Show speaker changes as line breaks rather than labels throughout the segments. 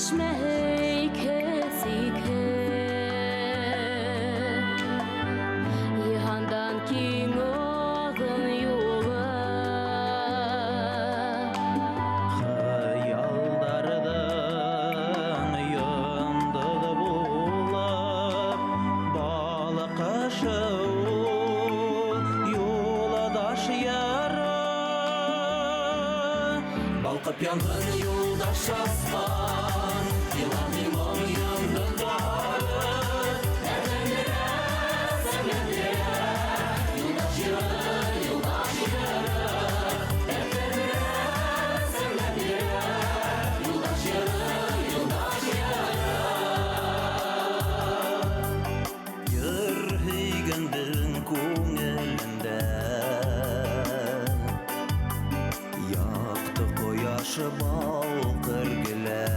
Чишмәһе икһеҙ-сикһеҙ. Йыһандан киң оҙон юлы.
Хыялдарҙың йондоҙ булып балҡышы ул юлдаш йыры. Балҡып янһын юлдаш аспан, илаһи моң йондоҙҙары. Дәртләндерә, сәмләндерә, юлдаш йыры, юлдаш йыры. Дәртләндерә, сәмләндерә, юлдаш йыры, юлдаш йыры. Йыр һөйгәндең күңелендә яҡты ҡояш балҡыр гелән.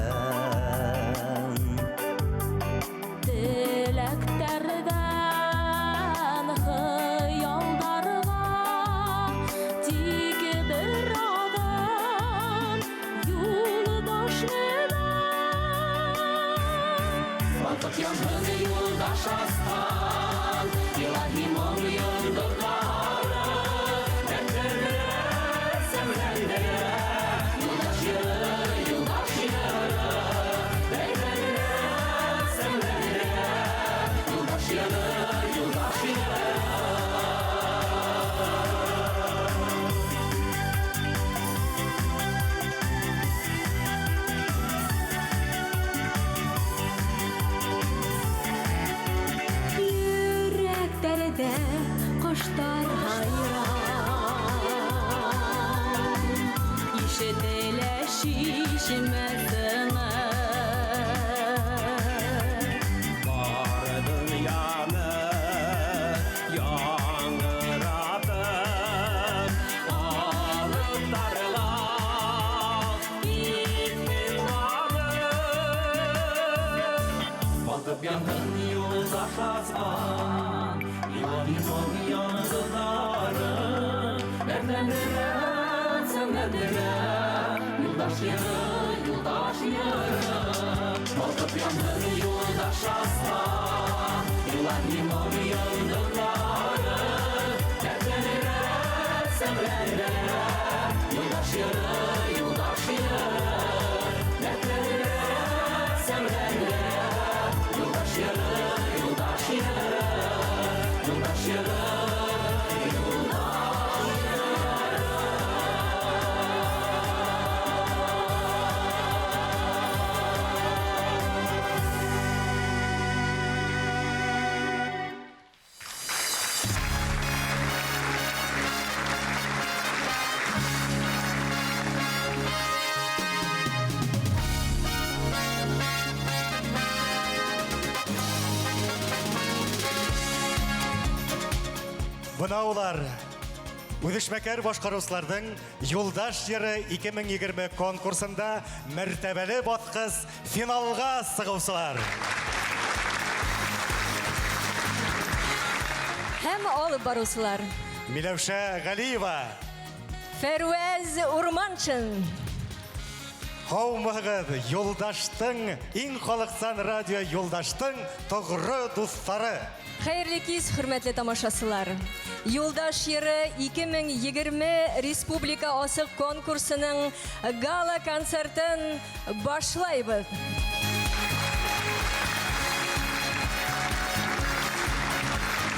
Теләктәрҙән хыялдарға тик бер аҙым юлдаш менән.
Балҡып янһын юлдаш аспан, илаһи моң йондоҙҙары. Дәртләндерә, сәмләндерә, юлдаш йыры, юлдаш йыры. Дәртләндерә, сәмләндерә, юлдаш йыры, юлдаш йыры.
Йөрәктәрҙә ҡоштар һайрай, ишетелә шишмә тыңы.
Бар донъяны яңғыратып, алыҫтарға киттең барып. Балҡып янһын юлдаш аспан, илаһи моң йондоҙҙары. Дәртләндерә, сәмләндерә, юлдаш йыры, юлдаш йыры. Балҡып янһын юлдаш аспан, илаһи моң йондоҙҙары. Дәртләндерә, сәмләндерә, юлдаш йыры, юлдаш йыры. Дәртләндерә, сәмләндерә, юлдаш йыры, юлдаш йыры. Юлдаш йыры, юлдаш йыры.
Бына улар үҙешмәкәр башҡарыусыларҙың Юлдаш йыры 2020 конкурсында мәртәбәле баҫҡыс финалға сығыусылар.
Һәм алып барыусылар.
Миләүшә Ғәлиева.
Фәрүәз Урманшин.
Һаумыһығыҙ, Юлдаштың иң халыҡсан радио Юлдаштың тоғро дуҫтары.
Хәйерле кис, хөрмәтле тамашасылар. Юлдаш йыры 2020 республика асыҡ конкурсының гала концертын башлайбыҙ.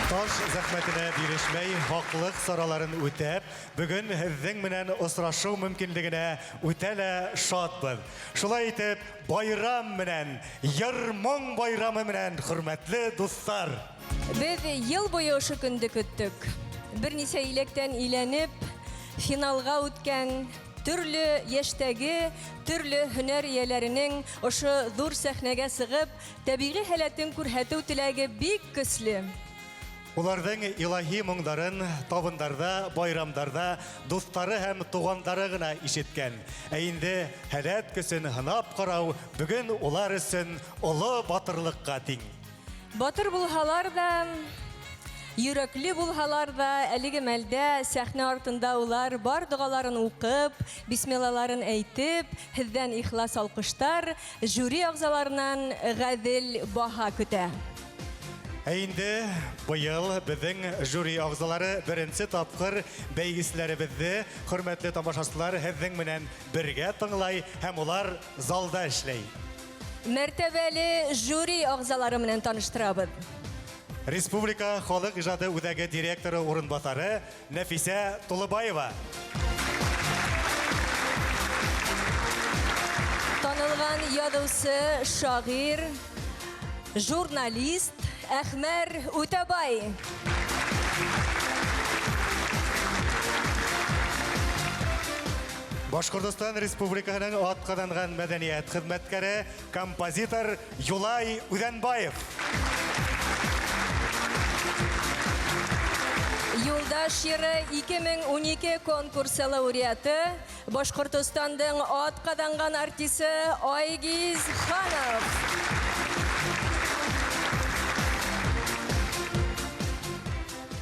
Таш зәхмәтенә бирешмәй, һаҡлыҡ сараларын үтәп, бөгөн һеҙҙең менән осрашыу мөмкинлегенә үтә лә шатбыҙ. Шулай итеп, байрам менән, йыр-моң байрамы менән, хөрмәтле дуҫтар.
Беҙ йыл буйы ошо көндө көттөк. Бер нисә иләктән иләнеп, финалға үткән төрлө йәштәге, төрлө һөнәр эйәләренең ошо ҙур сәхнәгә сығып, тәбиғи һәләтен күрһәтеү теләге бик көслө.
Уларҙың илаһи моңдарын табындарҙа, байрамдарҙа дуҫтары һәм туғандары ғына ишеткән. Ә инде һәләт көсөн һынап ҡарау бөгөн улар өсөн оло батырлыҡҡа тиң.
Батыр булһалар ҙа, Йөрәкле булһалар ҙа, әлеге мәлдә сәхнә артында улар бар доғаларын уҡып, бисмиллаларын әйтеп, һеҙҙән ихлас алҡыштар, жюри ағзаларынан ғәҙел баһа көтә.
Ә инде быйыл беҙҙең жюри ағзалары беренсе тапҡыр бәйгеселәребеҙҙе, хөрмәтле тамашасылар, һеҙҙең менән бергә тыңлай һәм улар залда эшләй.
Мәртәбәле жюри ағзалары менән таныштырабыҙ.
Республика халыҡ ижады үҙәге директоры урынбаҫары Нәфисә Тулыбаева.
Танылған яҙыусы, шағир, журналист Әхмәр Үтәбай.
Башҡортостан Республикаһының атҡаҙанған мәҙәниәт хеҙмәткәре, композитор Юлай Үҙәнбаев.
Юлдаш йыры 2012 конкурсы лауреаты, Башҡортостандың атҡаҙанған артисы Айгиз Ханов.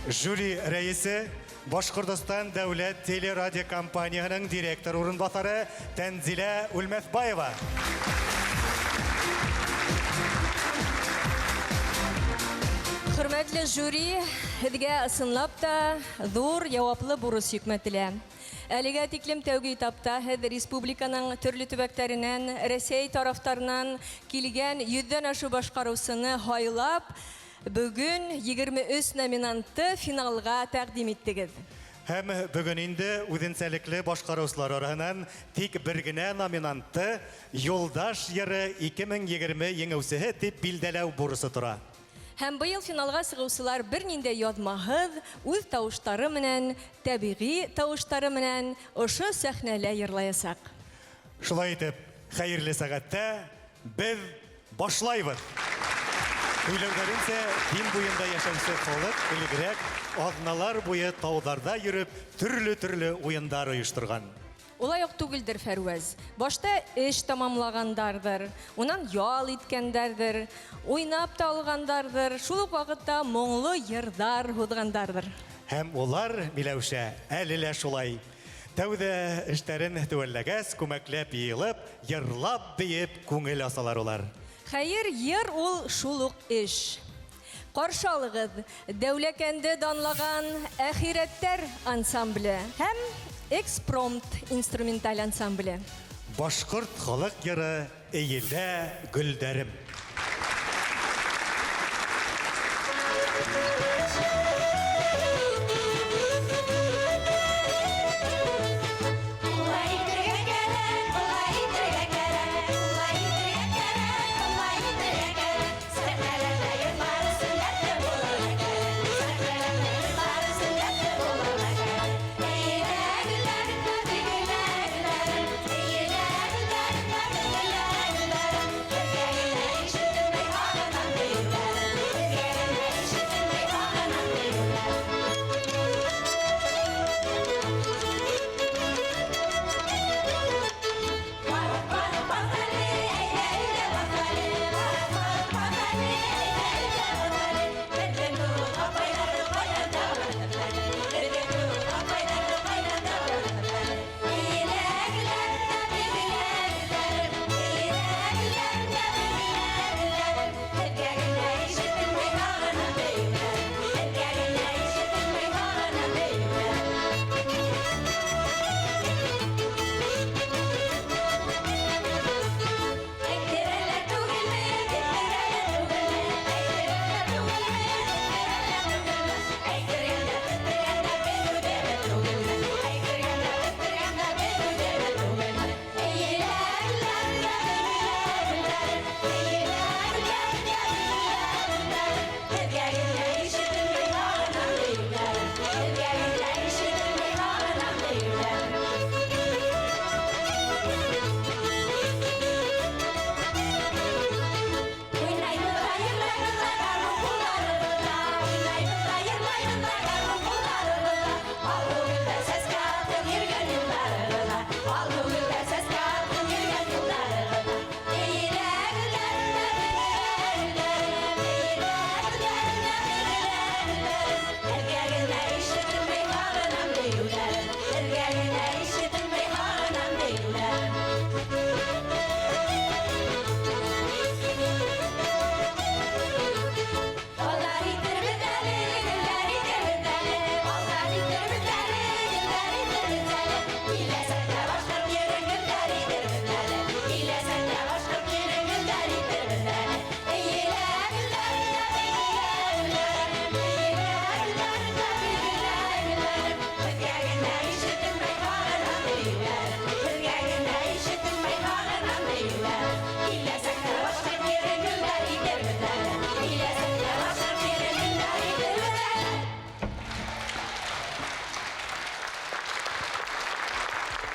Жюри рәйесе Башҡортостан дәүләт телерадиокомпанияһының директор урынбаҫары Тәнзилә Үлмәҫбаева.
Хөрмәтле жюри, һеҙгә ысынлап та ҙур яуаплы бурыс йөкмәтелә. Әлегә тиклем тәүге этапта һеҙ республиканың төрлө төбәктәренән, Рәсәй тарафтарынан килгән 100-дән ашыу башҡарыусыны һайлап, бөгөн 23 номинантты финалға тәҡдим иттегеҙ.
Һәм бөгөн инде үҙенсәлекле башҡарыусылар араһынан тик бер генә номинантты Юлдаш йыры 2020 еңеүсеһе тип билдәләү бурысы тора.
Һәм быйыл финалға сығыусылар бер ниндәй яҙмаһыҙ, үҙ тауыштары менән, тәбиғи тауыштары менән ошо сәхнәлә йырлаясаҡ.
Шулай итеп, хәйерле сәғәттә беҙ башлайбыҙ. Һөйләүҙәренсә, Дим буйында йәшәүсе халыҡ элегерәк аҙналар буйы тауҙарҙа йөрөп, төрлө-төрлө уйындар ойошторған.
Улай уҡ түгелдер, Фәрүәз. Башта эш тамамлағандарҙыр, унан ял иткәндәрҙер, уйнап та алғандарҙыр, шул уҡ ваҡытта моңло йырҙар һуҙғандарҙыр.
Һәм улар, Миләүшә, әле лә шулай. Тәүҙә эштәрен теүәлләгәс, күмәкләп йыйылып, йырлап бейеп күңел асалар улар.
Хәйер, йыр ул шул уҡ эш. Ҡаршы алығыҙ Дәүләкәнде данлаған Әхирәттәр ансамбле һәм Экспромт инструменталь ансамбле.
Башҡорт халыҡ йыры Эйелә гөлдәрем.
Улай итергә кәрәк, улай итергә кәрәк, улай итергә кәрәк, улай итергә кәрәк. Сәхнәләрҙә йырлар өсөн дәртле булырға кәрәк. Сәхнәләрҙә йырлар өсөн дәртле булырға кәрәк. Эйелә гөлдәрем, наҙлы гөлә гөлдәрем. Эйелә гөлдәрем, наҙлы гөлә гөлдәрем. Беҙгә генә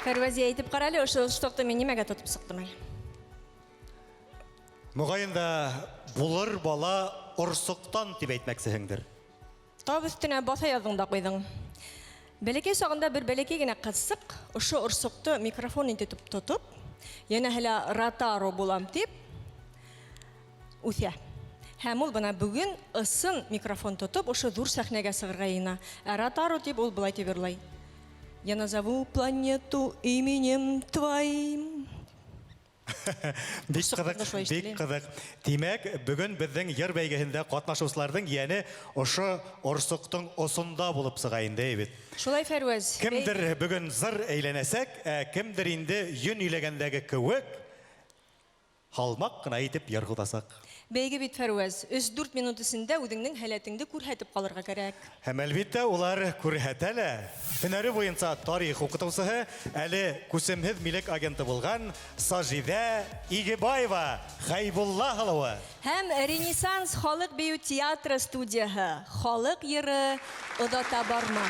Фәрвәзия, әйтеп ҡара әле, ошо штокты мин нимәгә тотоп сыҡтым әле?
Моғайын да, булыр бала орсоҡтан тип әйтмәксеһеңдер.
Тап өҫтөнә баҫа яҙҙың да ҡуйҙың. Бәләкәй сағында бер бәләкәй генә ҡыҙсыҡ ошо орсоҡто микрофон итеп тотоп, йәнәһе лә Ротару булам тип үҫә. Һәм ул бына бөгөн ысын микрофон тотоп ошо ҙур сәхнәгә сығырға йыйына. Ә Ротару тип ул былай тип йырлай. Я назову планету именем твоим.
Бик ҡыҙыҡ, бик ҡыҙыҡ. Тимәк, бөгөн беҙҙең йыр бәйгеһендә ҡатнашыусыларҙың йәне ошо орсоҡтоң осонда булып сыға инде, бит.
Шулай, Фәрүәз.
Кемдер бөгөн зыр әйләнәсәк, ә кемдер инде йөн иләгәндәге кеүек һалмаҡ ҡына итеп йыр һуҙасаҡ.
Бәйге бит, Фәрүәз, өс-дүрт минут эсендә үҙеңдең һәләтеңде күрһәтеп ҡалырға кәрәк.
Һәм әлбиттә улар күрһәтә лә. Һөнәре буйынса тарих уҡытыусыһы, әле күсемһеҙ милек агенты булған Сажиҙә Игебаева Хәйбулла һылыуы.
Һәм Ренессанс халыҡ бейеү театры студияһы халыҡ йыры Оҙата барма.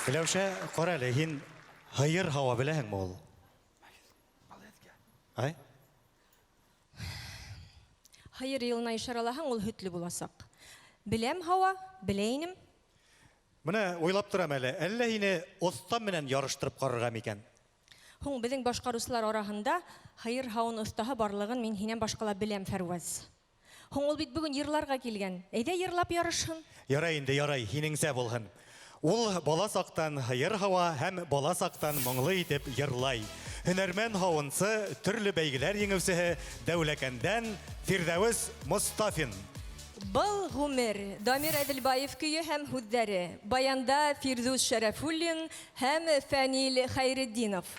Миләүшә, ҡара әле, һин һыйыр һауа беләһеңме ул? Ай?
Һыйыр йылына ишаралаһаң, ул һөтлө буласаҡ. Беләм һауа, белә инем.
Бына уйлап торам әле, әллә һине оҫта менән ярыштырып ҡарарға микән?
Һуң беҙҙең башҡарыусылар араһында һыйыр һауын оҫтаһы барлығын мин һинән башҡа ла беләм, Фәрүәз. Һуң ул бит бөгөн йырларға килгән. Әйҙә йырлап ярышһын.
Ярай инде, ярай, һинеңсә булһын. Ул бала саҡтан һыйыр һауа һәм бала саҡтан моңло итеп йырлай. Һөнәрмән һауынсы, төрлө бәйгеләр еңеүсеһе Дәүләкәндән Фирҙәүес Мостафин.
Был ғүмер Дамир Әҙелбаев көйө һәм һүҙҙәре. Баянда Фирҙүс Шәрәфуллин һәм Фәнил Хәйретдинов.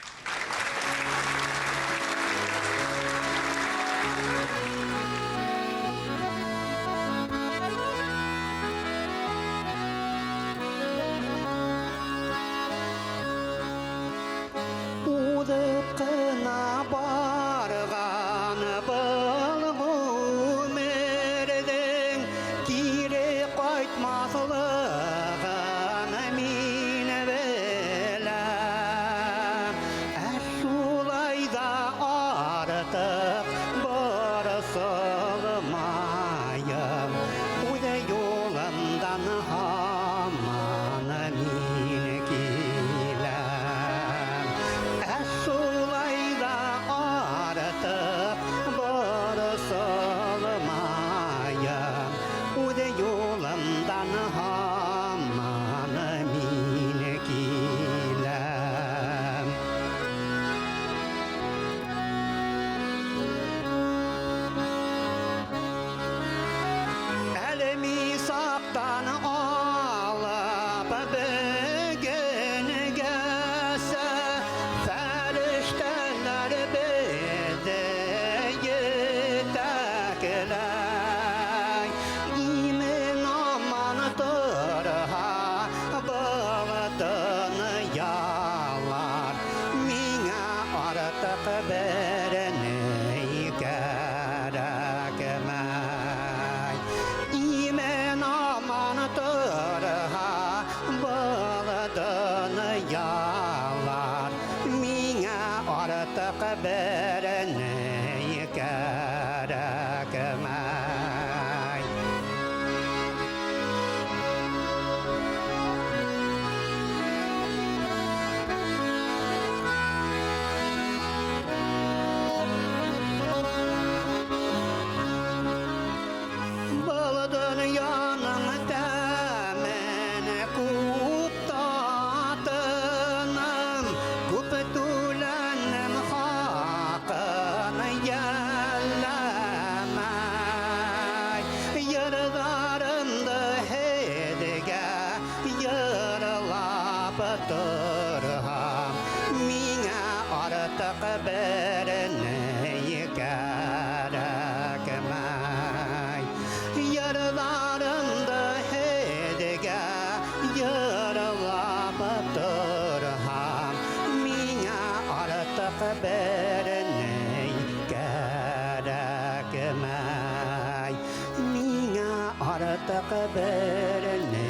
Артыҡ бер ни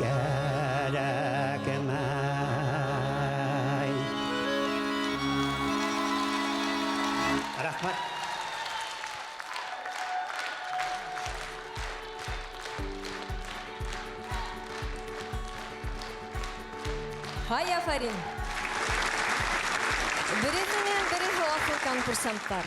кәрәкмәй. Рәхмәт.
Һай, афарин! Береһенән береһе аҫыл конкурсанттар.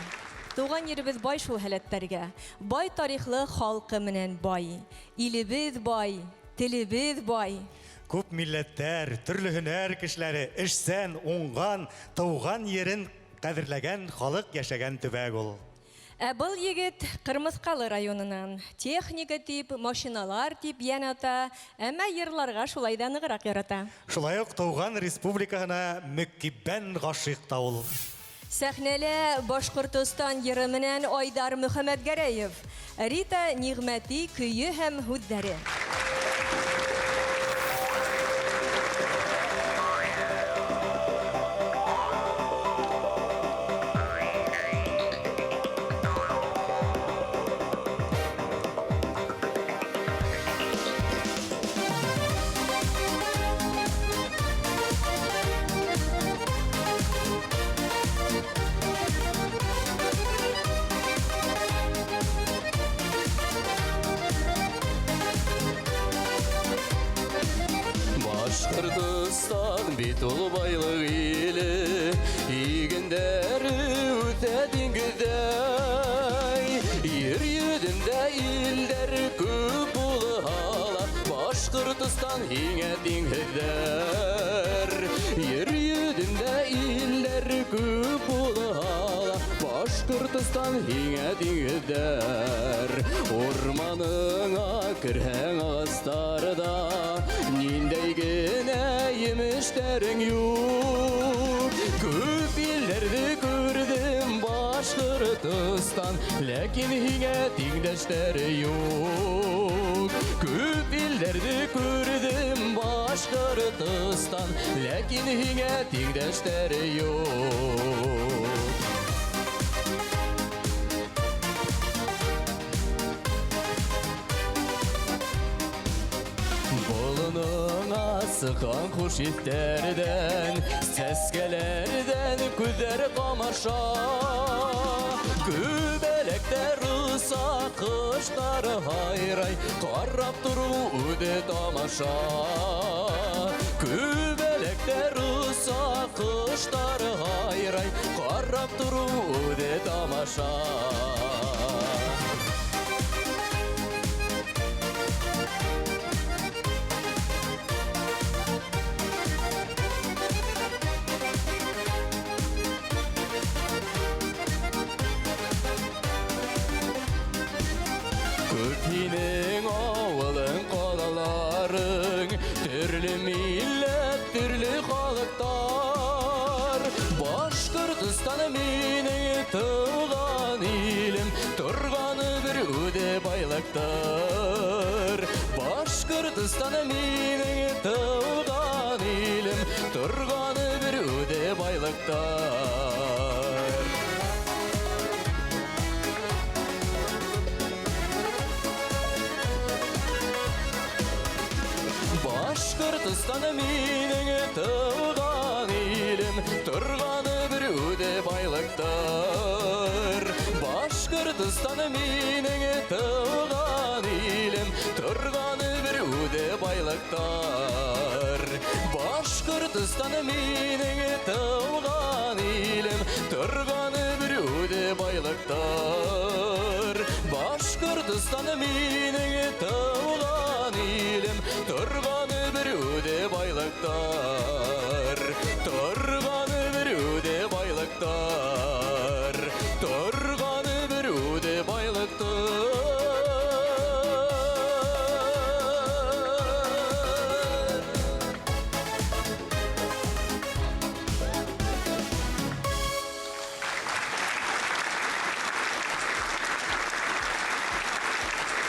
Туған еребеҙ бай шул һәләттәргә. Бай тарихлы халҡы менән бай. Илебеҙ бай, телебеҙ бай.
Күп милләттәр, төрлө һөнәр кешеләре, эшсән, уңған, тыуған ерен ҡәҙерләгән халыҡ йәшәгән төбәк ул.
Ә был егет Ҡырмыҫҡалы районынан. Техника тип, машиналар тип йән ата, әммә йырларға шулай ҙа нығыраҡ ярата.
Шулай уҡ тыуған республикаһына мөкиббән ғашиҡ та ул.
Сәхнәлә Башҡортостан йыры менән Айдар Мөхәммәтгәрәев, Рита Ниғмәти көйө һәм һүҙҙәре.
Башҡортостан бит ул байлыҡ иле, игендәре үҫә диңгеҙҙәй. Ер йөҙөндә илдәр күп булһа ла, Башҡортостан һиңә тиңһеҙҙәр. Ер йөҙөндә илдәр күп булһа ла, Башҡортостан һиңә тиңһеҙҙәр. Урманыңа керһәң ағастарҙа, ниндәй генә емештәрең юҡ. Күп илдәрҙе күрҙем, Башҡортостан, ләкин һиңә тиңдәштәре юҡ. Күп илдәрҙе күрҙем, Башҡортостан, ләкин һиңә тиңдәштәре юҡ. Болоныңа сыҡҡан хуш еҫтәрҙән, сәскәләрҙән күҙҙәр ҡамаша. Күбәләктәр оса, ҡоштар һайрай, ҡарап тороу үҙе тамаша. Күбәләктәр оса, ҡоштар һайрай, ҡарап тороу үҙе тамаша. Күп һинең ауылың, ҡалаларың, төрлө милләт, төрлө халыҡтар. Башҡортостан минең тыуған илем, торғаны бер үҙе байлыҡтыр. Башҡортостан минең тыуған илем, торғаны бер үҙе байлыҡтыр. Башҡортостан минең тыуған илем, торғаны бер үҙе байлыҡтыр. Башҡортостан минең тыуған илем, торғаны бер үҙе байлыҡтыр. Башҡортостан минең тыуған илем, торғаны бер үҙе байлыҡтыр. Башҡортостан минең тыуған илем, торғаны бер үҙе байлыҡтыр. Торғаны бер үҙе байлыҡтыр. Торғаны бер үҙе байлыҡтыр.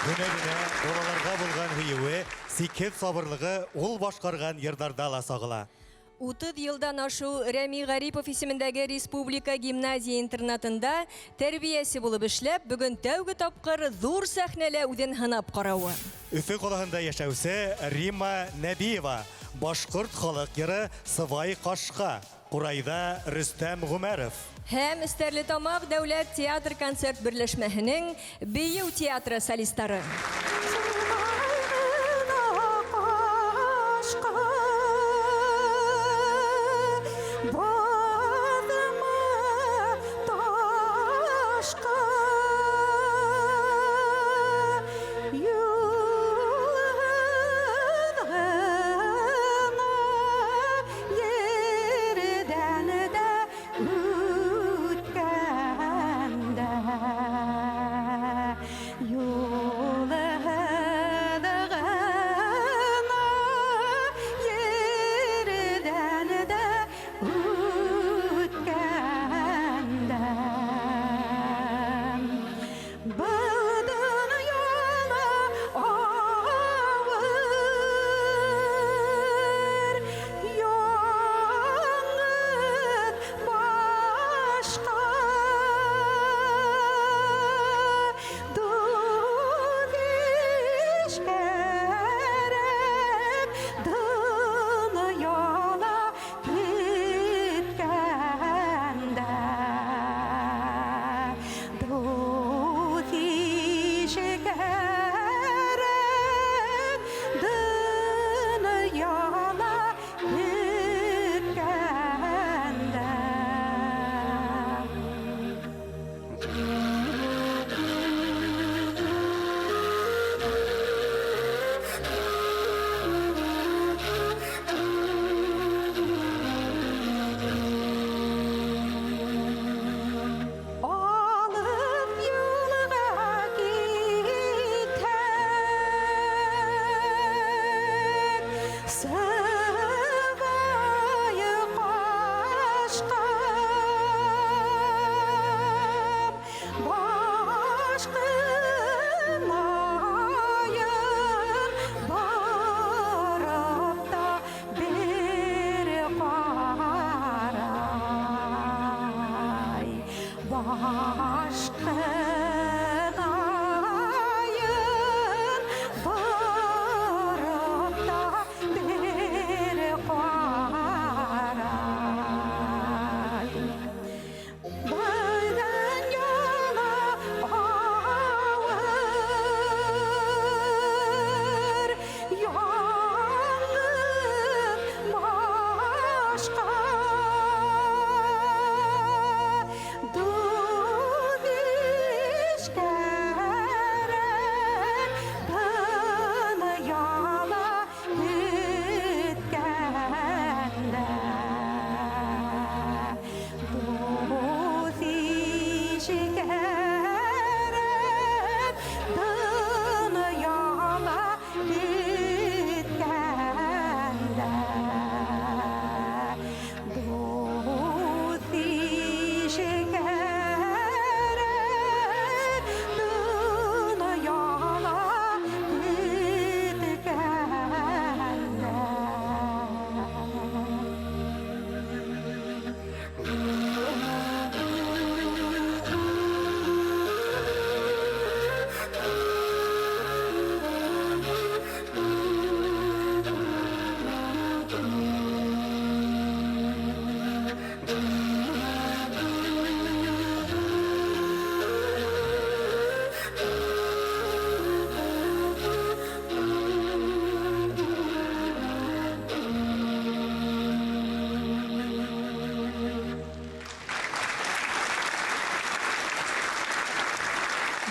Һөнәренә, балаларға булған һөйөүе, сикһеҙ сабырлығы ул башҡарған йырҙарҙа ла сағыла.
30 елдан ашу Рәми Гарипов исемендәге республика гимназия-интернатында тәрбиясе булып эшләп, бүген тәүге тапкыр зур сәхнәлә үзен һынап каравы.
Өфө ҡалаһында йәшәүсе Рима Нәбиева, башҡорт халыҡ йыры Сывай ҡашҡа, ҡурайҙа Рөстәм Ғүмәров.
Һәм Стәрлетамаҡ дәүләт театр-концерт берләшмәһенең бейеү театры солисттары.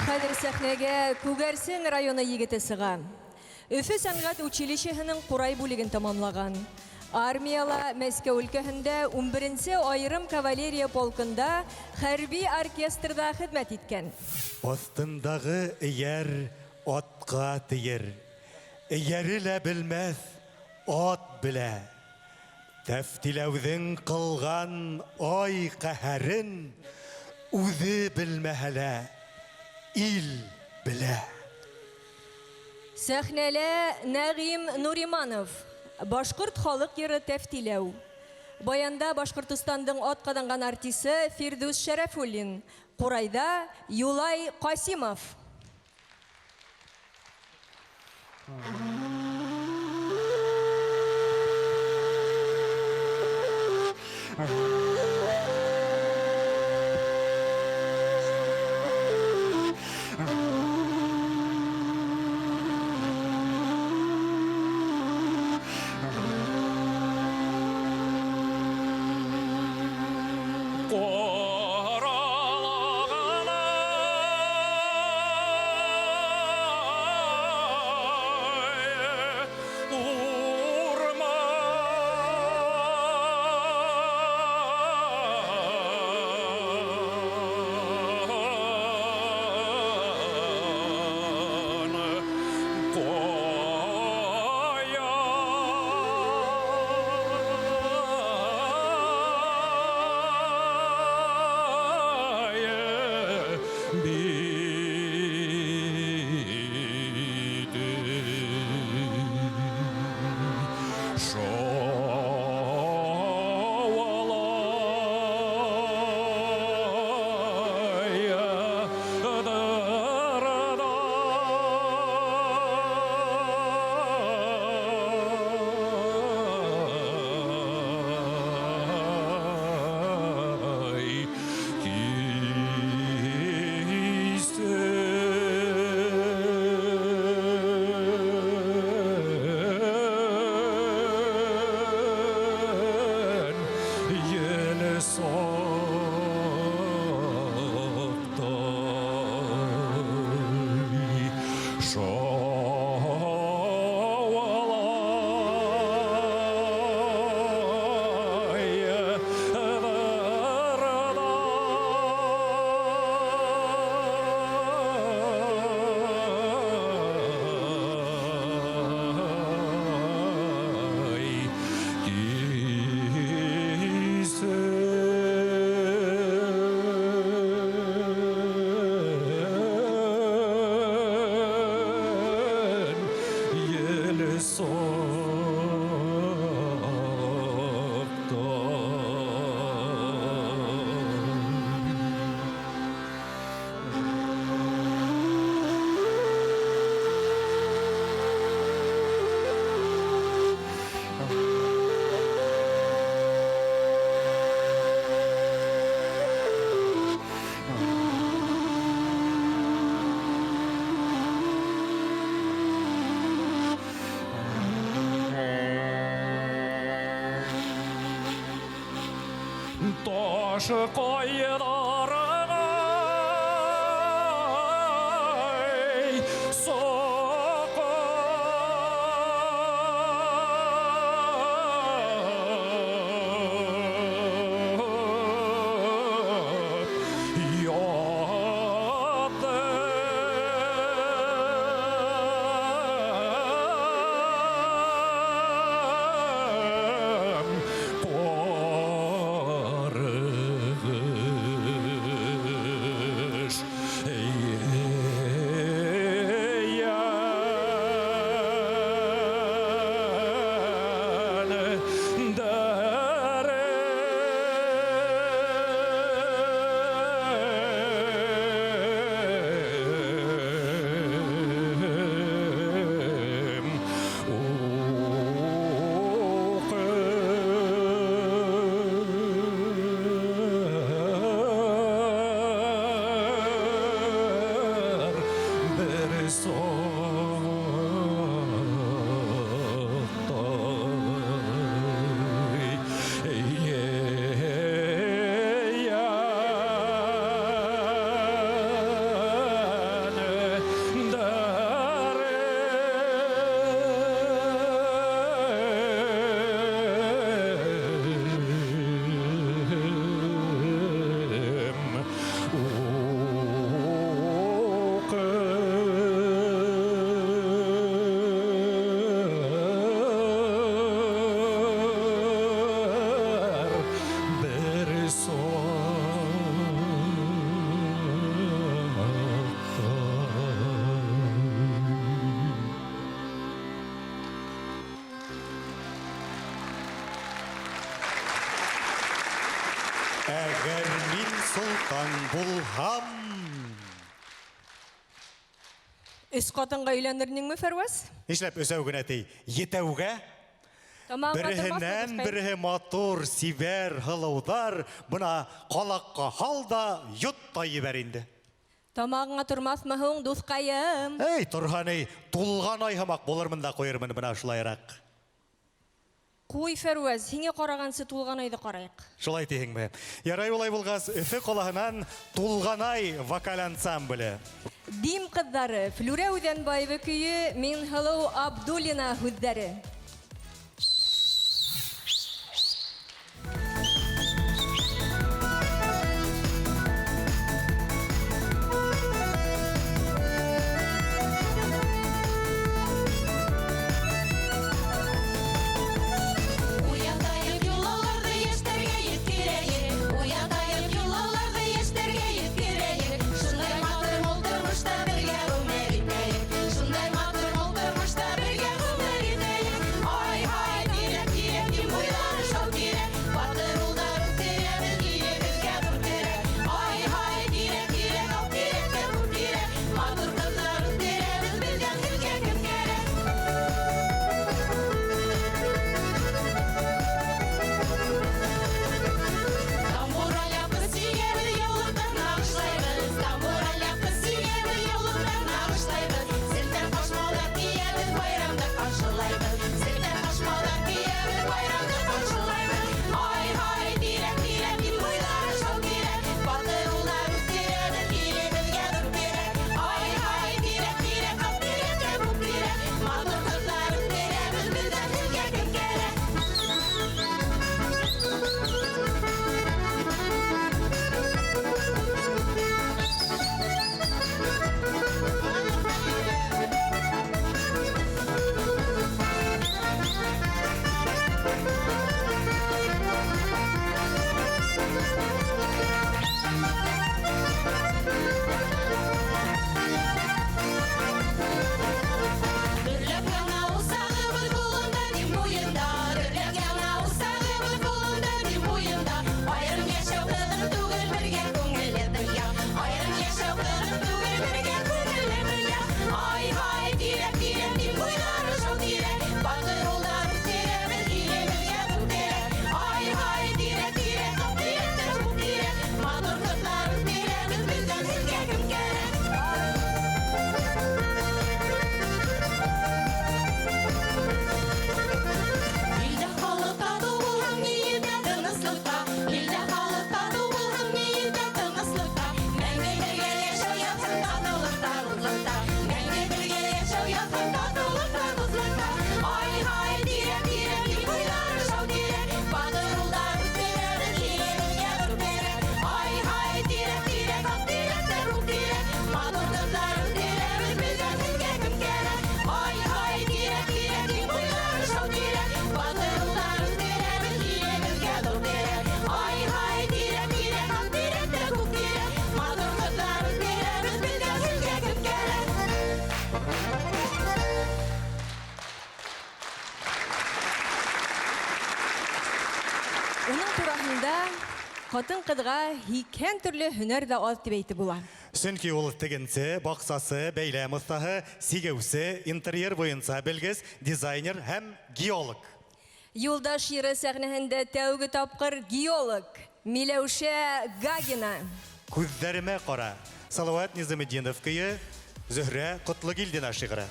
Хәҙер сәхнәгә Күгәрсен районы егете сыға. Өфө сәнғәт училищеһының ҡурай бүлеген тамамлаған. Армияла Мәскәү өлкәһендә 11-нсе айырым кавалерия полкында хәрби оркестрда хеҙмәт иткән.
Аҫтындағы эйәр атҡа тейер. Эйәре лә белмәҫ, ат белә. Тәфтиләүҙең ҡылған ай ҡәһәрен үҙе белмәһә лә, ил белә.
Сәхнәлә Нәғим Нуриманов, башҡорт халыҡ йыры Тәфтиләү. Баянда Башҡортостандың атҡаҙанған артисы Фирҙүс Шәрәфуллин, ҡурайҙа Юлай Ҡасимов.
Ташы ҡайҙарығай соҡоп ятым ҡарығып.
Солтан булһам.
Өс ҡатынға өйләнер инеңме, Фәрүәз?
Нишләп өсәү генә ти? Етәүгә?
Тамағыңа тормаҫмы,
Береһенән
дуҫҡай?
береһе матур, сибәр, һылыуҙар. Бына ҡалаҡҡа һал да, йот та ебәр инде.
Тамағыңа тормаҫмы һуң, дуҫҡайым?
Эй, торһа ни, тулған ай һымаҡ булырмын да ҡуйырмын бына шулайыраҡ.
Ҡуй, Фәрүәз, һиңә ҡарағансы тулған айҙы ҡарайыҡ.
Шулай тиһеңме? Ярай улай булғас, Өфө ҡалаһынан Тулғанай вокаль ансамбле.
Дим ҡыҙҙары, Флүрә Үҙәнбаева көйө, Минһылыу Абдуллина һүҙҙәре.
Уятайыҡ йолаларҙы йәштәргә еткерәйек. Уятайыҡ йолаларҙы йәштәргә еткерәйек. Шундай матур мул тормошта бергә ғүмер итәйек. Шундай матур мул тормошта бергә ғүмер итәйек. Ай-һай, тирәк-тирәк, дим буйҙары шау тирәк. Батыр улдар үҫтерәбеҙ, илебеҙгә ҙур терәк. Ай-һай, тирәк-тирәк, аҡ тирәктә күп тирәк. Матур ҡыҙҙар үҫтерәбеҙ, беҙҙән һеҙгә кем кәрәк? Тамбура ляпы сигәбеҙ, яулыҡтар нағышлайбыҙ. Тамбура ляпы сигәбеҙ, яулыҡтар нағышлайбыҙ. Селтәр ҡашмауҙар кейәбеҙ, байрамды ҡаршылайбыҙ. Селтәр ҡашмауҙар кейәбеҙ, байрамды ҡаршылайбыҙ. Ай-һай, тирәк-тирәк, ил буйҙары шау тирәк. Батыр улдар үҫтерәбеҙ, илебеҙгә ҙур терәк. Ай-һай, тирәк-тирәк, аҡ тирәктә күк тирәк. Матур ҡыҙҙар үҫтерәбеҙ, беҙҙән һеҙгә кем кәрәк? Дөрләп яна усағыбыҙ ҡулында, Дим буйында. Дөрләп яна усағыбыҙ ҡулында, Дим буйында. Айырым йәшәү ҡыҙыҡ түгел, бергә күңелле донъя. Айырым йәшәү ҡыҙыҡ түгел, бергә күңелле донъя. Ай-һай, тирәк-тирәк, Дим буйҙары шау тирәк. Батыр улдар үҫтерәбеҙ, илебеҙгә ҙур терәк. Ай-һай, тирәк-тирәк, аҡ тирәктә күк тирәк. Матур ҡыҙҙар үҫтерәбеҙ, беҙҙән һеҙгә кем кәрәк? Илдә халыҡ татыу булһын, ни етә тыныслыҡҡа. Илдә халыҡ татыу булһын, ни етә тыныслыҡҡа. Мәңге бергә йәшәү яҙһын татыулыҡта, дуҫлыҡта. Мәңге бергә йәшәү яҙһын татыулыҡта, дуҫлыҡта. Ай-һай, тирәк-тирәк, ил буйҙары шау тирәк. Батыр улдар үҫтерәбеҙ, илебеҙгә ҙур терәк. Ай-һай, тирәк-тирәк, аҡ тирәктә күк тирәк. Матур ҡыҙҙар үҫтерәбеҙ, беҙҙән һеҙгә кем кәрәк? Ай-һай, тирәк-тирәк, ил буйҙары шау тирәк. Батыр улдар үҫтерәбеҙ, илебеҙгә ҙур терәк. Ай-һай, тирәк-тирәк, аҡ тирәктә күк тирәк. Матур ҡыҙҙар үҫтерәбеҙ, беҙҙән һеҙгә кем кәрәк?
Уның тураһында ҡатын-ҡыҙға һикһән төрлө һөнәр ҙә аҙ тип әйтеп була.
Сөнки ул тегенсе, баҡсасы, бәйләм оҫтаһы, сигеүсе, интерьер буйынса белгес, дизайнер һәм геолог.
Юлдаш йыры сәхнәһендә тәүге тапҡыр геолог Миләүшә Гагина.
Күҙҙәремә ҡара. Салауат Низаметдинов көйө, Зөһрә Ҡотлогилдина шиғыры.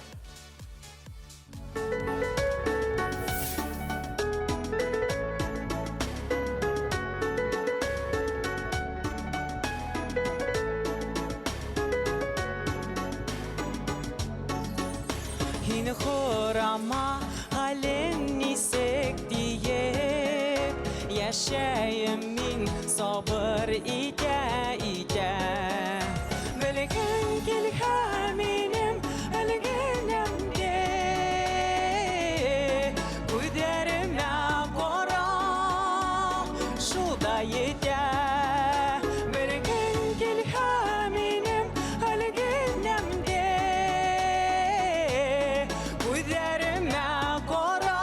Һин һорама хәлең нисек тиеп, йәшәйем мин сабыр итә-итә. Белгең килһә минең өлгөнөмдө, күҙҙәремә ҡара, шул да етә. Белгең килһә минең өлгөнөмдө, күҙҙәремә ҡара,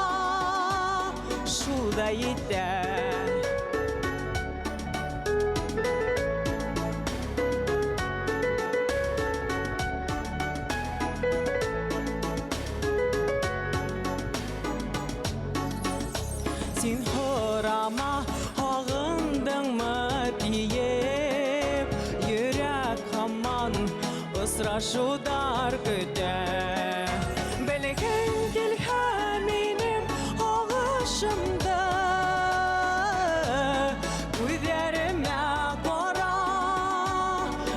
шул да етә. Син һорама, һағындыңмы тиеп, йөрәк һаман осрашыуҙар көтә. Белгең килһә минең һағышымды, күҙҙәремә ҡара,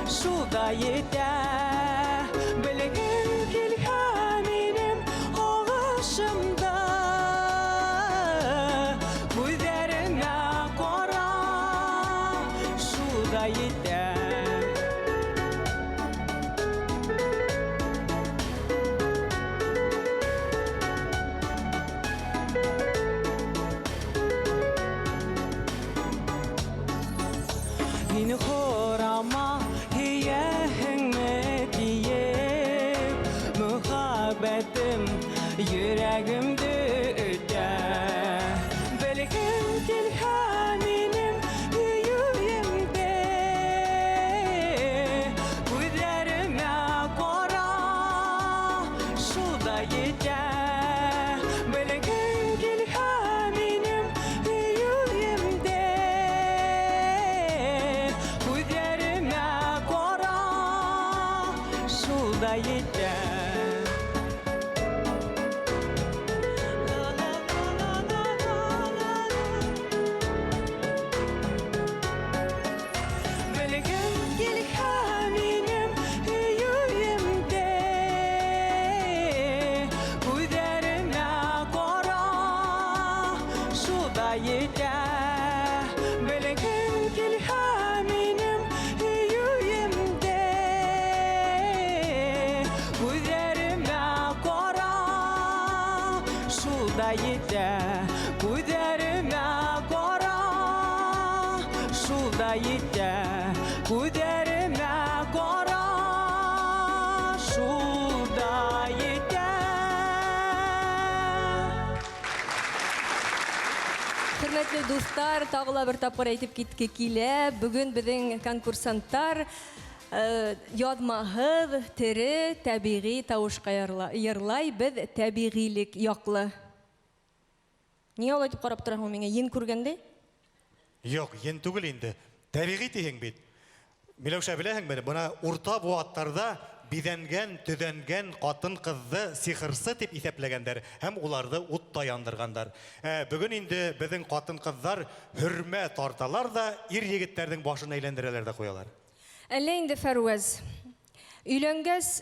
шул да етә. Белгең килһә минең һағышымды, күҙҙәреңә ҡара, шул да етә. Һин һорама, һөйәһеңме тиеп, мөхәббәтем йөрәгемде өтә. Белгең килһә минең һөйөүемде, күҙҙәремә ҡара, шул да етә. Белгең килһә минең һөйөүемде, күҙҙәремә ҡара, шул да етә. Белгең килһә минең һөйөүемде, күҙҙәремә ҡара, шул да етә. Белгең килһә минең һөйөүемде, күҙҙәремә ҡара, шул да етә. Күҙҙәремә ҡара, шул да етә. Күҙҙәремә ҡара, шул да етә.
Хөрмәтле дуҫтар, тағы ла бер тапҡыр әйтеп китке килә. Бөгөн беҙҙең конкурсанттар яҙмаһыҙ, тере, тәбиғи тауышҡа йырлай. Беҙ тәбиғилек яҡлы. Ниңә улай итеп ҡарап тораһың миңә? Ен күргәндәй?
Юҡ, ен түгел инде. Тәбиғи тиһең бит. Миләүшә, беләһеңме, бына урта быуаттарҙа биҙәнгән, төҙәнгән ҡатын-ҡыҙҙы сихырсы тип иҫәпләгәндәр һәм уларҙы утта яндырғандар. Бөгөн инде беҙҙең ҡатын-ҡыҙҙар һөрмә тарталар ҙа ир-егеттәрҙең башын әйләндерәләр ҙә ҡуялар.
Әллә инде, Фәрүәз, өйләнгәс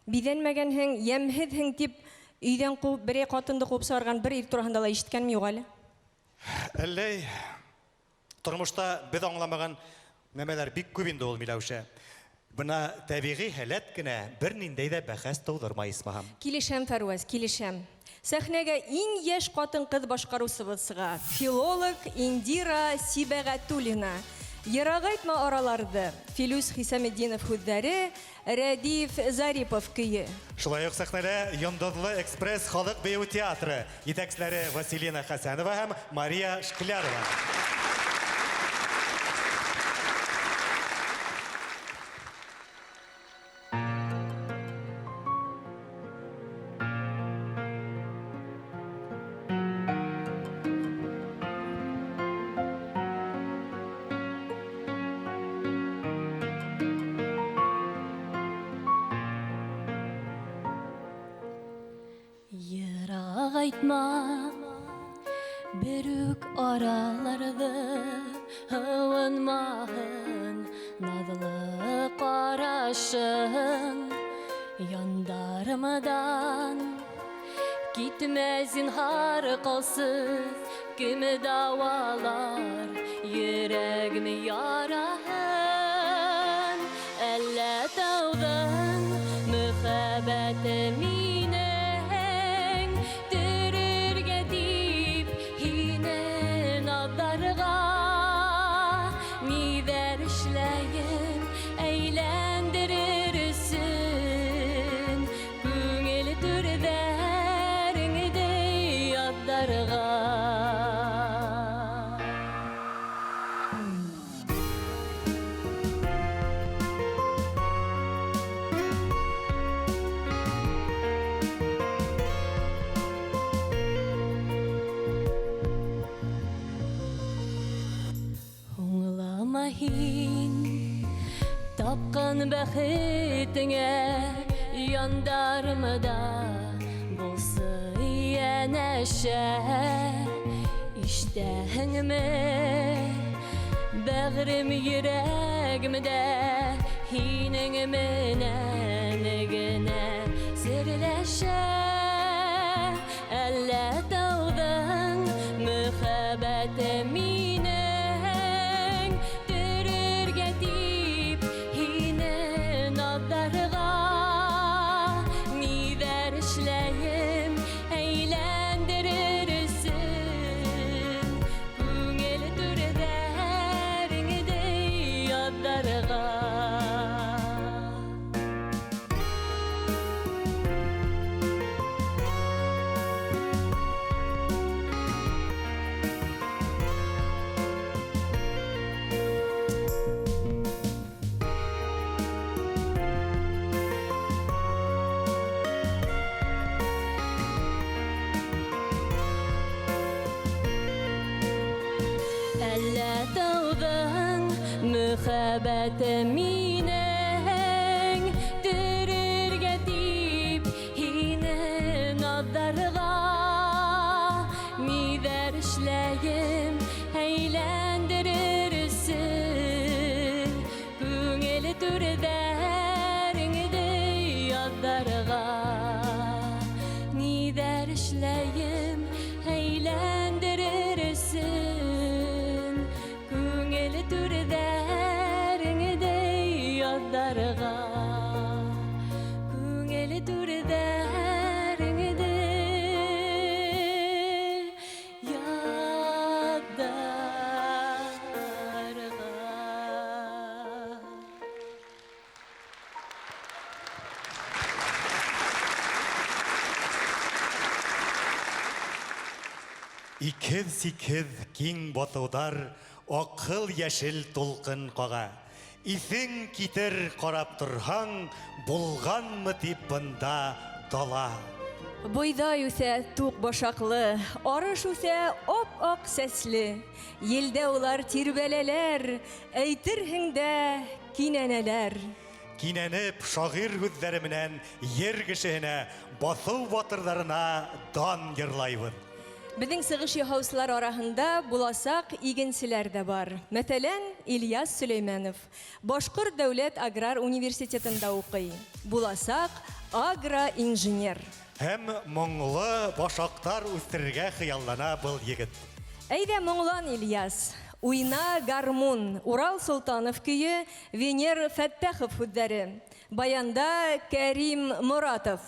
биҙәнмәгәнһең, йәмһеҙһең тип өйҙән ҡыуып, берәй ҡатынды ҡыуып сығарған бер ир тураһында ла ишеткәнем юҡ әле.
Әллә тормошта беҙ аңламаған нәмәләр бик күп инде ул, Миләүшә. Бына тәбиғи һәләт кенә бер ниндәй ҙә бәхәс тыуҙырмай, исмаһам.
Килешәм, Фәрүәз, килешәм. Сәхнәгә иң йәш ҡатын-ҡыҙ башҡарыусыбыҙ сыға. Филолог Индира Сибәғәтуллина. Йырағайтма араларҙы. Филүс Хисаметдинов һүҙҙәре, Рәдиф Зарипов көйө.
Шулай уҡ сәхнәлә Йондоҙло экспресс халыҡ бейеү театры етәкселәре Василина Хәсәнова һәм Мария Шклярова.
Йырағайтма берүк араларҙы, һыуынмаһын наҙлы ҡарашың. Яндарымдан китмә, зинһар, ҡалсыҙ, кем дауалар йөрәгем яраһын? Әллә тауҙың мөхәббәте минең төрөргә тип һине наҙҙарға? Ниҙәр эшләйем әйләндерер өсөн күңел түрҙәреңде яҙҙарға? Һин тапҡан бәхетеңә яндарымда булсы йәнәшә. Ишетәһеңме, бәғрем йөрәгемдә һинең менән генә серләшә. Әллә тауҙың мөхәббәте минең төрөргә тип һине наҙҙарға, ниҙәр эшләйем әйләндерер өсөн күңел түрҙәреңде яҙҙарға. Әллә тауҙың мөхәббәте минең төрөргә тип һине наҙҙарға, ниҙәр эшләйем әйләндерер өсөн күңел түрҙәреңде яҙҙарға, ниҙәр эшләйем әйләндерер өсөн күңел түрҙәреңде яҙҙарға, күңел түрҙәреңде яҙҙарға.
Икһеҙ-сикһеҙ киң баҫыуҙар аҡһыл йәшел тулҡын ҡаға. Иҫең китер ҡарап торһаң, булғанмы тип бында дала.
Бойҙай үҫә туҡ башаҡлы, арыш үҫә ап-аҡ сәсле. Елдә улар тирбәләләр, әйтерһең дә кинәнәләр.
Кинәнеп шағир һүҙҙәре менән ер кешеһенә, баҫыу батырҙарына дан йырлайбыҙ.
Беҙҙең сығыш яһаусылар араһында буласаҡ игенселәр ҙә бар. Мәҫәлән, Ильяс Сөләймәнов Башҡорт дәүләт аграр университетында уҡый. Буласаҡ агроинженер.
Һәм моңло башаҡтар үҫтерергә хыяллана был егет.
Әйҙә моңлан, Ильяс. Уйна гармун. Урал Солтанов көйө, Венер Фәттәхов һүҙҙәре. Баянда Кәрим Моратов.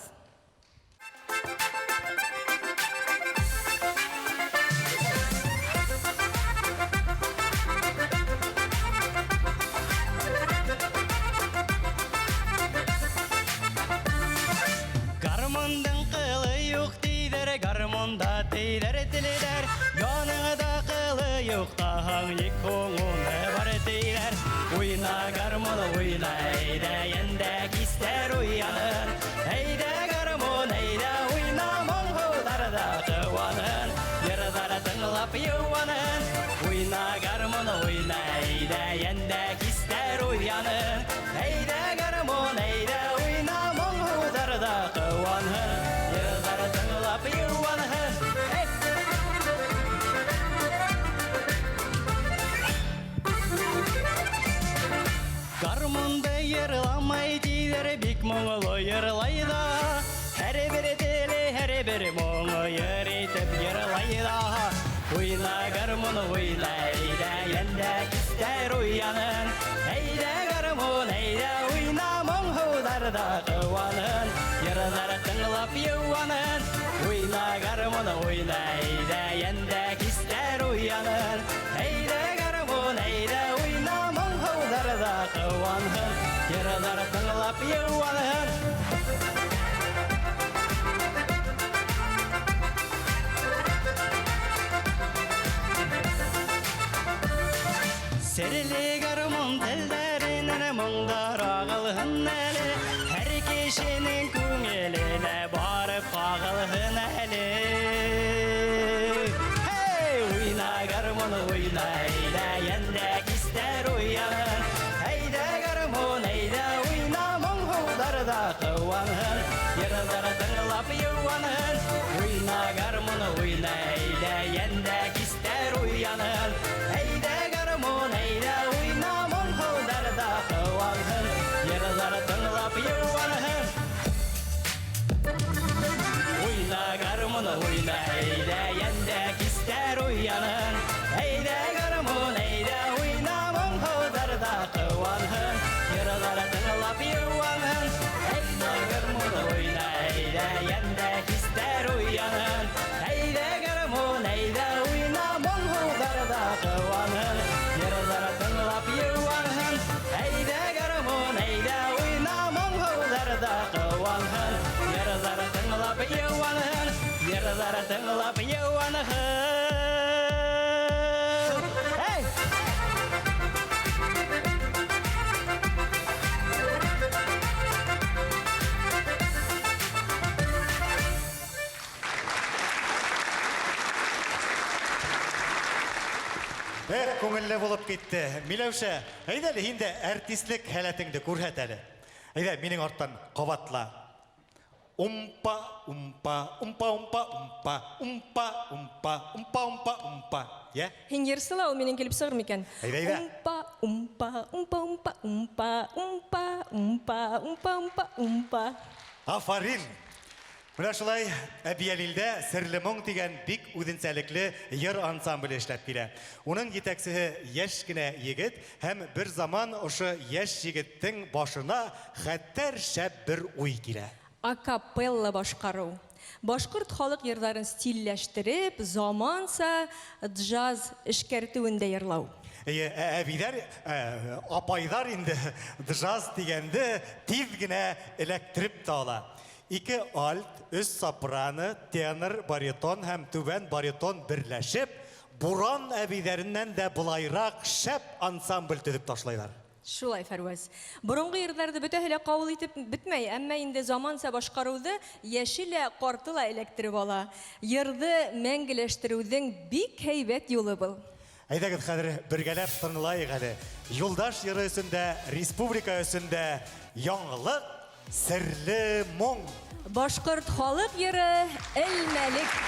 Гармундың ҡылы юҡ тиҙәр, гармунда тейҙәр телдәр. Яныңда ҡылы юҡ таһаң, ник һуң уны бар тейҙәр. Уйна гармун, уйна, әйҙә, йәндә кистәр уяныр. Әйҙә гармун, әйҙә, уйна, моңһоуҙарҙа ҡыуаныр. Йырҙар тыңлап йыуаныр. Уйна гармун, уйна, әйҙә, йәндә кистәр уяныр. Әйҙә гармун, әйҙә, уйна, моңһоуҙарҙа ҡыуаныр. Йырҙар тыңлап йыуаныр. Эй! Гармунды йырламай тиҙәр, бик моңло йырлай ҙа. Һәр бер теле, һәр бер моңо йыр итеп йырлай ҙа. Уйна гармун, уйна, әйҙә, йәндә кистәр уяныр. Әйҙә гармун, әйҙә, уйна, моңһоуҙарҙа ҡыуаныр. Йырҙар тыңлап йыуаныр. Уйна гармун, уйна, әйҙә, йәндә кистәр уяныр. Әйҙә гармун, әйҙә, уйна, моңһоуҙарҙа ҡыуаныр. Йырҙар тыңлап йыуаныр. Серле гармун телдәренән моңдар ағылһын әле. Һәр кешенең күңеленә барып ҡағылһын әле. Эй, уйна гармун, уйна, әйҙә, йәндә кистәр уян. тыңлап йыуанһын. Уйна гармун, уйна, әйҙә, йәндә хистәр уянһын. Әйҙә гармун, әйҙә уйна, моң-һыуҙар ҙа ҡыуанһын. Йырҙар тыңлап йыуанһын. Уйна гармун, уйна, әйҙә, йәндә хистәр уянһын. Әйҙә гармун, әйҙә уйна, моң-һыуҙар ҙа ҡыуанһын. Йырҙар тыңлап йыуанһын. Әйҙә гармун, уйна, әйҙә, йәндә хистәр уянһын. Әйҙә гармун, әйҙә уйна, моң-һыуҙар ҙа ҡыуанһын. Йырҙар тыңлап йыуанһын. Әйҙә гармун, әйҙә уйна, моң-һыуҙар ҙа ҡыуанһын. Йырҙар тыңлап йыуанһын. Йырҙар тыңлап йыуанһын. Эй!
Эх, күңелле булып китте. Миләүшә, әйҙә әле һин дә артистлык һәләтеңде күрһәт әле. Әйҙә, минең арттан ҡабатла. Умпа, умпа, умпа, умпа, умпа, умпа, умпа, умпа, умпа, умпа. Йә?
Һин йырсы ла, ул минең килеп сығыр микән?
Әйҙә, әйҙә.
Умпа, умпа, умпа, умпа, умпа, умпа, умпа, умпа, умпа, умпа.
Афарин! Менә шулай Әбйәлилдә Серле моң дигән бик үҙенсәлекле йыр ансамбле эшләп килә. Уның етәксеһе йәш кенә егет һәм бер заман ошо йәш егеттең башына хәтәр шәп бер уй килә.
Акапелла башҡарыу. Башҡорт халыҡ йырҙарын стилләштереп, заманса джаз эшкәртеүендә йырлау.
Эйе, әбейҙәр, апайҙар инде джаз тигәнде тиҙ генә эләктереп тә ала. Ике альт, өс сопрано, тенор, баритон һәм түбән баритон берләшеп, Буран әбейҙәренән дә былайыраҡ шәп ансамбль төҙөп ташлайҙар.
Шулай, Фәрүәз. Боронғо йырҙарҙы бөтәһе лә ҡабул итеп бөтмәй, әммә инде заманса башҡарыуҙы йәше лә, ҡарты ла эләктереп ала. Йырҙы мәңгеләштереүҙең бик һәйбәт юлы был.
Әйҙәгеҙ хәҙер бергәләп тыңлайыҡ әле. Юлдаш йыры өсөн дә, республика өсөн дә яңылыҡ, серле моң.
Башҡорт халыҡ йыры Элмәлек.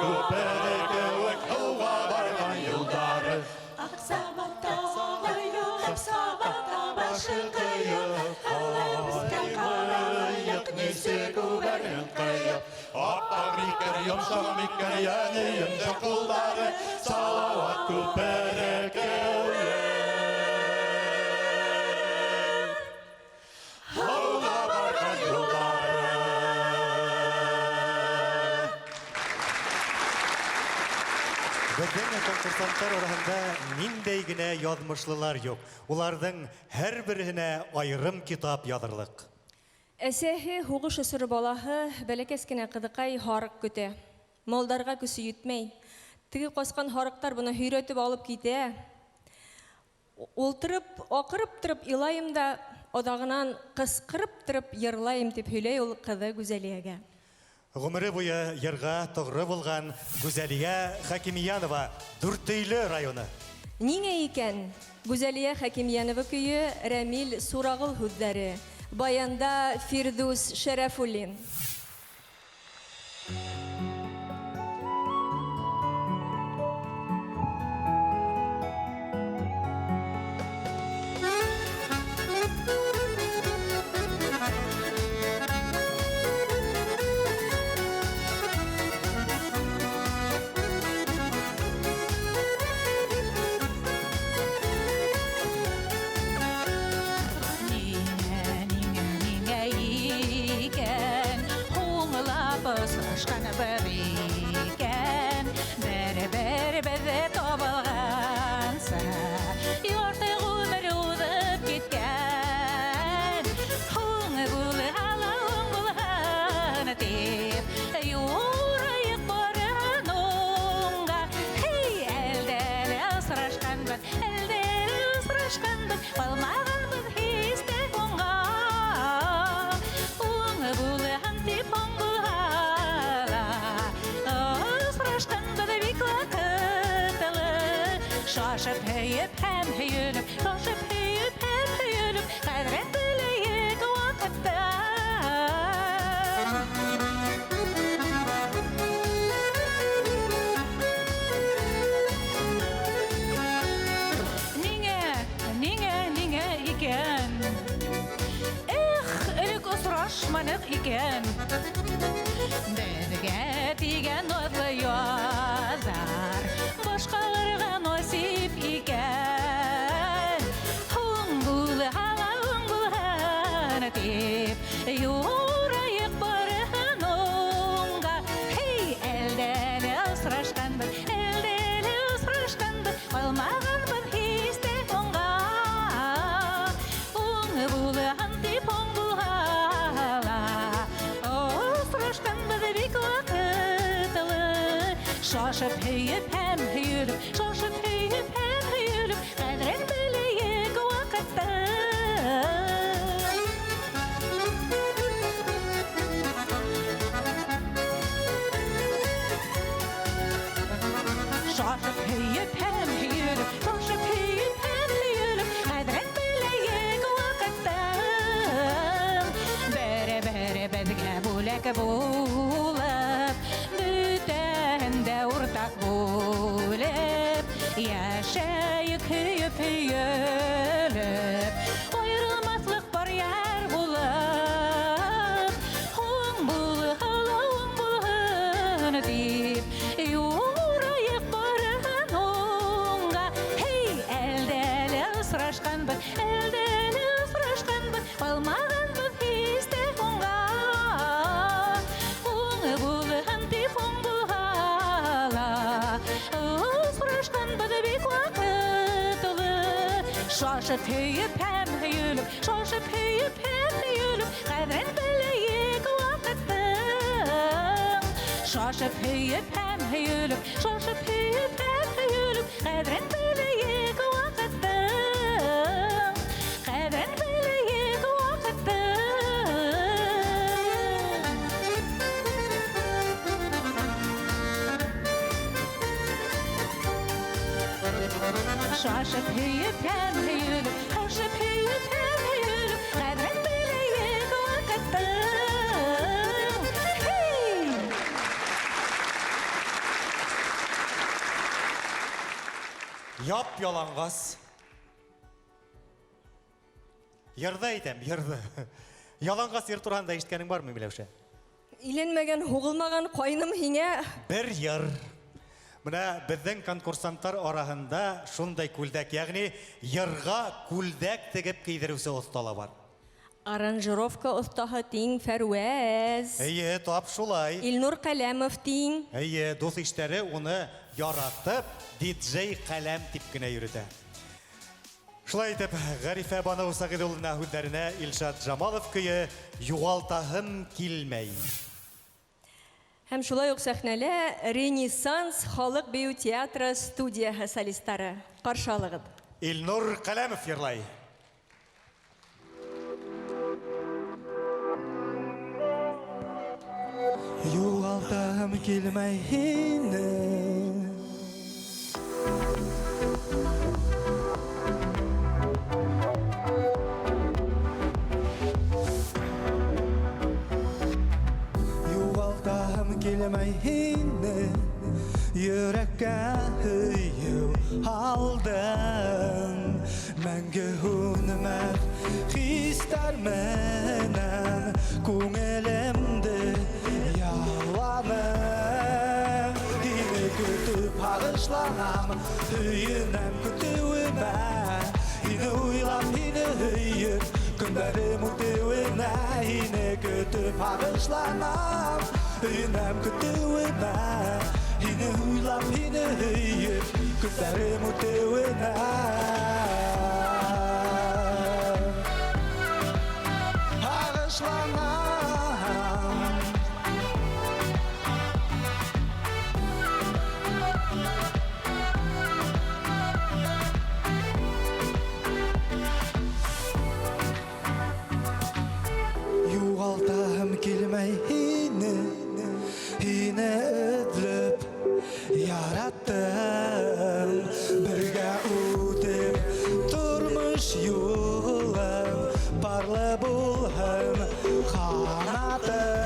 күпере кеүек һыуға барған юлдары.
Аҡ сабата алайыҡ, сабата башы ҡыйыҡ, Әллә үҫкән ҡарайыҡ, нисек үбәрһең ҡыйып.
Аппаҡ икән, йомшаҡ микән, әнейемдең ҡулдары, Салауат күпере кеүек. Һыуға барған юлдары.
Беҙҙең конкурсанттар араһында ниндәй генә яҙмышлылар юҡ. Уларҙың һәр береһенә айырым китап яҙырлыҡ.
Әсәһе һуғыш осоро балаһы бәләкәс кенә ҡыҙыҡай һарыҡ көтә. Малдарға көсө етмәй. Теге ҡасҡан һарыҡтар быны һөйрәтеп алып китә. Ултырып, аҡырып тороп илайым да, аҙағынан ҡысҡырып тороп йырлайым тип һөйләй ул ҡыҙы Гүзәлиәгә.
Ғүмере буйы йырға тоғро булған Гүзәлиә Хәкимйәнова, Дүртөйлө районы.
Ниңә икән? Гүзәлиә Хәкимйәнова көйө, Рәмил Сурағыл һүҙҙәре. Баянда Фирҙүс Шәрәфуллин.
Ниңә, ниңә, ниңә икән, һуңлап осрашҡанбыҙ икән, бер-беребеҙҙе табылғанса, ярты ғүмер уҙып киткән. Һуң булһа ла һуң булһын тип, юрайыҡ барын уңға. Һей, әлдә лә осрашҡанбыҙ, әлдә лә осрашҡанбыҙ, ҡалмағанбыҙ һис тә һуңға. Уң булһын тип һуң булһа ла, осрашҡанбыҙ бик ваҡытлы. Шашып һөйөп һәм һөйөлөп, шашып һөйөп һәм һөйөлөп, ҡәҙерен беләйек ваҡытта. Ниңә, ниңә, ниңә икән? Эх, элек осрашманыҡ икән. Беҙгә тигән наҙлы яҙҙар башҡаларға насип икән. Һуң булһа ла һуң булһын тип, юрайыҡ барыһын уңға. Һей, әлдә лә осрашҡанбыҙ, әлдә лә осрашҡанбыҙ, ҡалмағанбыҙ һис тә һуңға. Уң булһын тип һуң булһа ла, осрашҡанбыҙ бик ваҡытлы. Шашып һөйөп һәм һөйөлөп, шашып һөйөп һәм һөйөлөп, ҡәҙерен беләйек ваҡытты. Шашып һөйөп һәм һөйөлөп, шашып һөйөп һәм һөйөлөп, ҡәҙерен беләйек ваҡыттың. Бер-беребеҙгә бүләк булып, бөтәһен дә уртаҡ бүлеп, йәшәйек һөйөп һөйөлөп, айырылмаҫлыҡ бар йәр булып. Һуң булһа ла һуң булһын тип, юрайыҡ барыһын уңға. Һей, әлдә лә осрашҡанбыҙ, әлдә лә осрашҡанбыҙ, ҡалмағанбыҙ һис тә һуңға. Уң булһын тип һуң булһа ла, осрашҡанбыҙ бик ваҡытлы. Шашып һөйөп һәм һөйөлөп, шашып һөйөп һәм һөйөлөп, ҡәҙерен беләйек ваҡыттың. Шашып һөйөп һәм һөйөлөп, шашып һөйөп һәм һөйөлөп, ҡәҙерен беләйек ваҡыттың. Ҡәҙерен беләйек ваҡыттың. Шашып һөйөп һәм һөйөлөп, шашып һөйөп һәм һөйөлөп, ҡәҙерен беләйек ваҡыттың. Һей!
Яп-яланғас. Йырҙы әйтәм, йырҙы. Яланғас йыр тураһында ишеткәнең бармы, Миләүшә?
Иләнмәгән, һуғылмаған ҡайным һиңә.
Бер йыр. Менә беҙҙең конкурсанттар араһында шундай күлдәк, ягъни йырға күлдәк тегеп кейҙереүсе оҫта ла бар.
Аранжировка оҫтаһы тиң Фәрүәз.
Эйе, тап шулай.
Илнур Ҡәләмов тиң.
Эйе, дуҫ-иштәре уны яратып, диджей Ҡәләм тип кенә йөрөтә. Шулай итеп, Ғәрифә Баныу Сәғиҙуллина һүҙҙәренә Илшат Жамалов көйө Юғалтаһым килмәй.
Һәм шулай уҡ сәхнәлә Ренессанс халыҡ бейеү театры студияһы солистары. Ҡаршы алығыҙ.
Илнур Ҡәләмов йырлай.
Юғалтаһым килмәй һине. Юғалтаһым килмәй һине. Йөрәккә һөйөү һалдың. Мәңге һүнмәҫ хистәр менән күңелемде яуланың. Һине көтөп һағышланам, һөйөнәм көтөүемә. Һине уйлап, һине һөйөп, көндәрем үтеүенә. Һине көтөп һағышланам, һөйөнәм көтөүемә. Һине уйлап, һине һөйөп, көндәрем үтеүенә. Һағышланам. Юғалтаһым килмәй һине, һине эҙләп яраттым. Бергә үтеп тормош юлын, парлы булһын ҡанатым.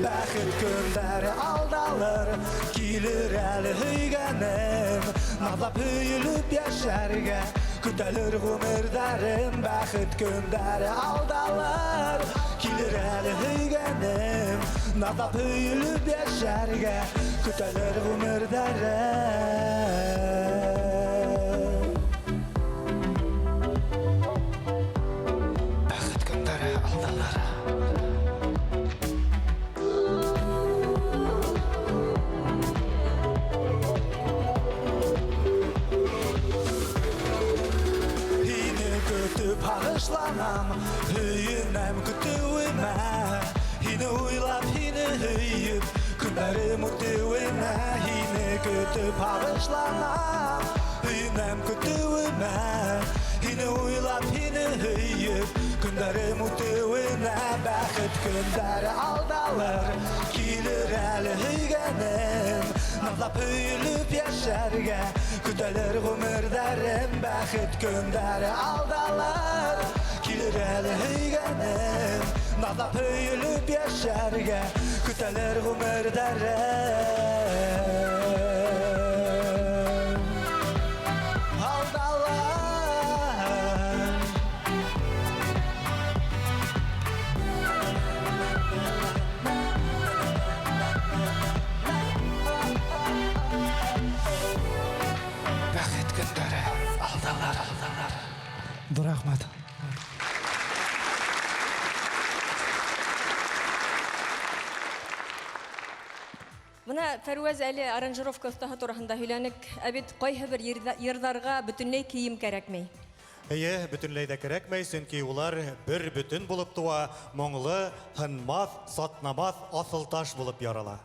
Бәхет көндәре алдалыр, килер әле һөйгәнем. Наҙлап һөйөлөп йәшәргә көтәлер ғүмерҙәрем. Бәхет көндәре алдалыр, килер әле һөйгәнем. Наҙлап һөйөлөп йәшәргә көтәлер ғүмерҙәрем. Бәхет көндәре алдалыр. Һине көтөп һағышланам, һөйөнәм көтөүемә. Һине уйлап, һине һөйөп, көндәрем үтеүенә. Һине көтөп һағышланам, һөйөнәм көтөүемә. Һине уйлап, һине һөйөп, көндәрем үтеүенә. Бәхет көндәре алдалыр, килер әле һөйгәнем. Наҙлап һөйөлөп йәшәргә көтәлер ғүмерҙәрем. Бәхет көндәре алдалыр, килер әле һөйгәнем. Наҙлап һөйөлөп йәшәргә көтәлер ғүмерҙәрем. Алдалар. Бәхет көндәре алдалар, алдалар. Ҙур рәхмәт.
Бына Фәрүәз әле аранжировка оҫтаһы тураһында һөйләнек. Ә бит ҡайһы бер йырҙарға бөтөнләй кейем кәрәкмәй.
Эйе, бөтөнләй ҙә кәрәкмәй, сөнки улар бер бөтөн булып тыуа, моңло, һынмаҫ, сатнамаҫ аҫылташ булып ярала.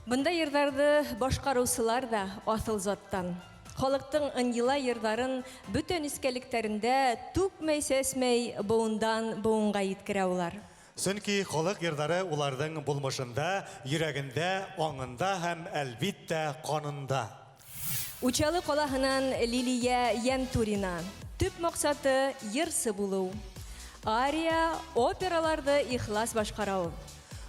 Бында йырҙарҙы башҡарыусылар ҙа аҫыл заттан. Халыҡтың ынйыла йырҙарын бөтә нескәлектәрендә түкмәй-сәсмәй быуындан быуынға еткерә улар.
Сөнки халыҡ йырҙары уларҙың булмышында, йөрәгендә, аңында һәм әлбиттә ҡанында.
Учалы ҡалаһынан Лилия Йәнтурина. Төп маҡсаты йырсы булыу. Ария, операларҙы ихлас башҡара ул.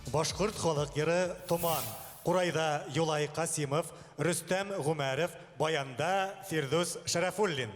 Башҡорт халыҡ йыры Томан. Ҡурайҙа Юлай Ҡасимов, Рөстәм Ғүмәров, баянда Фирҙүс Шәрәфуллин.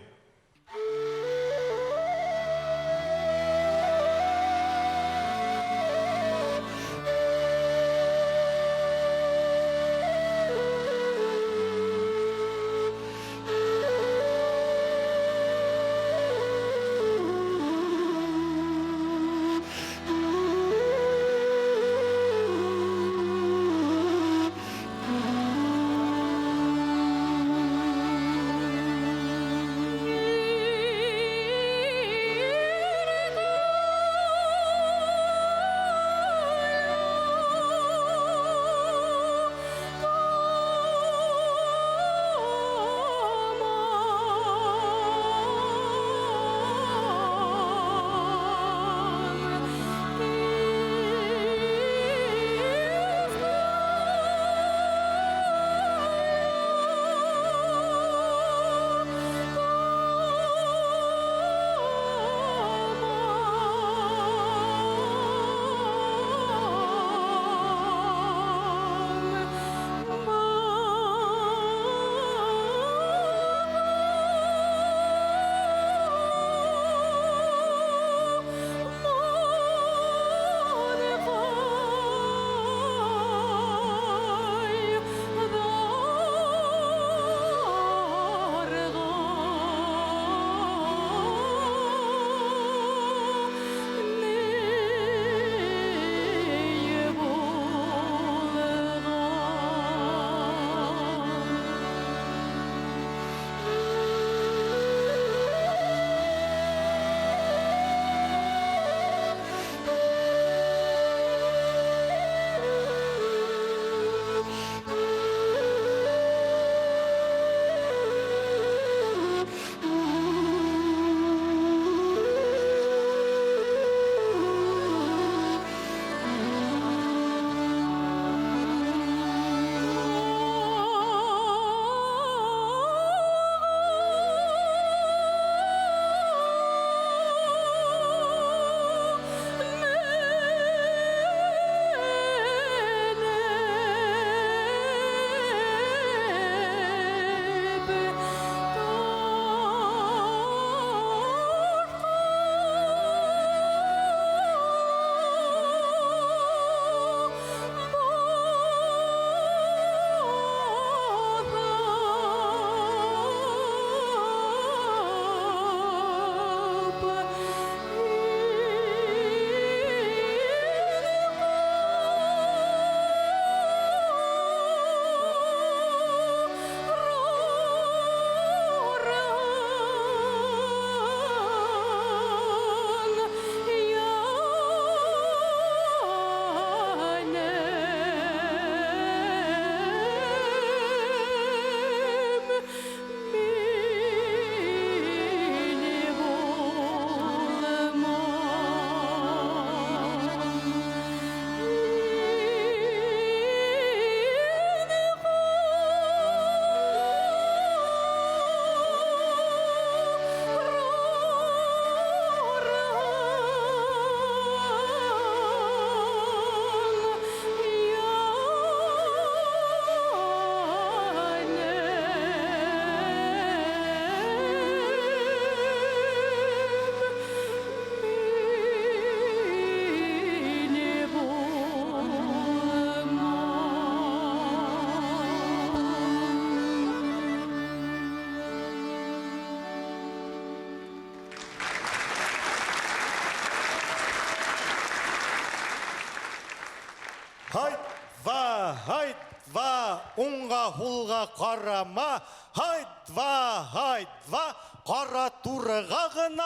Һайт, ва, һайт, ва, уңға, һулға ҡарама, һайт, ва, һайт, ва, ҡара турыға ғына.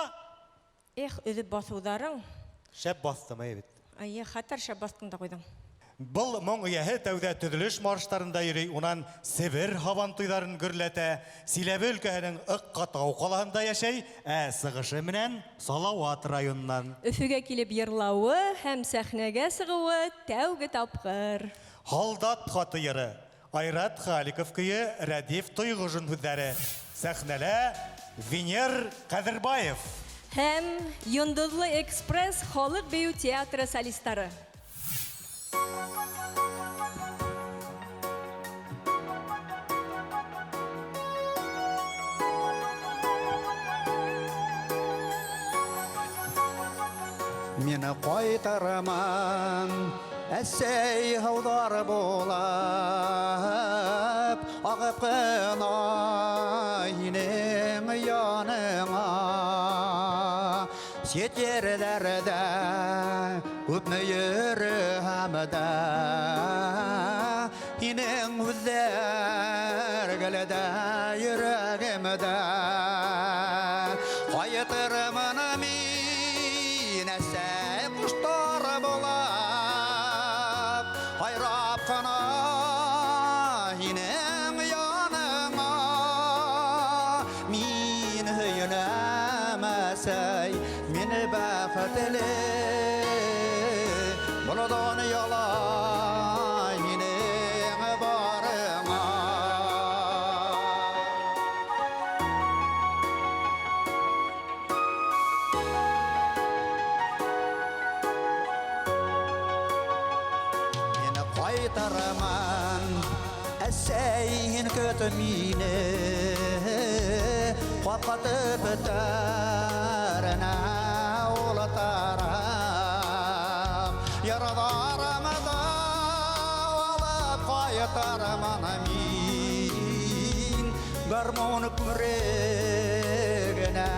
Эх, өҙөп баҫыуҙарың.
Шәп баҫтым, әйе бит.
Әйе, хәтәр шәп баҫтың да ҡуйҙың.
Был моң эйәһе тәүҙә төҙөлөш марштарында йөрөй, унан Себер һабантуйҙарын гөрләтә, Силәбе өлкәһенең Ыҡҡатау ҡалаһында йәшәй, ә сығышы менән Салауат районынан.
Өфөгә килеп йырлауы һәм сәхнәгә сығыуы тәүге тапҡыр.
Һалдат хаты йыры, Айрат Халиков көйө, Рәдиф Тойғожин һүҙҙәре. Сәхнәлә Венер Ҡәҙербаев.
Һәм Йондоҙло экспресс халыҡ бейеү театры солистары.
Ҡайтырмын, әсәй, һыуҙар булып ағып ҡына һинең яныңа. Сит ерҙәрҙә күпме йөрөһәм дә, һинең һүҙҙәр гел дә йөрәгемдә. Ҡайтырмын мин, әсәй, ҡоштар булып һайрап ҡына һинең яныңа. Мин һөйөнәм, әсәй, мин бәхетле был донъяла һинең барыңа. Мин ҡайтырмын, әсәй, һин көт мине, ҡапҡа төптәренә ултырып, йырҙарымды алып ҡайтырмын мин, гармун күкрәгенә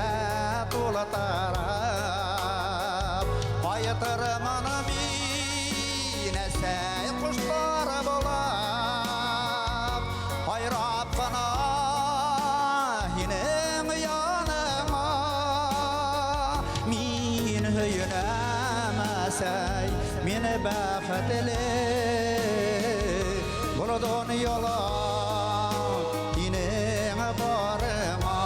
тултырып. Ҡайтырмын мин, әсәй, ҡоштар булып һайрап ҡына һинең яныңа. Мин һөйөнәм, әсәй, мин бәхетле был донъяла һинең барыңа.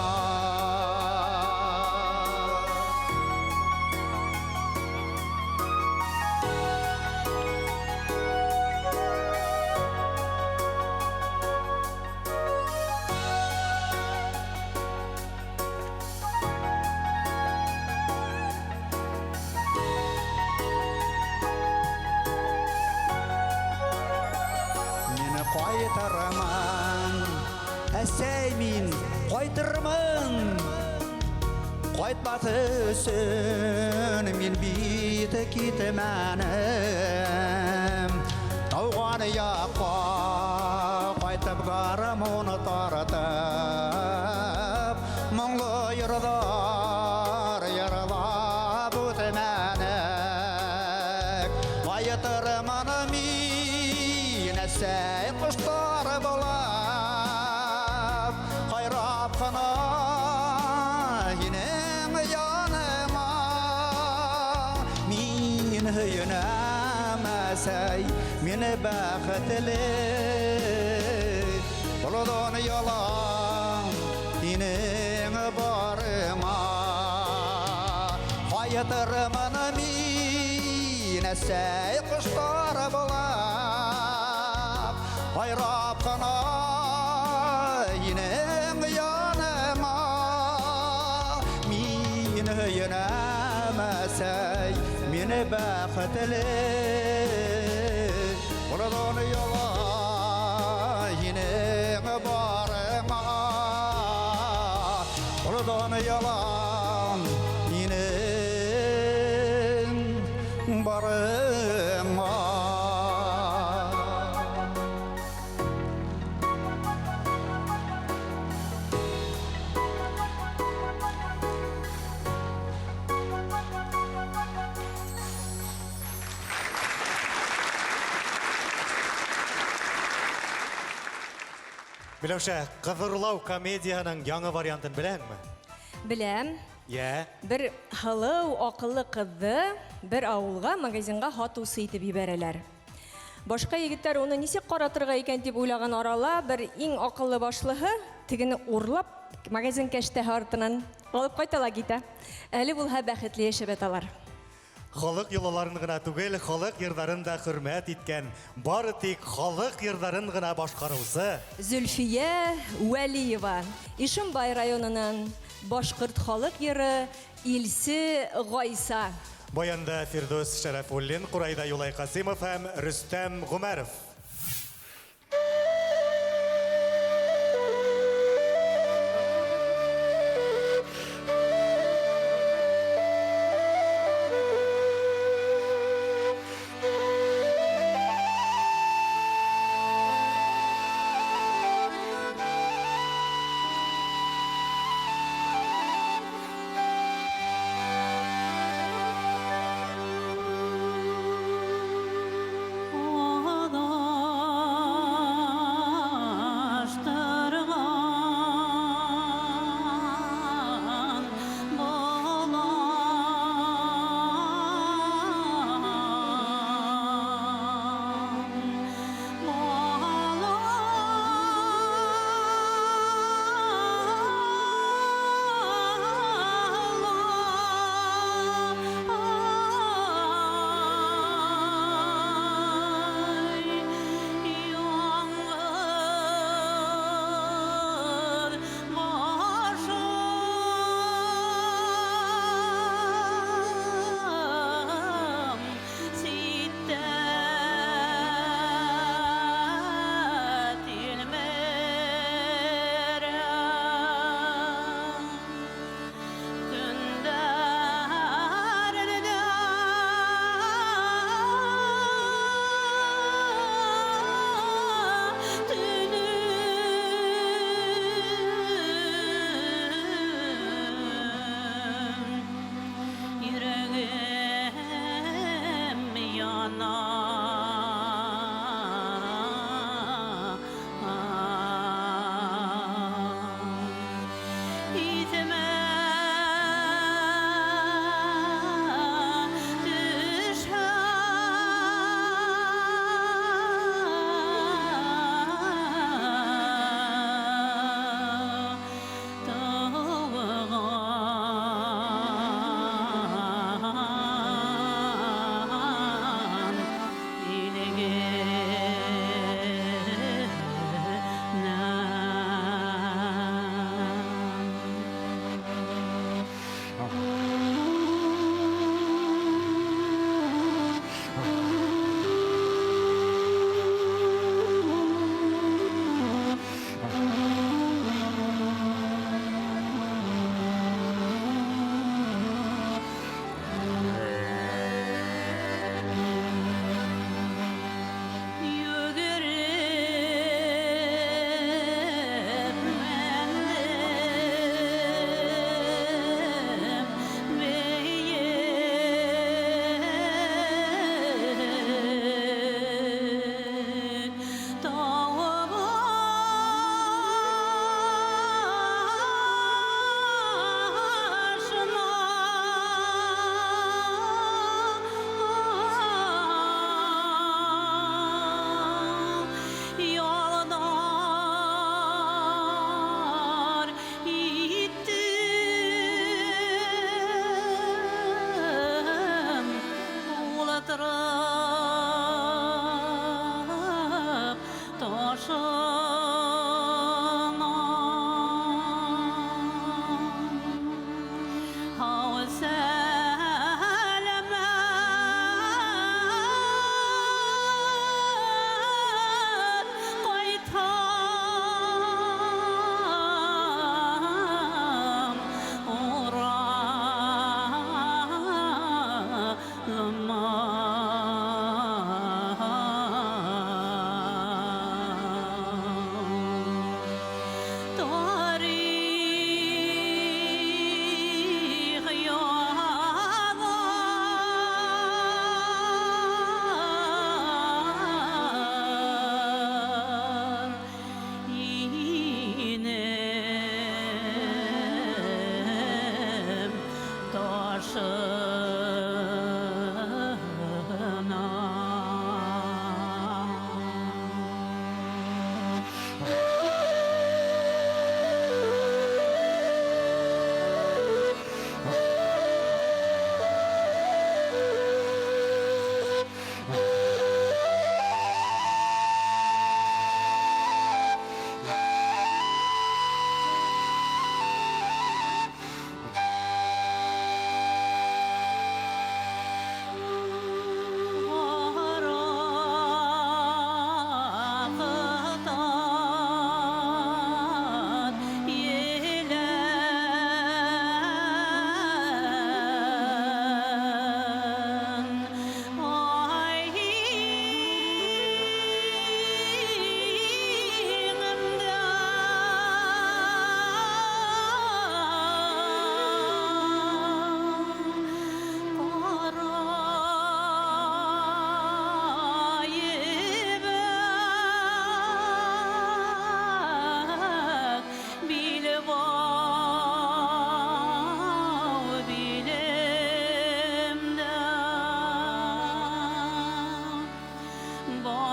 Мин ҡайтырмын, әсәй, мин ҡайтырмын. Ҡайтмаҫ өсөн мин бит китмәнем. Тыуған яҡҡа ҡайтып гармун тартып, моңло йырҙар йырлап үтмәнек. Ҡайтырмын мин, әсәй, ҡоштар булып һайрап ҡына һинең яныңа. Мин һөйөнәм, әсәй, мин бәхетле был донъяла һинең барыңа. Ҡайтырмын мин, әсәй, ҡоштар булып һайрап ҡына һинең яныңа. Мин һөйөнәм, әсәй, мин бәхетле был донъяла һинең барыңа. Был донъяла һинең барыңа.
Миләүшә, Ҡыҙырлау комедияһының яңы вариантын беләһеңме?
Беләм.
Йә.
Бер һылыу аҡыллы ҡыҙҙы бер ауылға магазинға һатыусы итеп ебәрәләр. Башҡа егеттәр уны нисек ҡаратырға икән тип уйлаған арала бер иң аҡыллы башлыһы тегене урлап магазин кәштәһе артынан алып ҡайта ла китә. Әле булһа бәхетле йәшәп яталар.
Халыҡ йолаларын ғына түгел, халыҡ йырҙарын да хөрмәт иткән, бары тик халыҡ йырҙарын ғына башҡарыусы
Зөлфиә Вәлиева, Ишембай районынан, башҡорт халыҡ йыры Илсе Ғайса.
Баянда Фирдүс Шәрәфуллин, Ҡурайҙа Юлай Ҡасимов һәм Рөстәм Ғүмәров.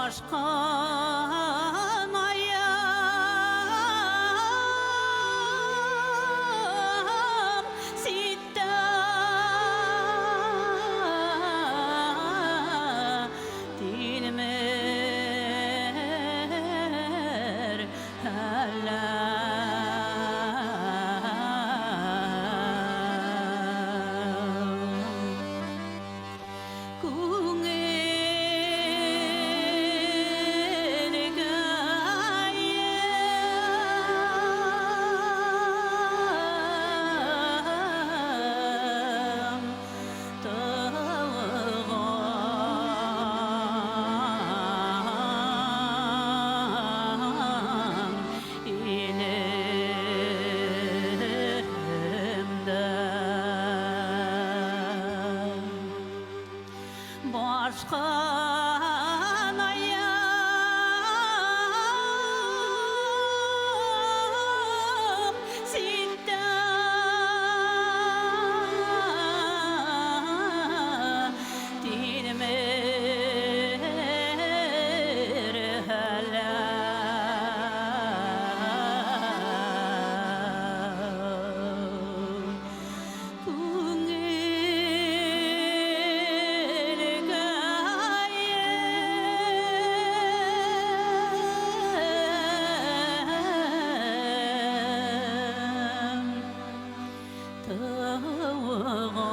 Башҡан аяғым ситтә тилмер әллә. Күңелгәйем тылған илемдә. Башҡан аяғым ситтә тилмер әллә. Күңелгәйем тыуған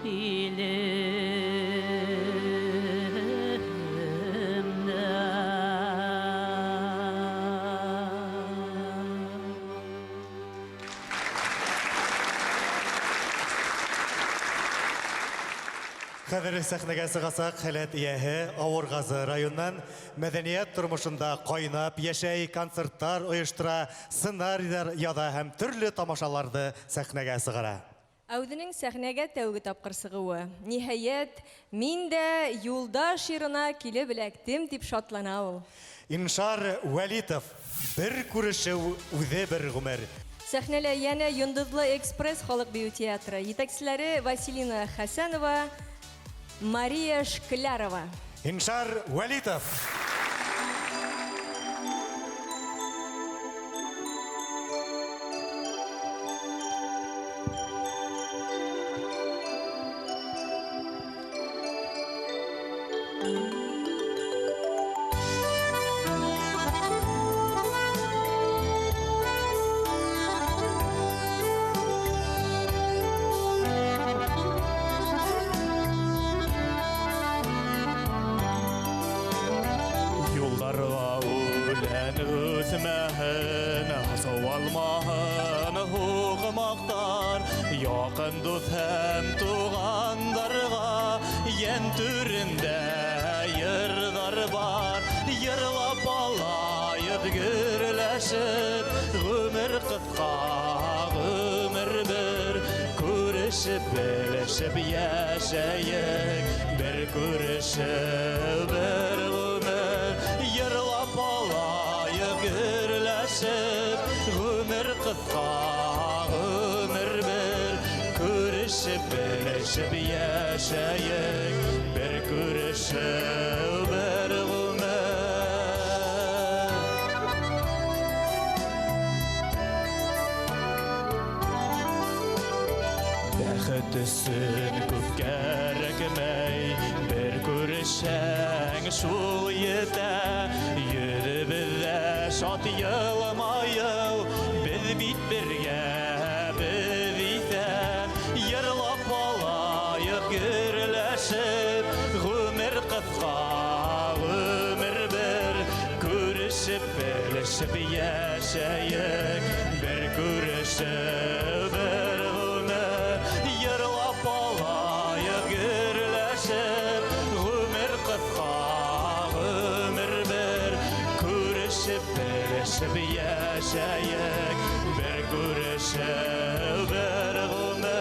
илемдә.
Хәҙер сәхнәгә сығасаҡ һәләт эйәһе Ауырғазы районынан мәҙәниәт тормошонда ҡайнап йәшәй, концерттар ойоштора, сценарийҙар яҙа һәм төрлө тамашаларҙы сәхнәгә сығара.
Ә үҙенең сәхнәгә тәүге тапҡыр сығыуы. Ниһайәт, мин дә Юлдаш йырына килеп эләктем, тип шатлана ул.
Иншар Вәлитов, бер күрешеү үҙе бер ғүмер.
Сәхнәлә йәнә Йондоҙло экспресс халыҡ бейеү театры. Етәкселәре Василина Хәсәнова, Мария Шклярова.
Иншар Вәлитов.
Юлдарға үлән үҫмәһен, сыуалмаһын һуҡмаҡтар, яҡын дуҫ һәм туғандарға йән түрендә йырҙар бар. Йырлап алайыҡ гөрләшеп, ғүмер ҡыҫҡа, ғүмер бер, күрешеп, белешеп йәшәйек, бер күрешеп, бер ғүмер. Йырлап алайыҡ гөрләшеп, ғүмер ҡыҫҡа, ғүмер бер, күрешеп, белешеп йәшәйек, бер күрешеп, бер ғүмер. Бәхет өсөн күп кәрәкмәй, бер күрешһәң шул етә. Йөҙөбөҙҙә шат йылмайыу, беҙ бит бергә, беҙ иҫән. Йырлап алайыҡ гөрләшеп, ғүмер ҡыҫҡа, ғүмер бер, күрешеп, белешеп йәшәйек, бер күрешеп, бер ғүмер. Йырлап алайыҡ гөрләшеп, ғүмер ҡыҫҡа, ғүмер бер, күрешеп, белешеп йәшәйек, бер күрешеп, бер ғүмер.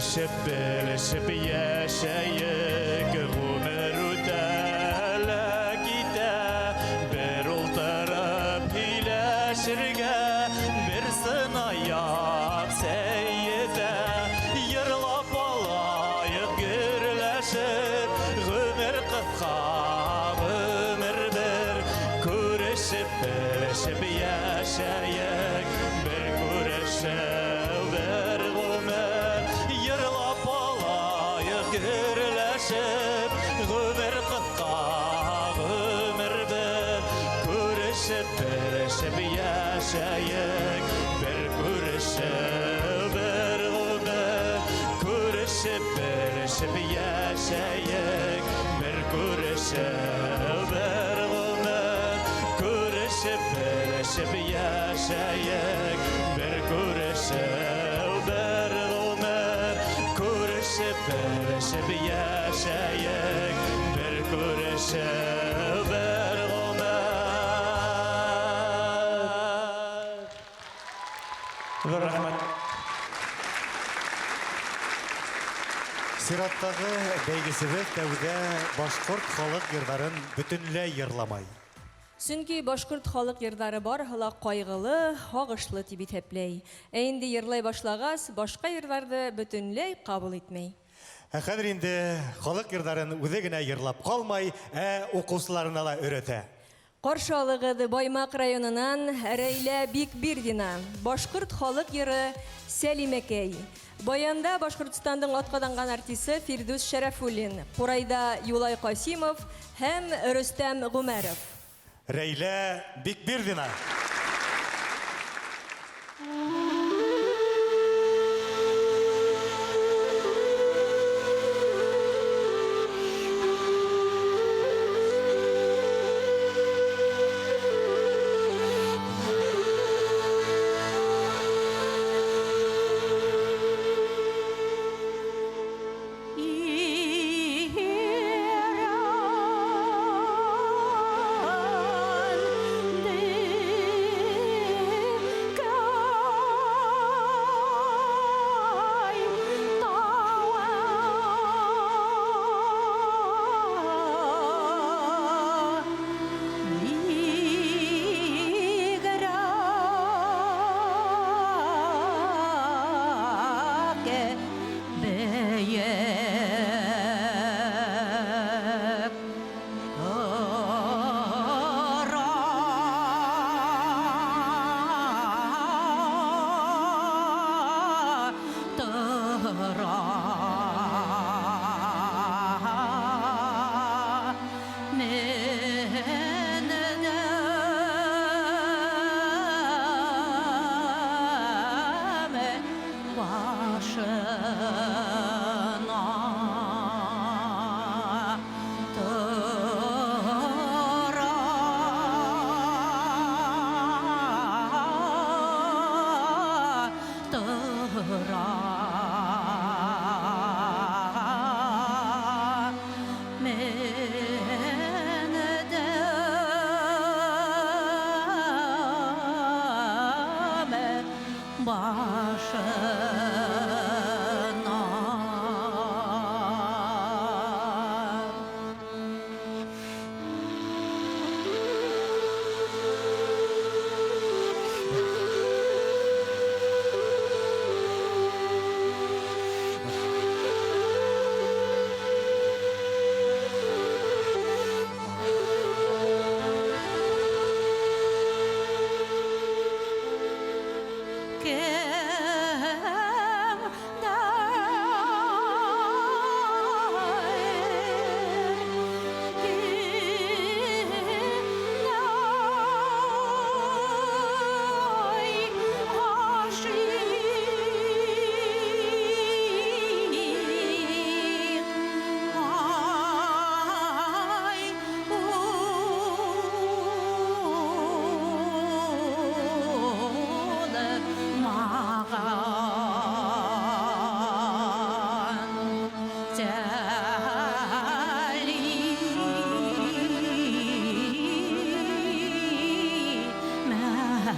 Күрешеп, белешеп йәшәйек, ғүмер үтә лә китә. Бер ултырып һөйләшергә, бер сынаяҡ сәй етә. Йырлап алайыҡ гөрләшеп, ғүмер ҡыҫҡа, ғүмер бер. Күрешеп, белешеп йәшәйек, бер күрешеү, бер ғүмер. Йырлап алайыҡ гөрләшеп, ғүмер ҡыҫҡа, ғүмер бер. Күрешеп, белешеп йәшәйек, бер күрешеү, бер ғүмер. Күрешеп, белешеп йәшәйек, бер күрешеү, бер ғүмер. Күрешеп, белешеп йәшәйек, бер күрешеү, бер ғүмер. Күрешеп, белешеп йәшәйек, бер күрешеү, бер ғүмер. Ҙур рәхмәт.
Сираттағы бәйгесебеҙ тәүҙә башҡорт халыҡ йырҙарын бөтөнләй йырламай.
Сөнки башҡорт халыҡ йырҙары барыһы ла ҡайғылы, һағышлы тип иҫәпләй. Ә инде йырлай башлағас, башҡа йырҙарҙы бөтөнләй ҡабул итмәй.
Ә хәҙер инде халыҡ йырҙарын үҙе генә йырлап ҡалмай, ә уҡыусыларына ла өйрәтә.
Ҡаршы алығыҙ Баймаҡ районынан Рәйлә Бикбирҙина, башҡорт халыҡ йыры Сәлимәкәй. Баянда Башҡортостандың атҡаҙанған артисы Фирҙүс Шәрәфуллин, ҡурайҙа Юлай Ҡасимов һәм Рөстәм Ғүмәров.
Рәйлә Бикбирҙина.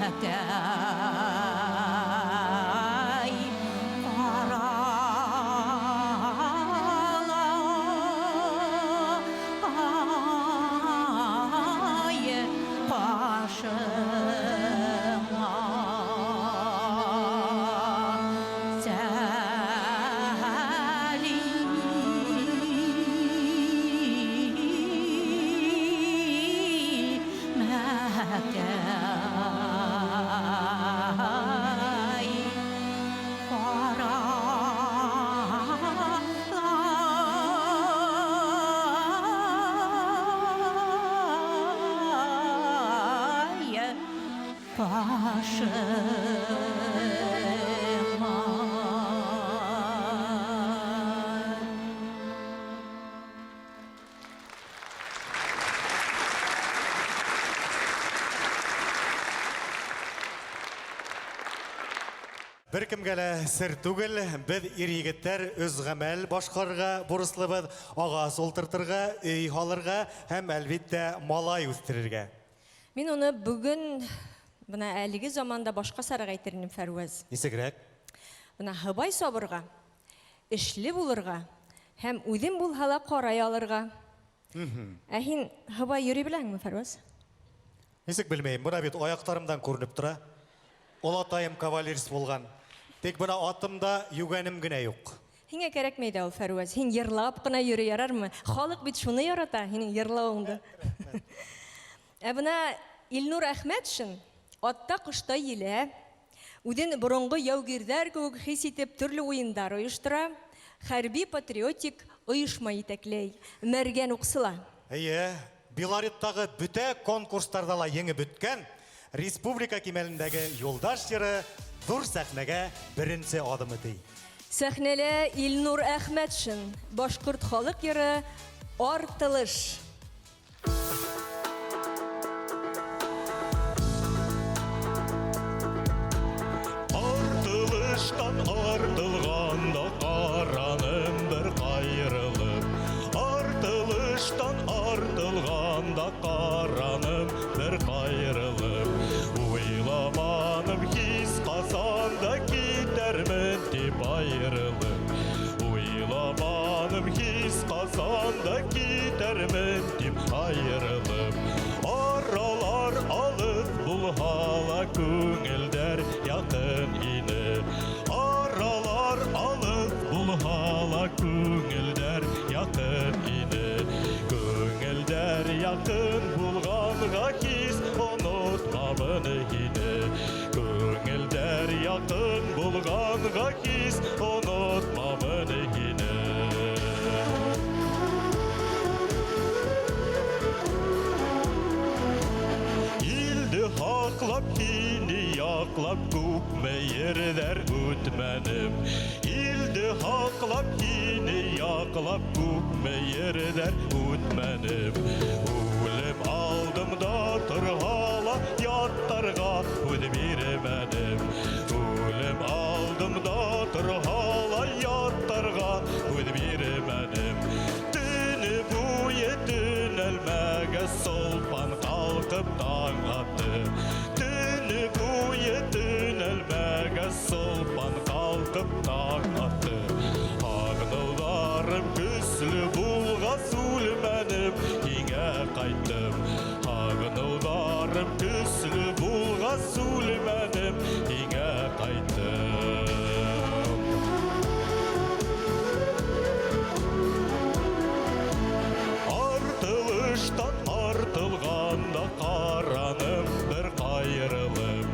Мәкәй ҡара.
Бер кемгә лә сер түгел, беҙ ир-егеттәр үҙ ғәмәл башҡарырға бурыслыбыҙ, ағас ултыртырға, өй һалырға һәм, әлбиттә, малай үҫтерергә.
Мин уны бөгөн бына әлеге заманда башҡасараҡ әйтер инем, Фәрүәз.
Нисегерәк?
Бына һыбай сабырға, эшле булырға һәм үҙем булһа ла ҡарай алырға. Ә һин һыбай йөрөй беләһеңме, Фәрүәз?
Нисек белмәйем, бына бит аяҡтарымдан күренеп тора. Олатайым кавалерист булған. Тик бына атымда йүгәнем генә юҡ.
Һиңә кәрәкмәй ҙә ул, Фәрүәз. Һин йырлап ҡына йөрөй ярармы? Халыҡ бит шуны ярата, һинең йырлауыңды. Ә бына Илнур Әхмәтшин атта ҡошта елә, үҙен боронғо яугирҙәр кеүек хис итеп төрлө уйындар ойоштора, хәрби патриотик ойошма етәкләй, мәргән уҡсыла.
Эйе, Белореттағы бөтә конкурстарҙа ла еңеп бөткән республика кимәлендәге Юлдаш йыры ҙур сәхнәгә беренсе аҙымы ти.
Сәхнәлә Илнур Әхмәтшин, башҡорт халыҡ йыры Артылыш.
Артылыштан артылғанда ҡараным бер ҡайырылып. Артылыштан артылғанда ҡараным бер ҡайырылып. Уйламаным һис ҡасан да китәрмен тип айырылып. Уйламаным һис ҡасан да китәрмен тип айырылып. Аралар алыҫ булһа ла күңелдәр яҡын ине. Аралар алыҫ булһа ла күңелдәр яҡын ине. Күңелдәр яҡын булғанға һис онотмамын һине. Күңелдәр яҡын булғанға һис онотмамын һине. Илде һаҡлап, һине яҡлап күпме ерҙәр үтмәнем. Илде һаҡлап, һине яҡлап күпме ерҙәр үтмәнем. Үлем алдымда торһа ла яттарға һүҙ бирмәнем. Үлем алдымда торһа ла яттарға һүҙ бирмәнем. Төнө буйы төнәлмәгә солпан ҡалҡып таң атты. Төнө буйы төнәлмәгә солпан ҡалҡып таң атты. Һағыныуҙарым көслө булғас үлмәнем, һиңә ҡайттым. Һағыныуҙарым көслө булғас үлмәнем, һиңә ҡайттым. Артылыштан артылғанда ҡараным бер ҡайырылып.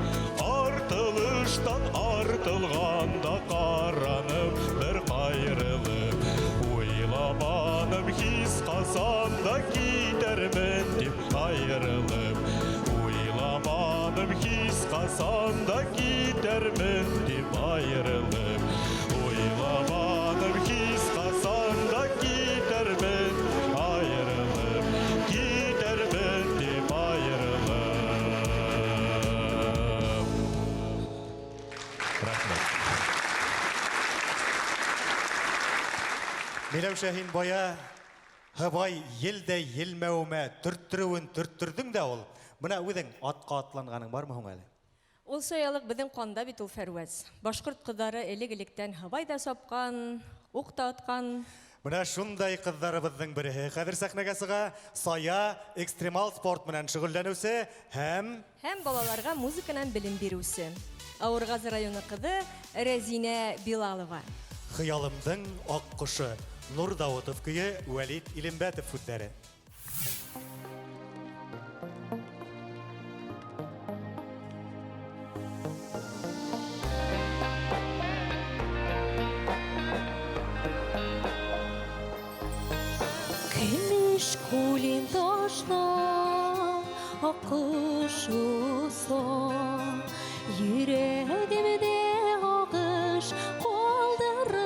Артылыштан артылғанда ҡараным бер ҡайырылып. Уйламаным һис ҡасан да китәрмен тип айырылып. Уйламаным һис ҡасан да китәрмен тип айырылып. Уйламаным һис ҡасан да китәрмен айырылып. Китәрмен тип айырылып. Рәхмәт.
Миләүшә, һин бая һыбай елдәй елмәүемә төрттөрөүен төрттөрҙөң дә ул. Бына үҙең атҡа атланғаның бармы һуң әле?
Ул саялыҡ беҙҙең ҡанда бит ул, Фәрүәз. Башҡорт ҡыҙҙары элек-электән һыбай ҙа сапҡан, уҡ та атҡан.
Бына шундай ҡыҙҙарыбыҙҙың береһе хәҙер сәхнәгә сыға. Сая экстремал спорт менән шөғөлләнеүсе һәм
Һәм балаларға музыканан белем биреүсе. Ауырғазы районы ҡыҙы Рәзинә Билалова.
Хыялымдың аҡ ҡошо. Нур Дауытов көйө, Вәлит Илембәтов һүҙҙәре.
Көмөш күлен ташлап, аҡҡош оса, Йөрәгемдә һагыш ҡалдырып,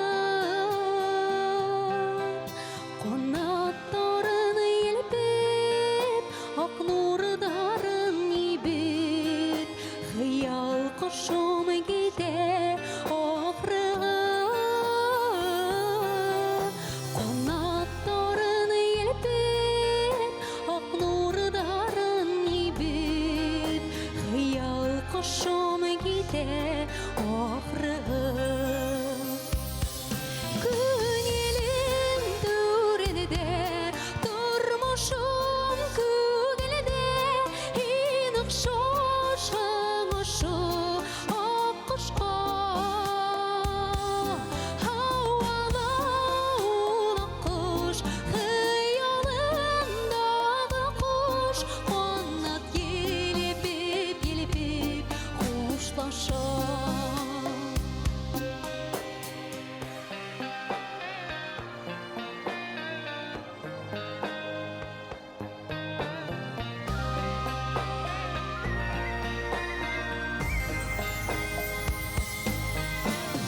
Ҡанаттарын елпеп, аҡ нурҙарын ибеп, Хыял ҡошом китә ахырға. Ҡанаттарын елпеп, аҡ нурҙарын ибеп, Хыял ҡошом китә ахырға. Күңелем түрендә, тормошом күңелдә, Һин оҡшашһың ошо аҡ ҡошҡа. Һауала ул аҡ ҡош, хыялымдағы ҡош, Ҡанат елпеп, елпеп хушлаша.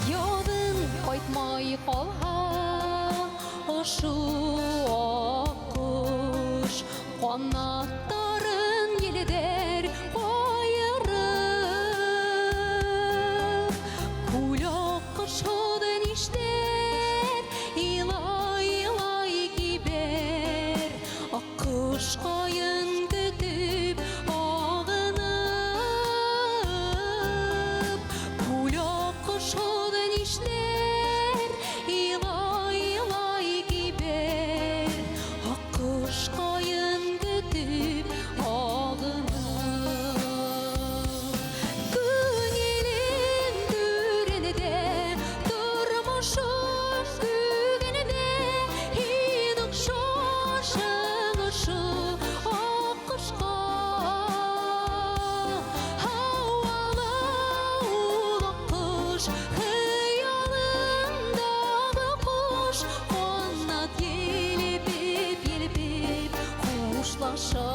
Яҙын ҡайтмай ҡалһа, ошо аҡ ҡош ҡанаттарын елдәр ҡайырып, Күл аҡ ҡошон нишләр, илай-илай кибәр, Аҡ ҡошҡайын көтөп һағынып. Күл аҡ ҡошон нишләр, илай-илай кибәр, Аҡ ҡошҡайын көтөп һағынып. Күңелем түрендә, тормошом күгендә, Һин оҡшашһың ошо аҡ ҡошҡа. Һауала ул аҡ ҡош, хыялымдағы ҡош, Ҡанат елпеп, елпеп хушлаша.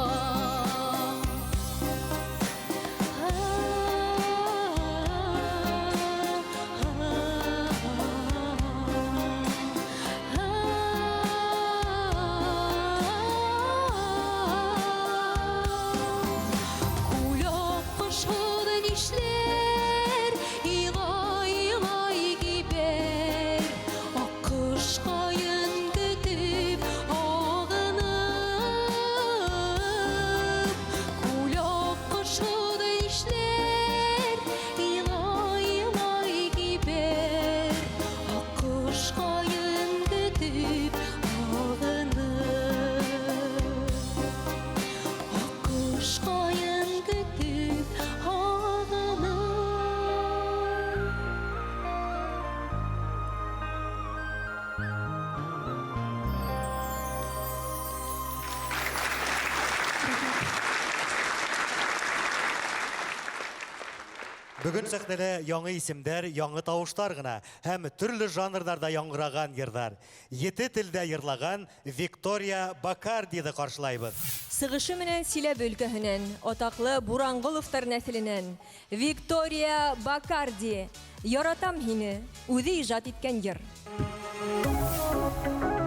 Күл аҡ ҡошон нишләр, илай-илай кибәр, Аҡ ҡошҡайын көтөп һағынып. Күл аҡ ҡошон нишләр, илай-илай кибәр, Аҡ ҡошҡайын көтөп һағынып. Аҡ ҡошҡайын көтөп һағынып.
Бөгөн сәхнәлә яңы исемдәр, яңы тауыштар ғына һәм төрлө жанрҙарҙа яңғыраған йырҙар. 7 телдә йырлаған Виктория Бакардиҙы ҡаршылайбыҙ.
Сығышы менән Силәбе өлкәһенән, атаҡлы Буранғоловтар нәҫеленән Виктория Бакарди. Яратам һине, үҙе ижад иткән йыр.
Thank you.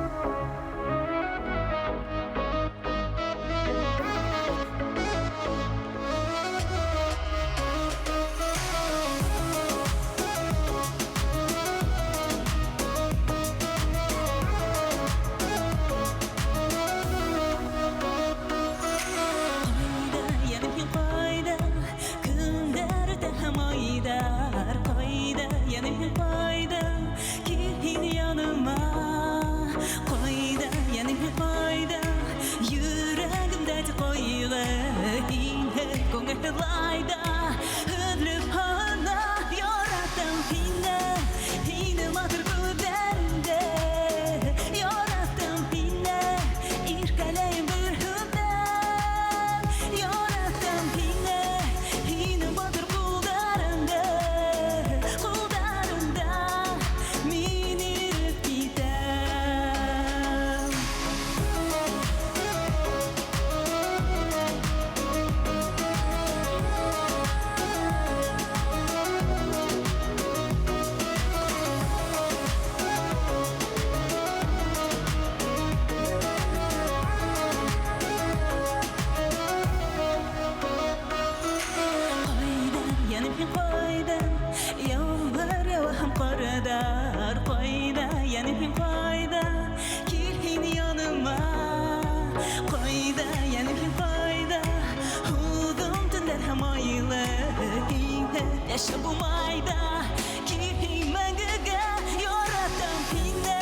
Йәшәп булмай да, килһәң мәңгегә. Яратам һине,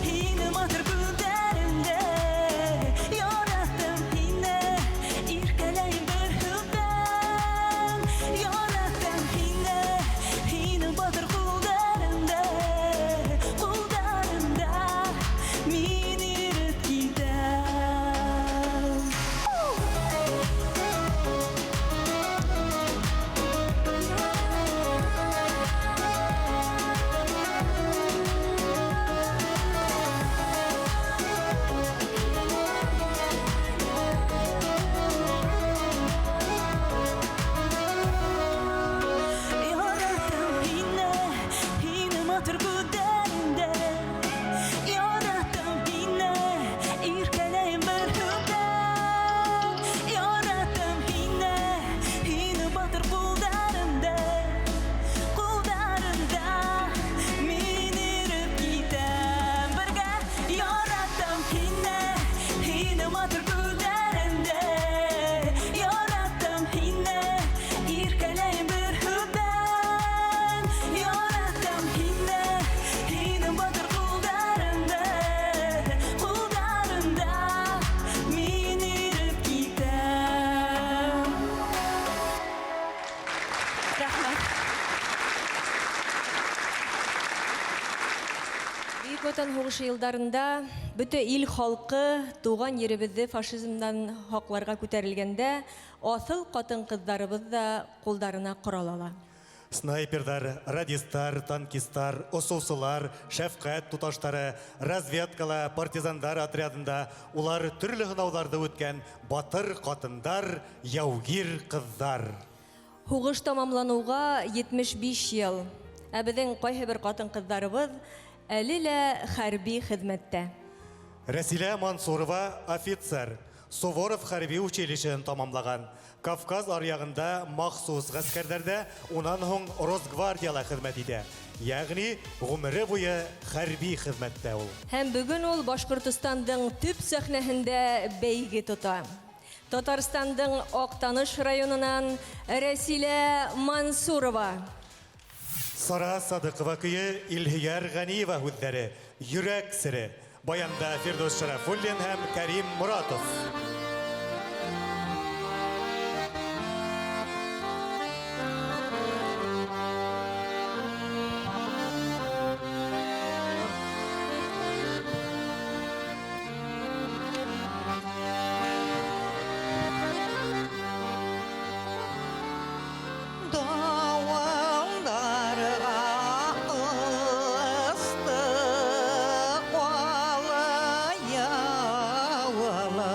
һине матур күҙҙәреңде. Яратам һине, иркәләйем бер һүҙҙән. Яратам һине, һине батыр ҡулдарыңды, ҡулдарыңда мин иреп китәм. Яратам һине, һине матур күҙҙәреңде. Яратам һине, иркәләйем бер һүҙҙән. Яратам һине, һине батыр ҡулдарыңды, ҡулдарыңда мин иреп китәм бергә. Яратам һине, һине матур күҙҙәреңде. Яратам һине, иркәләйем бер һүҙҙән. Яратам һине, һине батыр ҡулдарыңды, ҡулдарыңда мин иреп китәм. Рәхмәт.
Бөйөк Ватан һуғышы йылдарында бөтә ил халҡы тыуған еребеҙҙе фашизмдан һаҡларға күтәрелгәндә, аҫыл ҡатын-ҡыҙҙарыбыҙ ҙа ҡулдарына ҡорал ала.
Снайперҙар, радисттар, танкисттар, осоусылар, шәфҡәт туташтары, разведкала, партизандар отрядында улар төрлө һынауҙарҙы үткән батыр ҡатындар, яугир ҡыҙҙар.
Һуғыш тамамланыуға 75 йыл. Ә беҙҙең ҡайһы бер ҡатын-ҡыҙҙарыбыҙ әле лә хәрби хеҙмәттә.
Рәсилә Мансурова офицер, Суворов хәрби училищеһын тамамлаған. Кавказ аръяғында махсус ғәскәрҙәрҙә, унан һуң Росгвардияла хеҙмәт итә. Йәғни ғүмере буйы хәрби хеҙмәттә ул.
Һәм бөгөн ул Башҡортостандың төп сәхнәһендә бәйге тота. Татарстандың Аҡтаныш районынан Рәсилә Мансурова.
Сара Садыҡова көйө, Илһөйәр Ғәниева һүҙҙәре, Йөрәк сере. Баянда Фирдүс Шарафуллин һәм Кәрим Моратов.
Dağlara ıstık ola ya ola.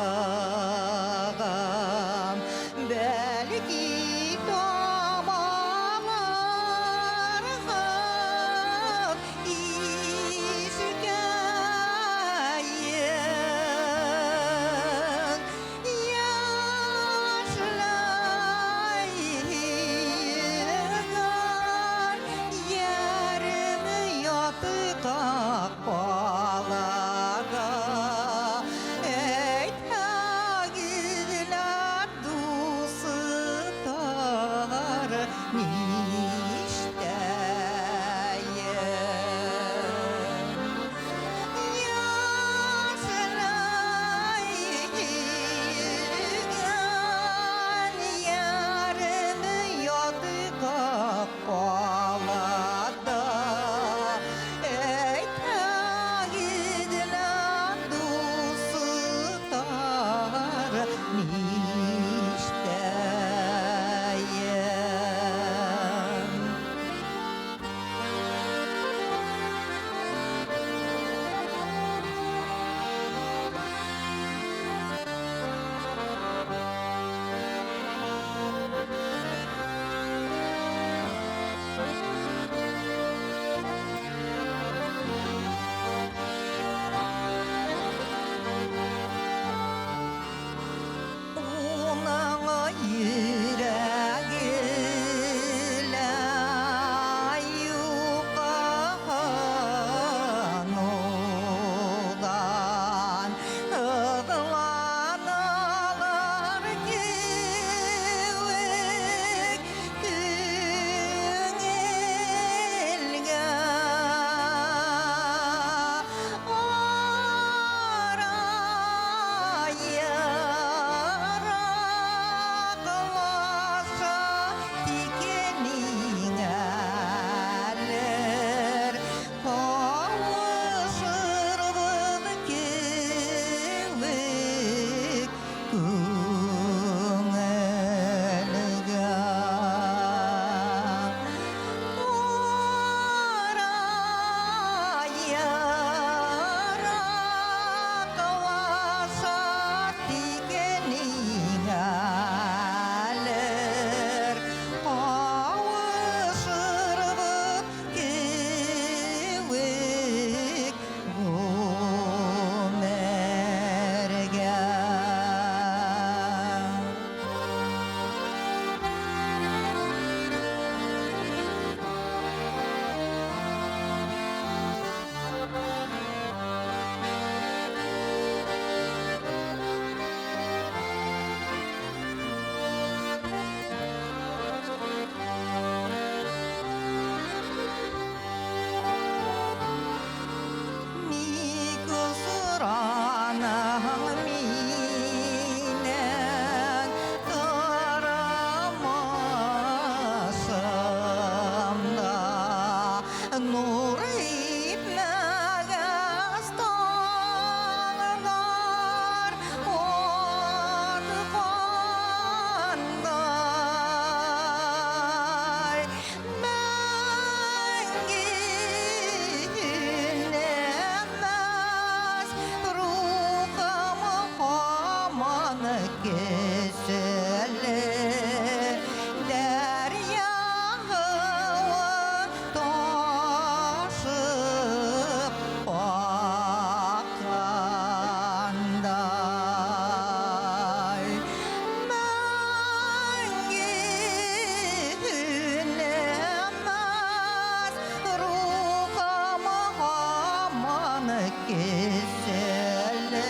Көслө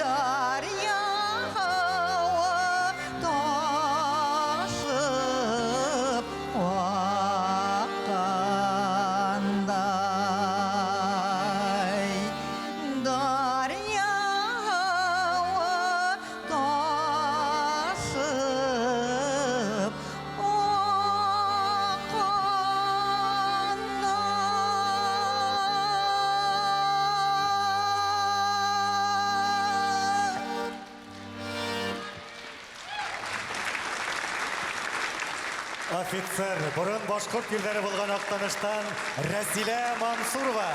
даръя һыуы ташып аҡҡандай, даръя һыуы ташып аҡҡандай.
Офицер, борон башҡорт ерҙәре булған Аҡтаныштан Рәсилә Мансурова.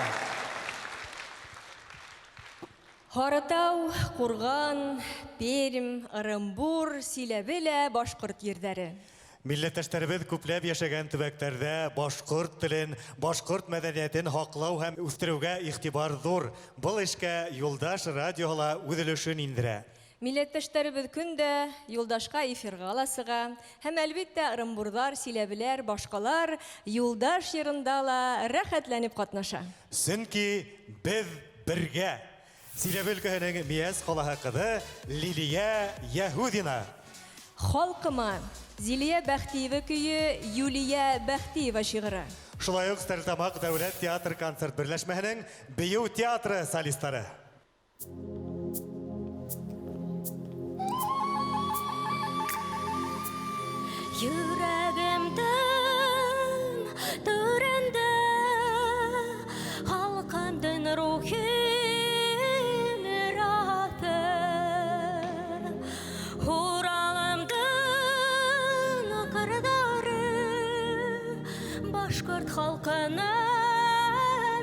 Һарытау, Ҡурған, Пермь, Ырымбур, Силәбе лә башҡорт ерҙәре.
Милләттәштәребеҙ күпләп йәшәгән төбәктәрҙә башҡорт телен, башҡорт мәҙәниәтен һаҡлау һәм үҫтереүгә иғтибар ҙур. Был эшкә Юлдаш радиоһы ла үҙ өлөшөн индерә.
Милләттәштәребеҙ көн дә Юлдашҡа эфирға ла сыға. Һәм, әлбиттә, ырымбурҙар, силәбеләр, башҡалар Юлдаш йырында ла рәхәтләнеп ҡатнаша.
Сөнки беҙ бергә. Силәбе өлкәһенең Миәс ҡалаһы ҡыҙы Лилиә Яһүҙина.
Халҡыма Зилиә Бәхтиева көйө, Юлия Бәхтиева шиғыры.
Шулай уҡ Стәрлетамаҡ дәүләт театр концерт берләшмәһенең бейеү театры солистары.
Йөрәгемдең түрендә халҡымдың рухи мираҫы, Уралымдың ҡырҙары, башҡорт халҡының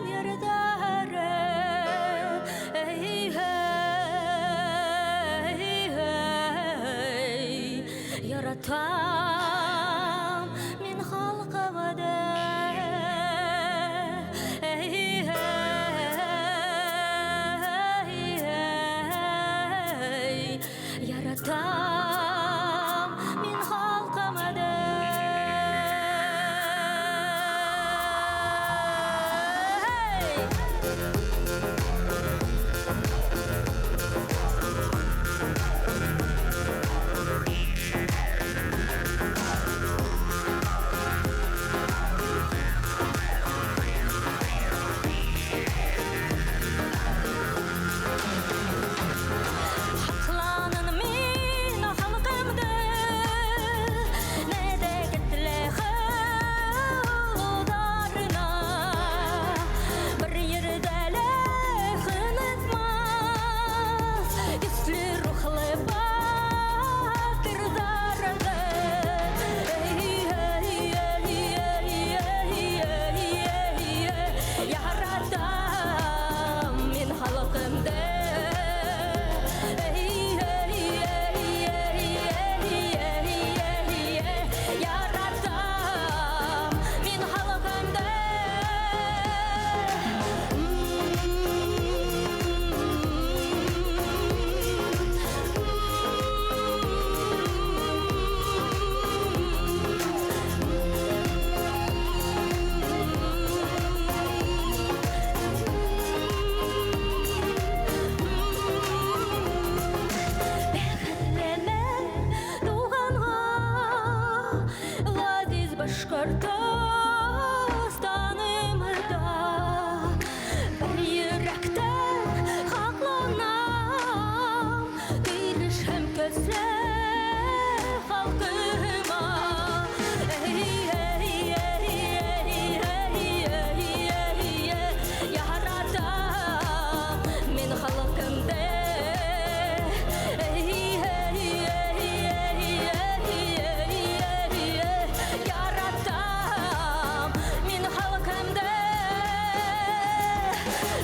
ерҙәре. Эй, эй, эй, яратам мин халҡымды. Эй, эй, эй, яратам мин халҡымды. Һаҡланын мин халҡымды, мәҙәкәтле ҡылдарына. Бер ерҙә лә һынатмаҫ көслө рухлы батырҙарҙы. Эй, эй, эй, эй, эй, эй, эй, яратам мин халҡымды. Эй, эй, эй, эй, эй, эй, эй, яратам мин халҡымды. Бәхетлемен туғанға, ғәзиз Башҡортостанымда. Бер йөрәктән һаҡланам, тырыш һәм көслө халҡыма. Эй, эй, эй, эй, эй, эй, эй, яратам мин халҡымды. Эй, эй, эй, эй, эй, эй, эй, яратам мин халҡымды.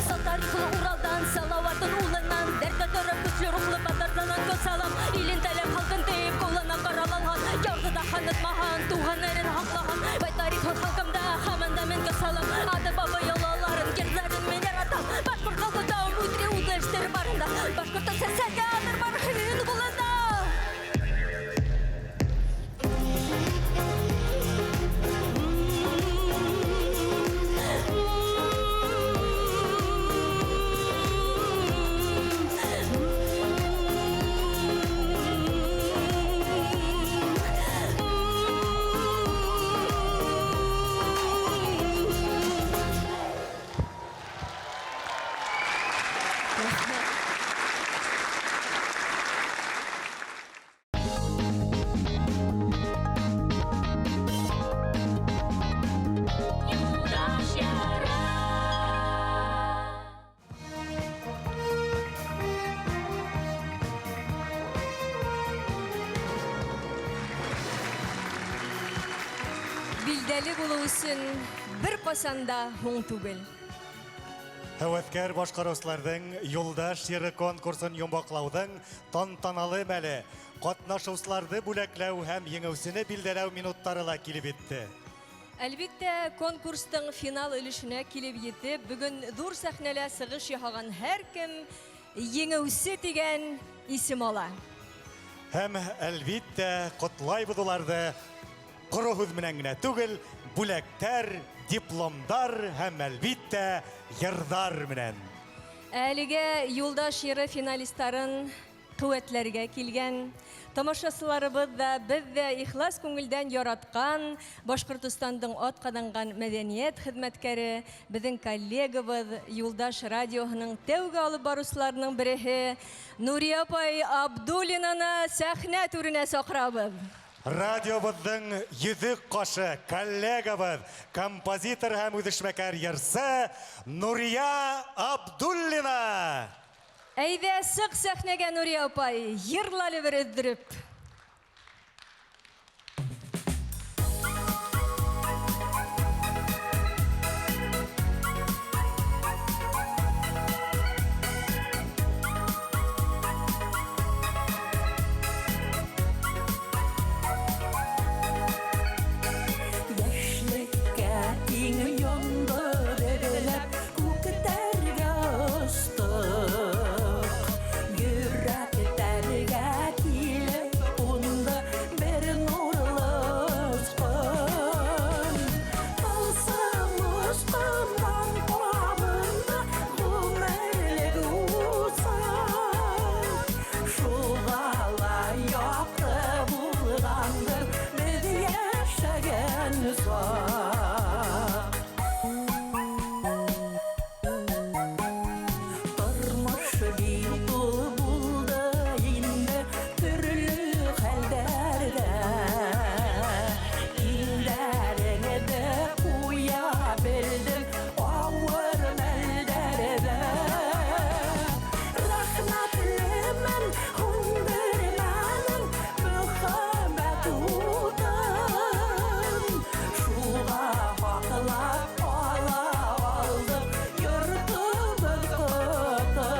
Сал тарихлы Уралдан, Салауаттың улынан, дәртә тороп көслө рухлы батырҙанан көс алам. Илен теләп, халҡын тейеп, ҡулына ҡорал алған, яуҙы да һанатмаған, туған ерен һаҡлаған. Бай тарихлы халҡымда һаман да мин көс алам. Ата баба йолаларын, ерҙәрен мин яратам. Башҡорт халҡы тауым үтре утлы эштәре барында. Башҡорттың сәсәкә бар һин ҡулында.
Рәхмәт.
Юлдаш йыры.
Билдәле булыу өсөн бер ҡасан да һуң түгел.
Һәүәҫкәр башҡарыусыларҙың Юлдаш йыры конкурсын йомғаҡлауҙың тантаналы мәле, ҡатнашыусыларҙы бүләкләү һәм еңеүсене билдәләү минуттары ла килеп етте.
Әлбиттә, конкурстың финал өлөшөнә килеп етеп, бөгөн ҙур сәхнәлә сығыш яһаған һәр кем еңеүсе тигән исем ала.
Һәм әлбиттә, ҡотлайбыҙ уларҙы ҡоро һүҙ менән генә түгел, бүләктәр, дипломдар һәм әлбиттә йырҙар менән.
Әлегә Юлдаш йыры финалистарын ҡеүәтләргә килгән тамашасыларыбыҙ ҙа, беҙ ҙә ихлас күңелдән яратҡан Башҡортостандың атҡаҙанған мәҙәниәт хеҙмәткәре, беҙҙең коллегабыҙ, Юлдаш радиоһының тәүге алып барыусыларының береһе Нурия апай Абдуллинаны сәхнә түренә саҡырабыҙ.
Радиобыҙҙың йөҙөк ҡашы, коллегабыҙ, композитор һәм үҙешмәкәр йырсы Нурия Абдуллина.
Әйҙә, сыҡ сәхнәгә, Нурия апай, йырла әле бер өҙҙөрөп.
Йәшлеккә тиң янды дөрләп, күктәргә остоҡ. Йөрәктәргә килеп ҡунды бер нурлы осҡон. Тылсым осҡондан ҡабынды ғүмерлек усаҡ. Шуға ла яҡты булғандыр беҙ йәшәгән саҡ. Тормош бит ул булды инде төрлө хәлдәрҙә. Иңдәреңде ҡуя белдең ауыр мәлдәрҙә. Рәхмәтлемен, һүндермәнең мөхәббәт утын. Шуға һаҡлап ҡала алдыҡ йортобоҙ ҡотон.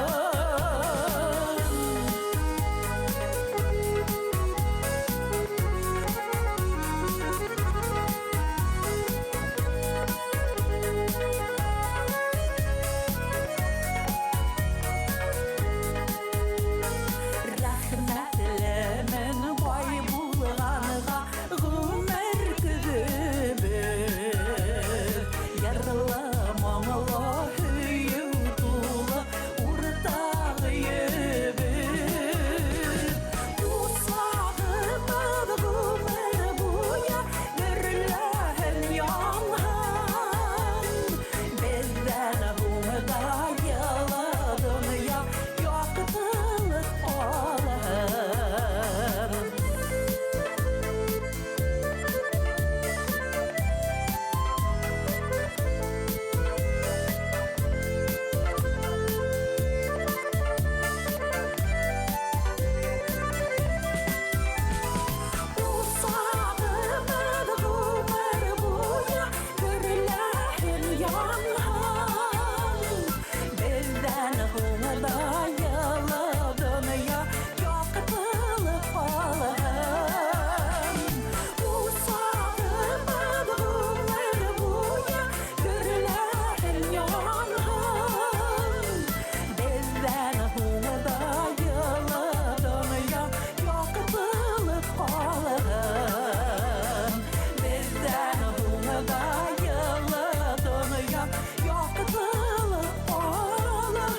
Рәхмәтлемен бай булғанға ғүмер көҙөбөҙ. Йырлы, моңло, һөйөү тулы уртаҡ өйөбөҙ. Усағыбыҙ ғүмер буйы гөрләһен, янһын. Беҙҙән һуң да йылы донъя яҡтылыҡ алһын. Усағыбыҙ ғүмер буйы гөрләһен, янһын. Беҙҙән һуң да йылы донъя яҡтылыҡ алһын. Усағыбыҙ ғүмер буйы гөрләһен, янһын. Беҙҙән һуң да йылы донъя яҡтылыҡ алһын. Беҙҙән һуң да йылы донъя яҡтылыҡ алһын.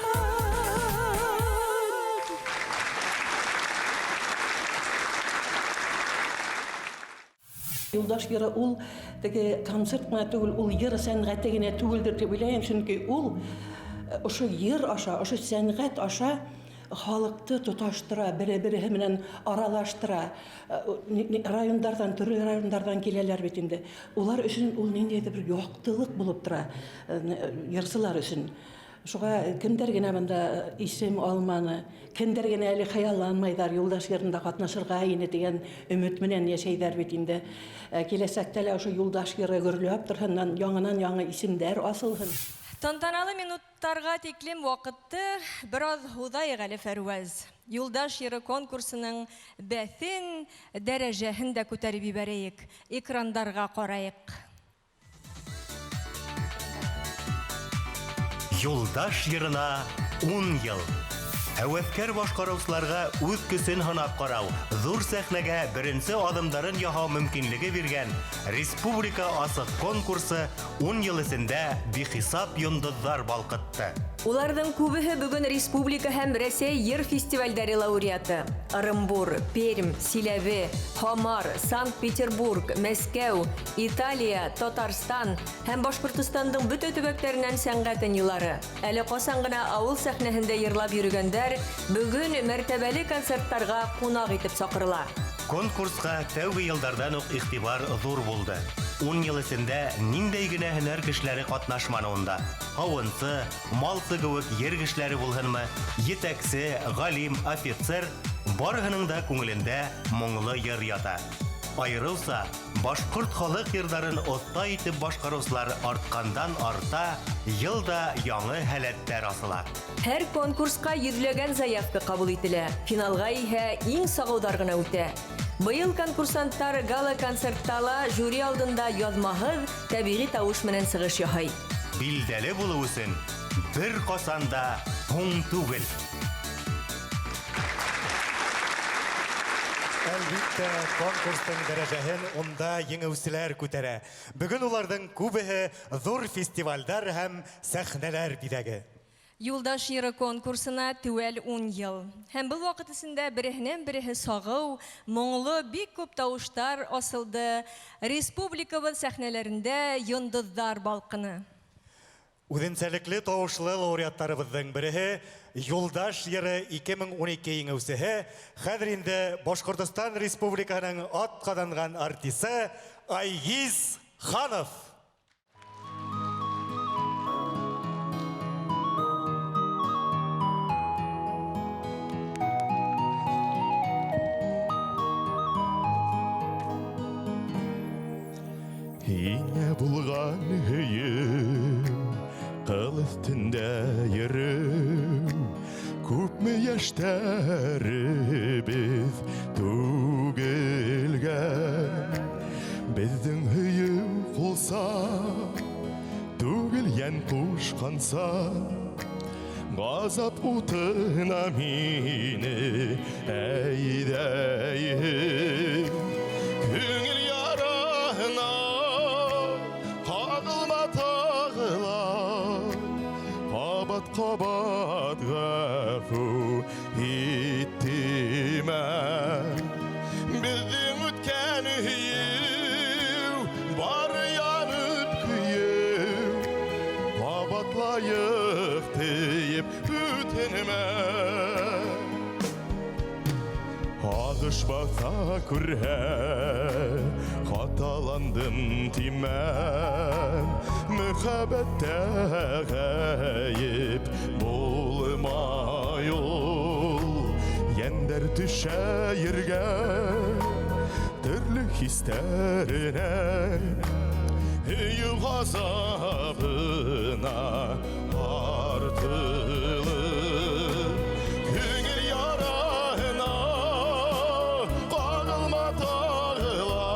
Юлдаш йыры ул теге концерт ҡына түгел, ул йыр сәнғәте генә түгелдер тип уйлайым, сөнки ул Ошо йыр аша, ошо сәнғәт аша халыҡты тоташтыра, бере-береһе менән аралаштыра. Райондарҙан, төрлө райондарҙан киләләр бит инде. Улар өсөн ул ниндәйҙер бер яҡтылыҡ булып тора, йырсылар өсөн. Шуға кемдәр генә бында исем алманы, кемдәр генә әле хыялланмайҙар, Юлдаш йырында ҡатнашырға ине тигән өмөт менән йәшәйҙәр бит инде. Киләсәктә лә ошо Юлдаш йыры гөрләп торһон, яңынан-яңы исемдәр асылһын.
Тантаналы минуттарға тиклем ваҡытты бер аҙ һуҙайыҡ әле, Фәрүәз. Юлдаш йыры конкурсының бәҫен, дәрәжәһен дә күтәреп ебәрәйек, экрандарға ҡарайыҡ.
Юлдаш йырына 10 йыл. Һәүәҫкәр башҡарыусыларға үҙ көсөн һынап ҡарау, ҙур сәхнәгә беренсе аҙымдарын яһау мөмкинлеге биргән республика асыҡ конкурсы 10 йыл эсендә бихисап йондоҙҙар балҡытты.
Уларҙың күбеһе бөгөн республика һәм Рәсәй йыр фестивальдәре лауреаты. Ырымбур, Пермь, Силәбе, Һамар, Санкт-Петербург, Мәскәү, Италия, Татарстан һәм Башҡортостандың бөтә төбәктәренән сәнғәт ынйылары. Әле ҡасан ғына ауыл сәхнәһендә йырлап йөрөгәндәр бөгөн мәртәбәле концерттарға ҡунаҡ итеп саҡырыла.
Конкурсҡа тәүге йылдарҙан уҡ иғтибар ҙур булды. 10 йыл эсендә ниндәй генә һөнәр кешеләре ҡатнашманы унда. Һауынсы, малсы кеүек ер кешеләре булһынмы, етәксе, ғалим, офицер, барыһының да күңелендә моңло йыр ята. Айырыуса, башҡорт халыҡ йырҙарын оҫта итеп башҡарыусылар артҡандан арта, йыл да яңы һәләттәр асыла.
Һәр конкурсҡа йөҙләгән заявка ҡабул ителә. Финалға иһә иң сағыуҙар ғына үтә. Быйыл конкурсанттар гала-концертта ла жюри алдында яҙмаһыҙ тәбиғи тауыш менән сығыш яһай.
Билдәле булыу өсөн бер ҡасан да һуң түгел.
Әлбиттә, конкурстың дәрәжәһен унда еңеүселәр күтәрә. Бөгөн уларҙың күбеһе ҙур фестивалдәр һәм сәхнәләр биҙәге.
Юлдаш йыры конкурсына теүәл 10 йыл. Һәм был ваҡыт эсендә береһенән береһе сағыу, моңло бик күп тауыштар асылды. Республикабыҙ сәхнәләрендә йондоҙҙар балҡыны.
Үҙенсәлекле тауышлы лауреаттарыбыҙҙың береһе Юлдаш йыры 2012 еңеүсеһе, хәҙер инде Башҡортостан Республикаһының атҡаҙанған артисы Айгиз Ханов.
Һиңә булған һөйөм, ҡыл өҫтөндә йөрөм, күпме йәштәребеҙ түгелгән. Беҙҙең һөйөү ҡулса, түгел йән ҡушҡанса, ғазап утына мине әйҙәйһең. Күңел яраһына ҡағылма тағы ла, ҡабат-ҡабат ғәфү иттемә. Беҙҙең үткән һөйөү бар янып көйөү, ҡабатлайыҡ тиеп үтенмә. Ағыш баҫа күрһә, хаталандым тимә. Мөхәббәттә ғәйеп булмай ул. Йәндәр төшә ергә, төрлө хистәренә, һөйөү ғазабына тартылып. Күңел яраһына ҡағылма тағы ла,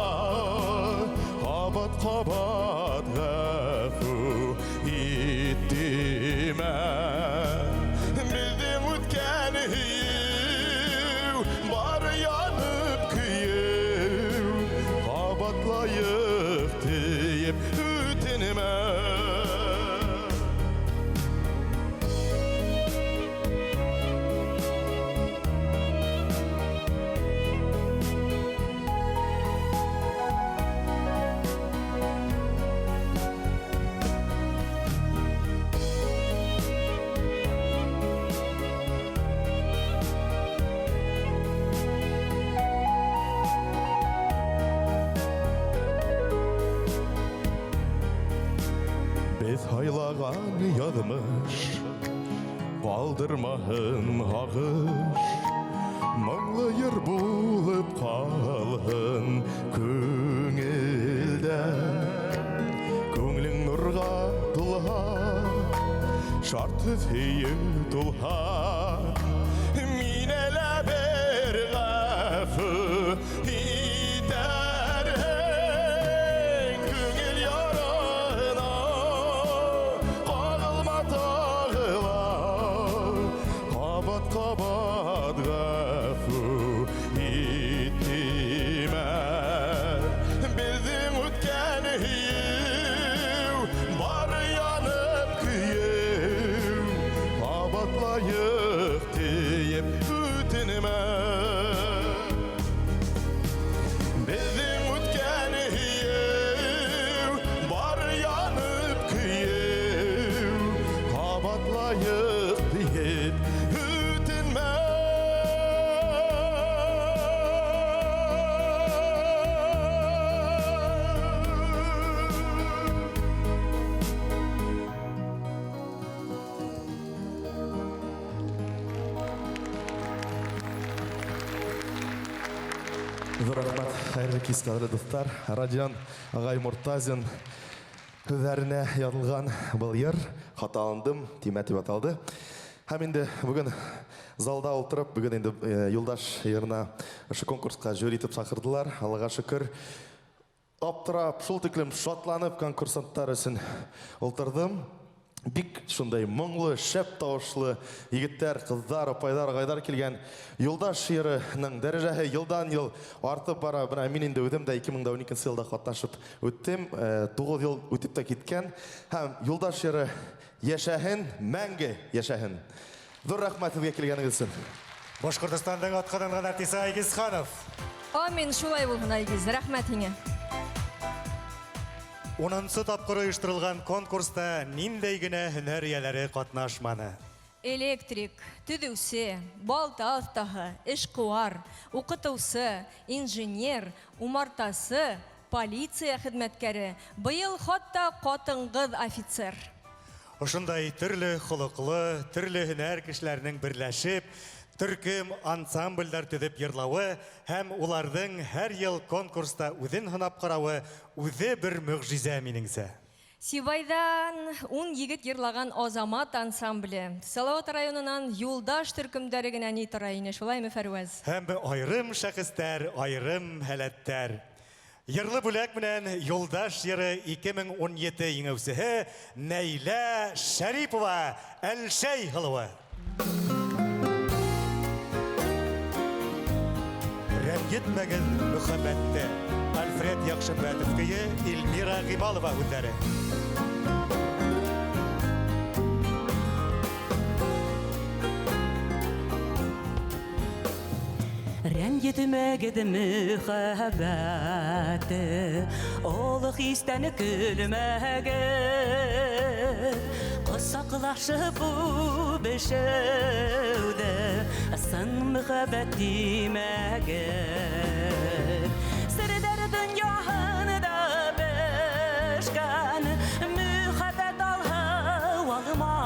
ҡабат-ҡабат ғәфү иттемә. Беҙҙең үткән һөйөү бар янып көйөү, ҡабатлайыҡ тиеп үтенмә. Язмаган язмыш Калдырмаһын һагыш Моңлы йыр булып калһын күңелдә. Күңелең нурга тулһа, шартсыз һөйөү тулһа, мине лә бер ғәфү итәрһең. Күңел ярына ҡағылма тағы ла, ҡабат-ҡабат ғәфү ит тимә. Беҙҙең үткән һөйөү бар янып көйөү, ҡабатлайыҡ тиеп үтенмә. Беҙҙең үткән һөйөү бар янып көйөү, ҡабатлайыҡ тиеп үтенмә.
Ҙур рәхмәт, хәйерле кис, ҡәҙерле дуҫтар. Родион ағай Мортазин һүҙҙәренә яҙылған был йыр «Хаталандым тимә» тип аталды. Һәм инде бөгөн залда ултырып, бөгөн инде Юлдаш йырына ошо конкурсҡа жюри итеп саҡырҙылар. Аллаға шөкөр, аптырап, шул тиклем шатланып конкурсанттар өсөн ултырҙым. Бик шундай моңло, шәп тауышлы егеттәр, ҡыҙҙар, апайҙар, ағайҙар килгән. Юлдаш йырының дәрәжәһе йылдан-йыл артып бара. Бына мин инде үҙем дә 2012 йылда ҡатнашып үттем. 9 йыл үтеп тә киткән. Һәм Юлдаш йыры йәшәһен, мәңге йәшәһен. Ҙур рәхмәт һеҙгә килгәнегеҙ өсөн.
Башҡортостандың атҡаҙанған артисы Айгиз Ханов.
Амин, шулай булһын, Айгиз. Рәхмәт һиңә.
10-нсы тапҡыр ойошторолған конкурста ниндәй генә һөнәр эйәләре ҡатнашманы.
Электрик, төҙөүсе, балта оҫтаһы, эшҡыуар, уҡытыусы, инженер, умартасы, полиция хеҙмәткәре, быйыл хатта ҡатын-ҡыҙ офицер.
Ошондай төрлө холоҡло, төрлө һөнәр кешеләренең берләшеп, төркөм ансамблдәр төҙөп йырлауы һәм уларҙың һәр йыл конкурста үҙен һынап ҡарауы үҙе бер мөғжизә минеңсә.
Сибайҙан 10 егет йырлаған Азамат ансамбле, Салауат районынан Юлдаш төркөмдәре генә ни тора ине, шулаймы, Фәрүәз?
Һәм айырым шәхестәр, айырым һәләттәр. Йырлы бүләк менән Юлдаш йыры 2017 еңеүсеһе Нәйлә Шәрипова, Әлшәй һылыуы. Рәнйетмәгеҙ мөхәббәтте. Альфред Яҡшымбәтов көйө, Эльмира Ғималова һүҙҙәре.
Рәнйетмәгеҙ мөхәббәтте, оло хистән көлмәгеҙ. Ҡосаҡлашып үбешеүҙе ысын мөхәббәт тимәгеҙ. Серҙәр донъяһында бешкән мөхәббәт алһыу алма.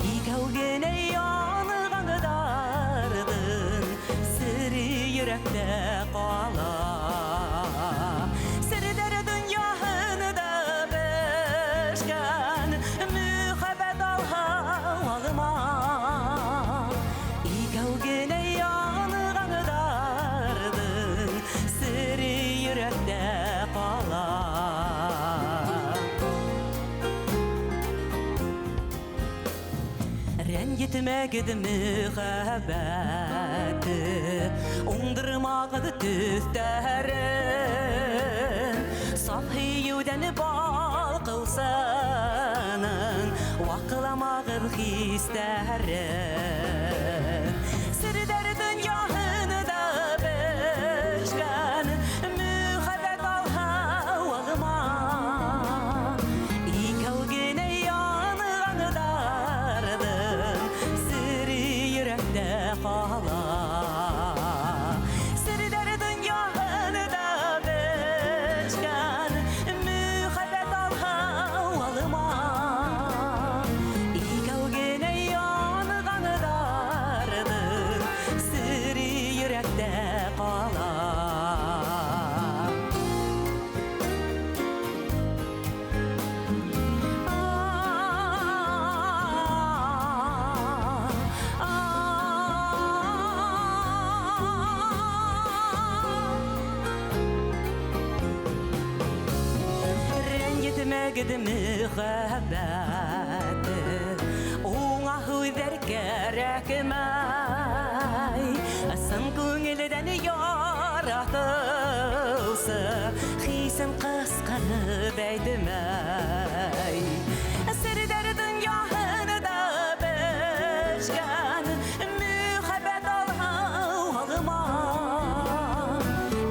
Икәү генә янған дарҙың сере йөрәктә ҡала. Серҙәр донъяһында бешкән мөхәббәт алһыу алма. Икәү генә янған дарҙың сере йөрәктә ҡала. Рәнйетмәгеҙ мөхәббәтте, уңдырмағыҙ төҫтәрен. Саф һөйөүҙән балҡыусының ваҡламағыҙ хистәрен. Серҙәр донъяһында бешкән мөхәббәт алһыу алма. Икәү генә янған дарҙың сере йөрәктә ҡала. Серҙәр донъяһында бешкән мөхәббәт алһыу алма. егет мөхәббәте. Уңа һүҙҙәр кәрәкмәй, ысын күңелдән яратыусы хисен ҡысҡырып әйтмәй. Серҙәр донъяһында бешкән мөхәббәт алһау алма.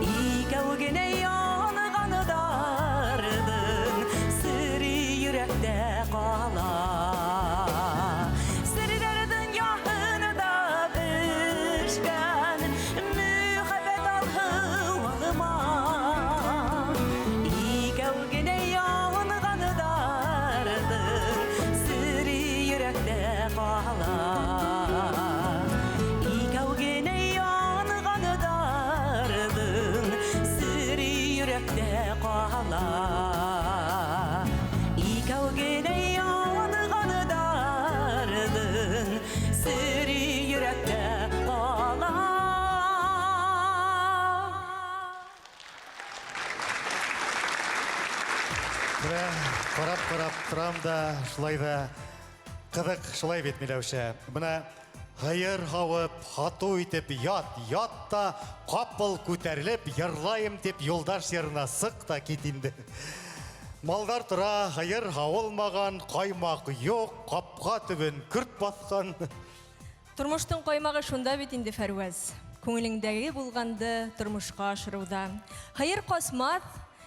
Икәү генә янған дарҙың сере йөрәктә ҡала. Серҙәр донъяһында бешкән мөхәббәт алһау алма. Икәү генә янған дарҙың сере йөрәктә ҡала. Икәү генә янған дарҙың сере йөрәктә ҡала. Икәү генә янған дарҙың сере йөрәктә ҡала.
Менә ҡарап-ҡарап торам да, шулай да ҡыҙыҡ, шулай бит, Миләүшә. Бына һыйыр һауып, һатыу итеп ят, ят та ҡапыл күтәрелеп йырлайым тип юлдаш йырына сыҡ та кит инде. Малдар тора, һыйыр һауылмаған, ҡаймаҡ юҡ, ҡапҡа төбөн көрт баҫҡан.
Тормоштоң ҡаймағы шунда бит инде, Фәрүәз. Күңелеңдәге булғанды тормошҡа ашырыуҙа. Һыйыр ҡасмаҫ,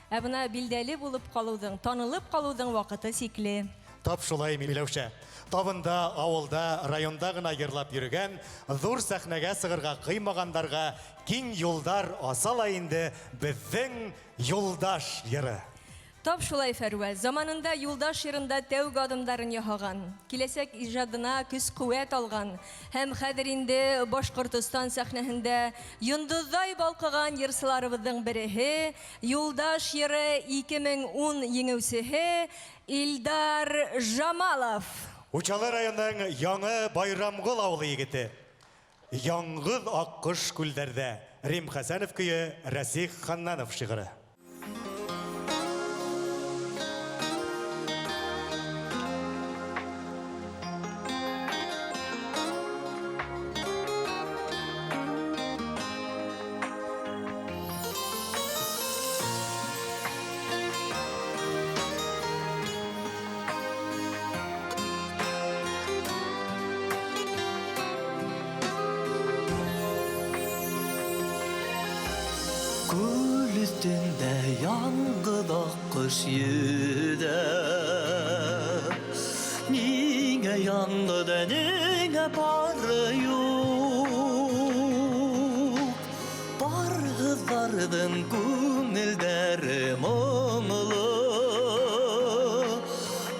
ә бына билдәле булып ҡалыуҙың, танылып ҡалыуҙың ваҡыты сикле.
Тап шулай, Миләүшә. Табында, ауылда, районда ғына йырлап йөрөгән, ҙур сәхнәгә сығырға ҡыймағандарға киң юлдар аса ла инде беҙҙең Юлдаш йыры.
Тап шулай, Фәрүәз. Заманында Юлдаш йырында тәүге аҙымдарын яһаған, киләсәк ижадына көс-ҡеүәт алған һәм хәҙер инде Башҡортостан сәхнәһендә йондоҙҙай балҡыған йырсыларыбыҙҙың береһе, Юлдаш йыры 2010 еңеүсеһе Илдар Жамалов.
Учалы районының Яңы Байрамғол ауылы егете. Яңғыҙ аҡҡош күлдәрҙә. Рим Хәсәнов көйө, Рәсих Ханнанов шиғыры.
Күл өҫтөндә яңғыҙ аҡҡош йөҙә. Ниңә яңғыҙ, ниңә пары юҡ? Парһыҙҙарҙың күңелдәре моңло,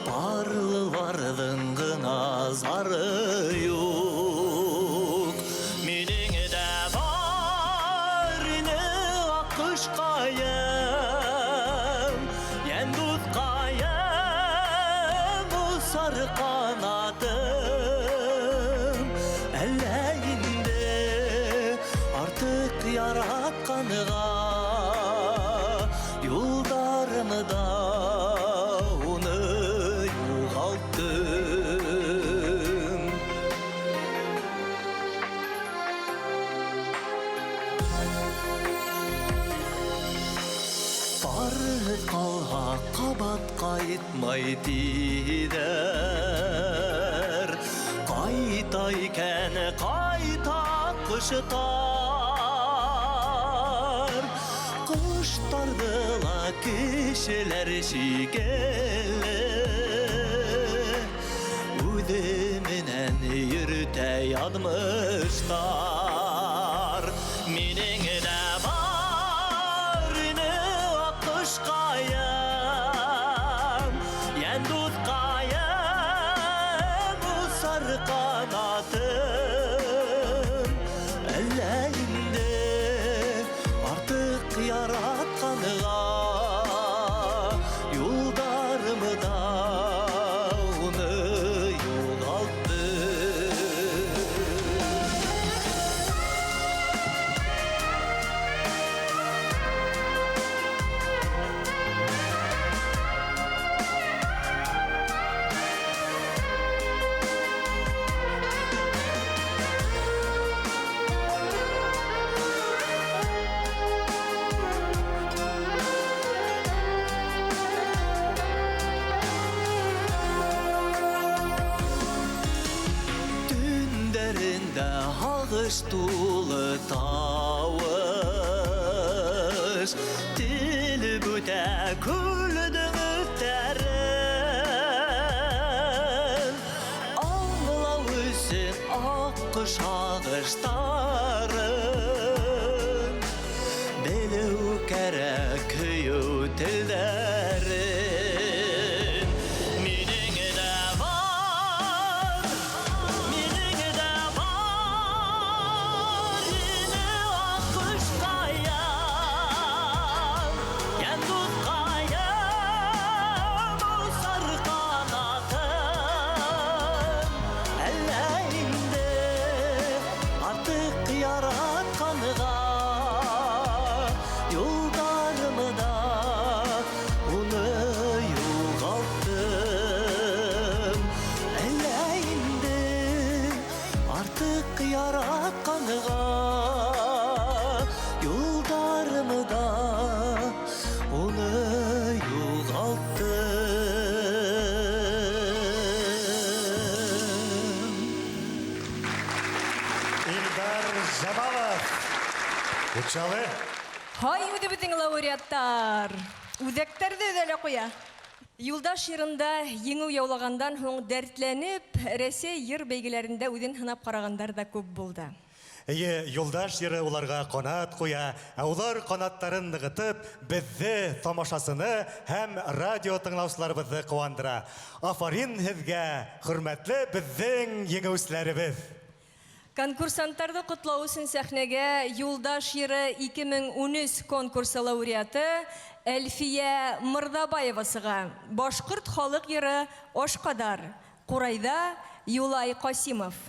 парлыларҙың ғына зары юҡ. Минең дә бар ине аҡҡошҡайым, йән дуҫҡайым, осар ҡанатым. Әллә инде артыҡ яратҡанға юлдарымда уны юғалттым. Парһыҙ ҡалһа ҡабат ҡайтмай тиҙәр. Ҡайта икән, ҡайта ҡоштар. Ҡоштарҙы ла кешеләр шикелле үҙе менән йөрөтә яҙмыштар. Минең дә бар ине аҡҡошҡайым, йән дуҫҡайым, осар ҡанатым. Әллә инде артыҡ яратҡанға юлдарымда уны юғалттым. Күңелдә һағыш тулы тауыш, Телеп үтә күлдең өҫтәрен. Аңлау өсөн аҡҡош һағыштарын, Белеү кәрәк һөйөү телдәрен. Минең дә бар, минең дә бар ине аҡҡошҡайым, йән дуҫҡайым, осар ҡанатым. Әллә инде артыҡ яратҡанға юлдарымда уны юғалттым. Әллә инде артыҡ яратҡанға юлдарымда уны юғалттым.
Илдар Жамалов. Учалы.
Һай, үҙебеҙҙең лауреаттар! Үҙәктәрҙе өҙә лә ҡуя. Юлдаш йырында еңеү яулағандан һуң дәртләнеп, Рәсәй йыр бәйгеләрендә үҙен һынап ҡарағандар ҙа күп булды.
Эйе, Юлдаш йыры уларға ҡанат ҡуя, ә улар ҡанаттарын нығытып, беҙҙе, тамашасыны һәм радио тыңлаусыларыбыҙҙы ҡыуандыра. Афарин һеҙгә, хөрмәтле беҙҙең еңеүселәребеҙ!
Конкурсанттарҙы ҡотлау өсөн сәхнәгә Юлдаш йыры 2013 конкурсы лауреаты Әлфиә Мырҙабаева сыға. Башҡорт халыҡ йыры Ашҡадар. Ҡурайҙа Юлай Ҡасимов.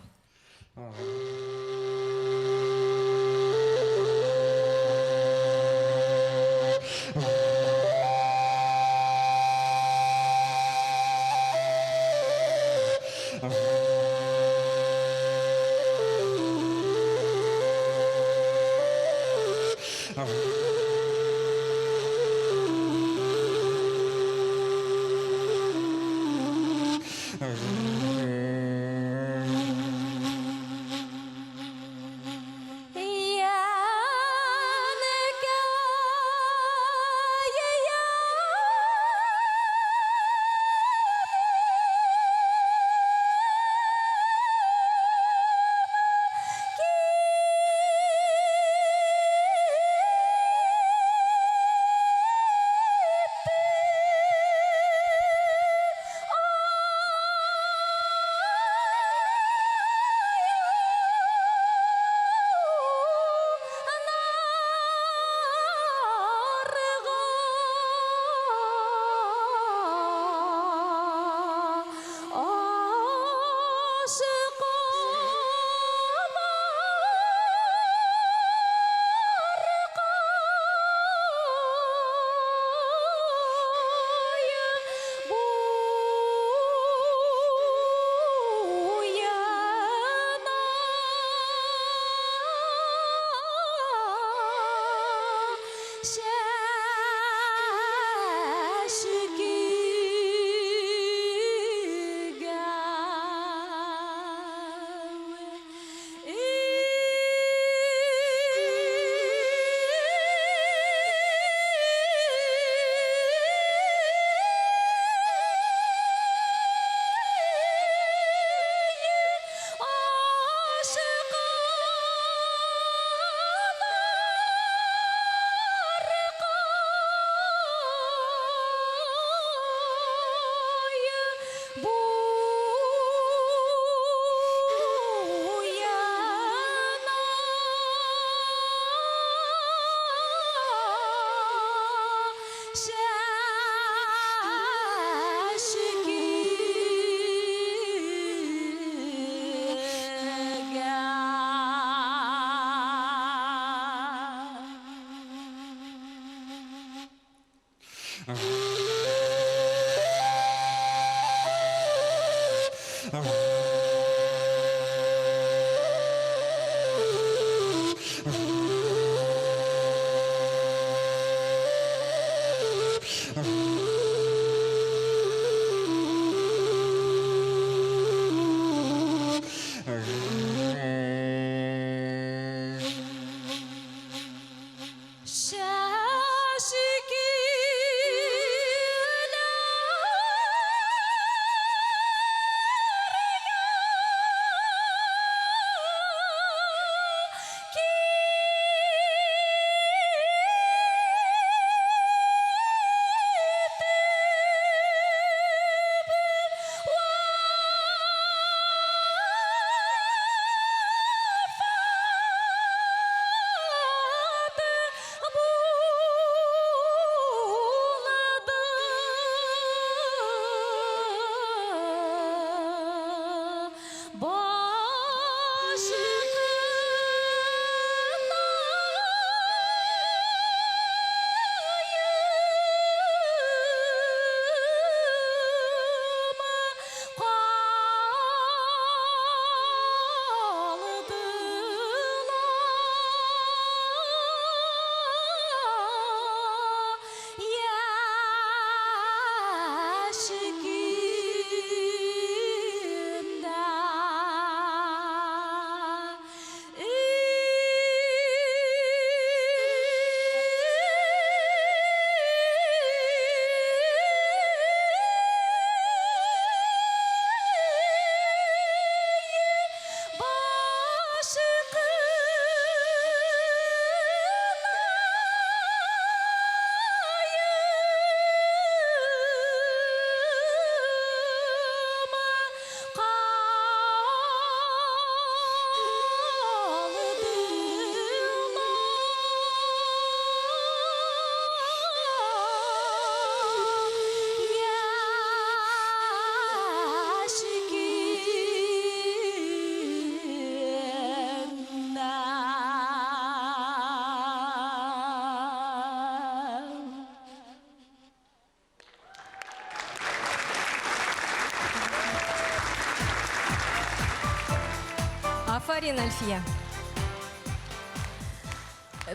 Афарин, Әлфиә.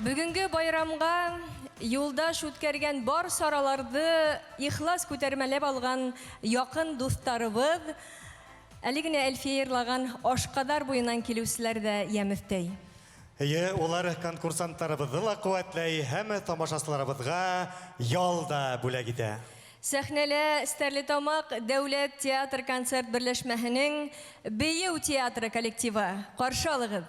Бөгөнгө байрамға юлдаш үткәргән бар сараларҙы ихлас күтәрмәләп алған яҡын дуҫтарыбыҙ, әле генә Әлфиә йырлаған Ашҡаҙар буйынан килеүселәр ҙә йәм өҫтәй.
Эйе, улар конкурсанттарыбыҙҙы ла ҡеүәтләй һәм тамашасыларыбыҙға ял да бүләк итә.
Сәхнәлә Стәрлетамаҡ дәүләт театр концерт берләшмәһенең бейеү театры коллективы. Ҡаршы алығыҙ.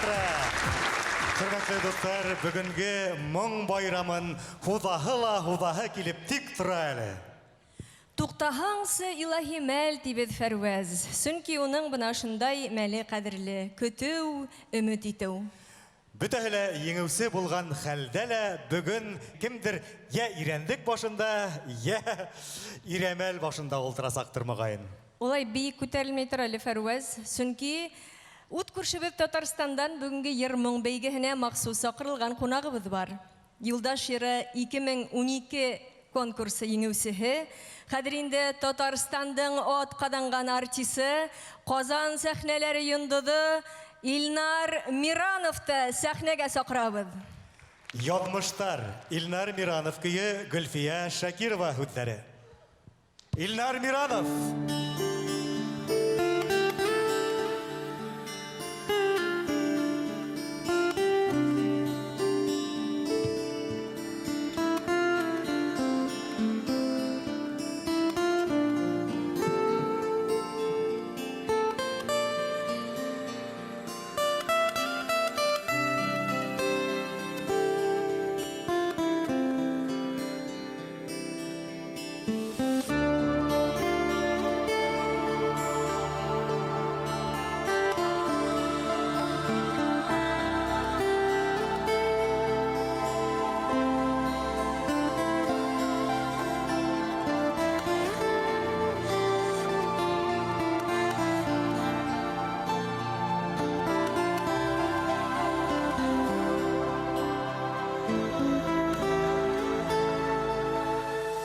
театры. Хөрмәтле дуҫтар, бөгөнгө моң байрамын һуҙаһы ла һуҙаһы килеп тик тора әле.
Туҡтаһаңсы, илаһи мәл, тибеҙ Фәрүәз. Сөнки уның бына ошондай мәле ҡәҙерле. Көтөү, өмөт итеү.
Бөтәһе лә еңеүсе булған хәлдә лә бөгөн кемдер йә Ирәндек башында, йә Ирәмәл башында ултырасаҡтыр, моғайын.
Улай бейек күтәрелмәй тора әле Фәрүәз. Сөнки ут күршебеҙ Татарстандан бөгөнгө йыр-моң бәйгеһенә махсус саҡырылған ҡунағыбыҙ бар. Юлдаш йыры 2012 конкурсы еңеүсеһе, хәҙер инде Татарстандың ат ҡаҙанған артисы, Ҡазан сәхнәләре йондоҙо Илнар Мирановты сәхнәгә саҡырабыҙ.
Яҙмыштар Илнар Миранов көйө Гөлфиә Шакирова һүҙҙәре. Илнар Миранов.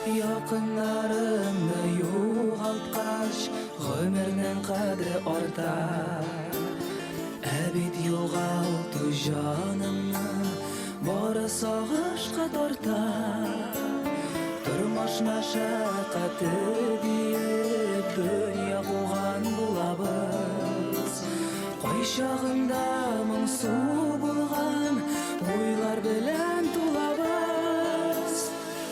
Яҡындарыңды юғалтҡас, ғүмеренең ҡәҙере арта. Ә бит юғалтыу жаныңны бары сағышҡа тарта. Тормош мәшәҡәте тиеп донъя ҡыуған булабыҙ. Ҡайшағында моңсоу булған уйлар белән тулабыҙ.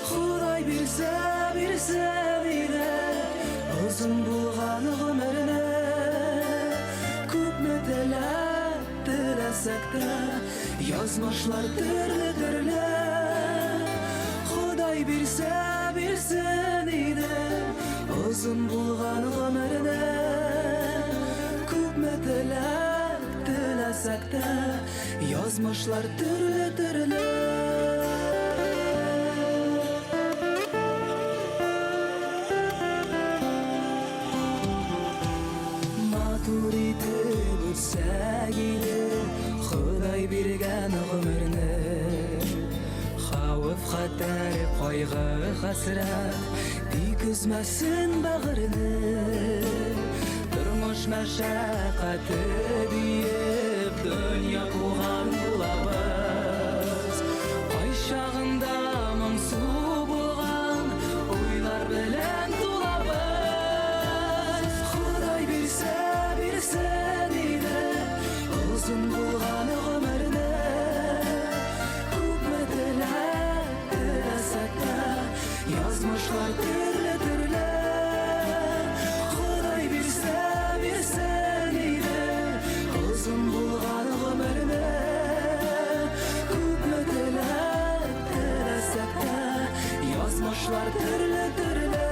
Хоҙай бирсә, бирсә ине оҙон булған ғүмерне. Күпме теләк теләсәк тә, яҙмышлар төрлө-төрлө. Хоҙай бирсә, бирсен ине оҙон булған ғүмерне. Күпме теләк теләсәк тә, яҙмышлар төрлө-төрлө. Матур итеп үтсәк ине Хоҙай биргән ғүмерне. Хәүеф-хәтәр, ҡайғы-хәсрәт тик өзмәсен бәғерне. Тормош мәшәҡәте тиеп донъя ҡыуған булабыҙ. Ҡайшағында моңсоу булған уйлар белән тулабыҙ. Хоҙай бирсә, бирсен ине оҙон булған ғүмерне. Күпме теләк теләсәк тә, яҙмышлар төрлө-төрлө. Хоҙай бирсә, бирсен ине оҙон булған ғүмерне. Күпме теләк теләсәк тә, яҙмышлар төрлө-төрлө.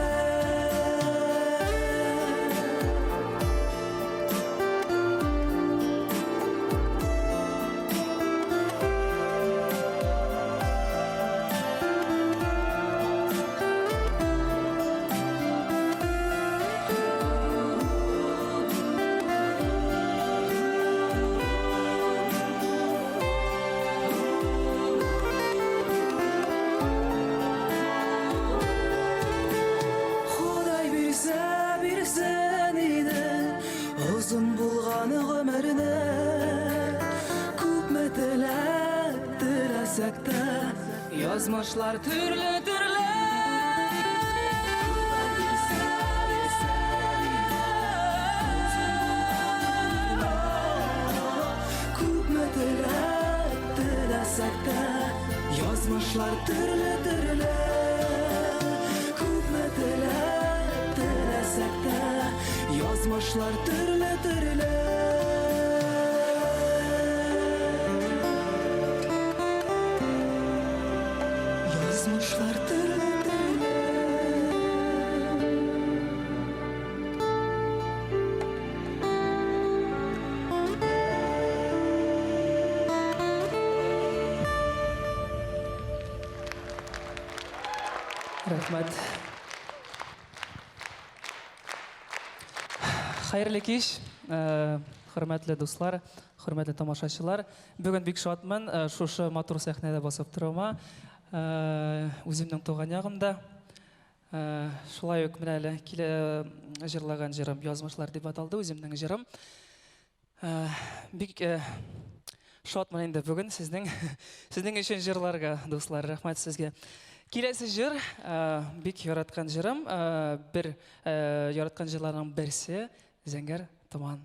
Хоҙай бирсә, бирсен ине оҙон булған ғүмерне. Күпме теләк теләсәк тә, яҙмышлар төрлө-төрлө. Күпме теләк теләсәк тә, яҙмышлар төрлө-төрлө. Күпме теләк теләсәк тә, яҙмышлар төрлө-төрлө.
Рәхмәт. Хәйерле кис, хөрмәтле дуслар, хөрмәтле тамашачылар. Бүген бик шатмын, шушы матур сәхнәдә басып торуыма. Үземнең туган ягымда. Шулай ук менә әле килә җырлаган җырым Язмышлар дип аталды, үземнең җырым. Бик шатмын инде бүген сезнең өчен җырларга, дуслар, рәхмәт сезгә. Киләсе җыр, бик яраткан җырым, бер яраткан җырларның берсе Зәңгәр томан.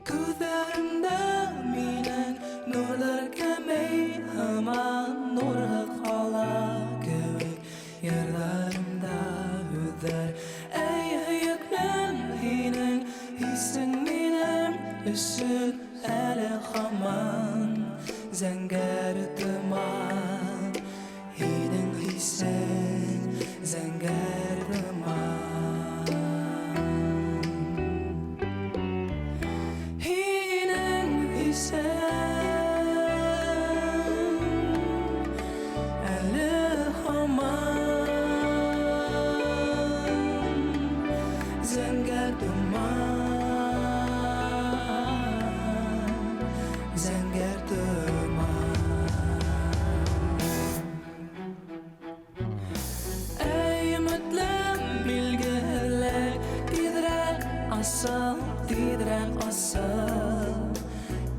Күҙҙәремдә минең нурҙар кәмей һыман, нурһыҙ ҡала кеүек йырҙарымда һүҙҙәр. Эй, һөйөклөм, һинең хисең минең өсөн әле һаман зәңгәр томан. Һинең хисең зәңгәр томан. Һинең хисең әле һаман зәңгәр томан, зәңгәр томан. Эй, өмөтлөм, билгеһеҙлек, тиҙерәк асыл, тиҙерәк асыл,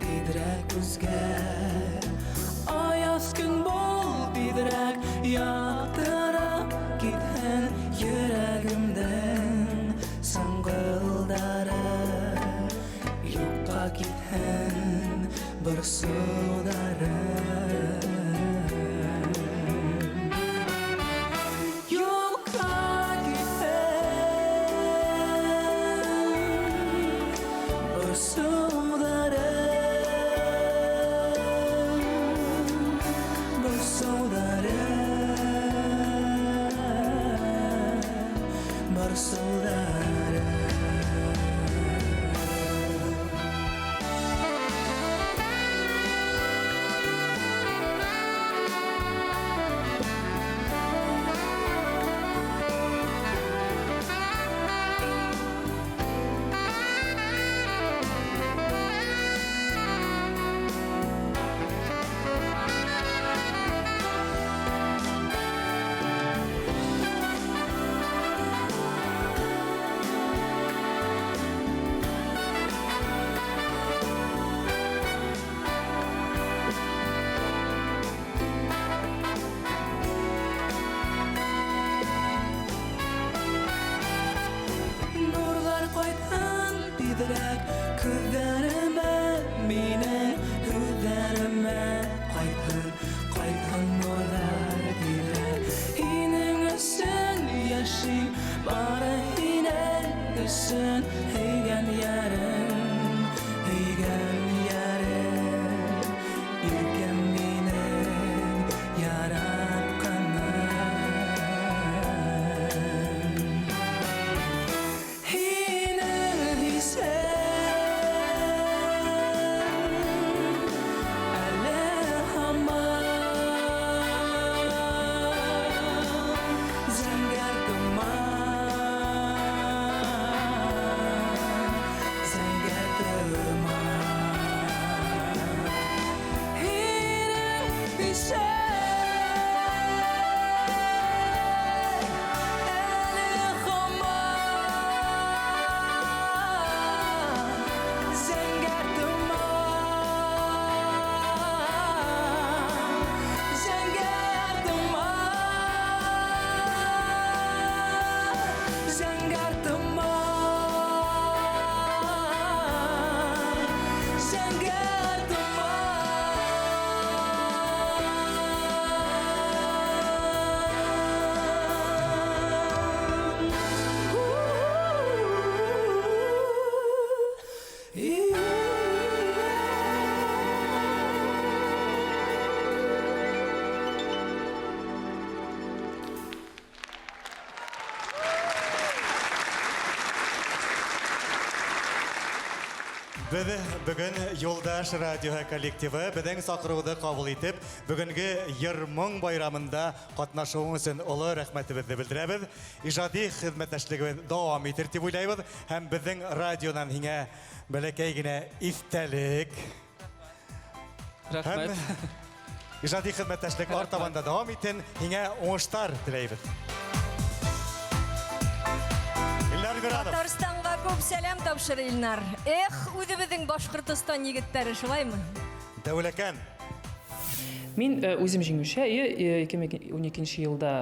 тиҙерәк үҙгәр. Аяҙ көн бул, тиҙерәк яҡтырып китһен йөрәгемдең саңғылдары. Юҡҡа китһен борсоуҙары. Юҡҡа китһен борсоуҙары, борсоуҙары, борсоуҙары.
Беҙ бөгөн Юлдаш радиоһы коллективы беҙҙең саҡырыуҙы ҡабул итеп, бөгөнгө йыр-моң байрамында ҡатнашыуың өсөн оло рәхмәтебеҙҙе белдерәбеҙ. Ижади хеҙмәттәшлегебеҙ дауам итер тип уйлайбыҙ, һәм беҙҙең радионан һиңә бәләкәй генә иҫтәлек.
Рәхмәт.
Һәм ижади хеҙмәттәшлек артабан да дауам итһен, һиңә уңыштар теләйбеҙ. Илнар Миранов.
Татарстанға күп сәләм тапшыр, Илнар. Эх, үҙебеҙҙең Башҡортостан егеттәре, шулаймы?
Дәүләкән.
Мин үзем җиңүче, әйе, 2012 елда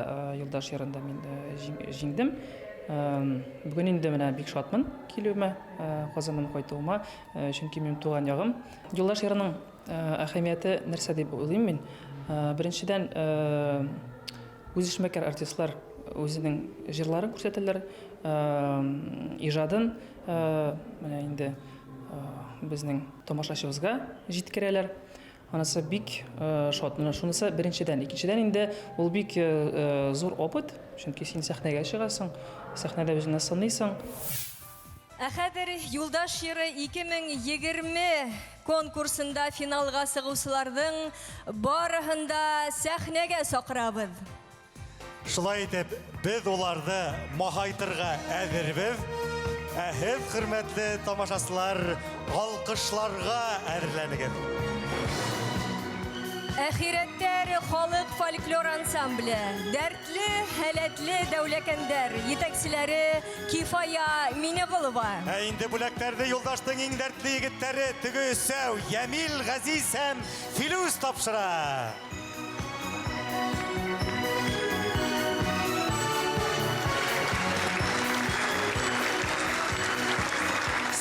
Юлдаш йырында мин җиңдем. Бүген инде менә бик шатмын килүемә, Казаннан кайтуыма, чөнки минем туган ягым. Юлдаш йырының әһәмияте нәрсә дип уйлыйм мин. Беренчедән, үз эшмәкәр артистлар үзенең җырларын күрсәтәләр, ижадын, менә инде безнең тамашачыбызга җиткерәләр. Анысы бик шат. Менә шунысы беренчедән. Икенчедән инде ул бик зур опыт, чөнки син сәхнәгә чыгасың, сәхнәдә үзеңне сыныйсың.
Ә хәҙер Юлдаш йыры 2020 конкурсында финалға сығыусыларҙың барыһын да сәхнәгә саҡырабыҙ.
Шулай итеп, беҙ уларҙы маһайтырға әҙербеҙ. Ә һеҙ, хөрмәтле тамашасылар, алҡышларға әҙерләнегеҙ.
Әхирәттәр халыҡ фольклор ансамбле, дәртле, һәләтле дәүләкәндәр, етәкселәре Кифая Минеғолова.
Ә инде бүләктәрҙе Юлдаштың иң дәртле егеттәре теге өсәү Йәмил, Ғәзиз һәм Филүс тапшыра.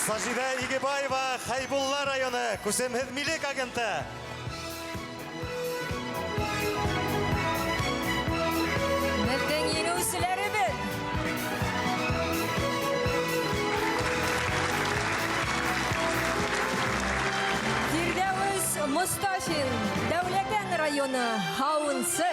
Сажиҙә Игебаева, Хәйбулла районы, күсемһеҙ милек агенты.
Беҙҙең еңеүселәребеҙ. Фирҙәүес Мостафин, Дәүләкән районы, һауынсы.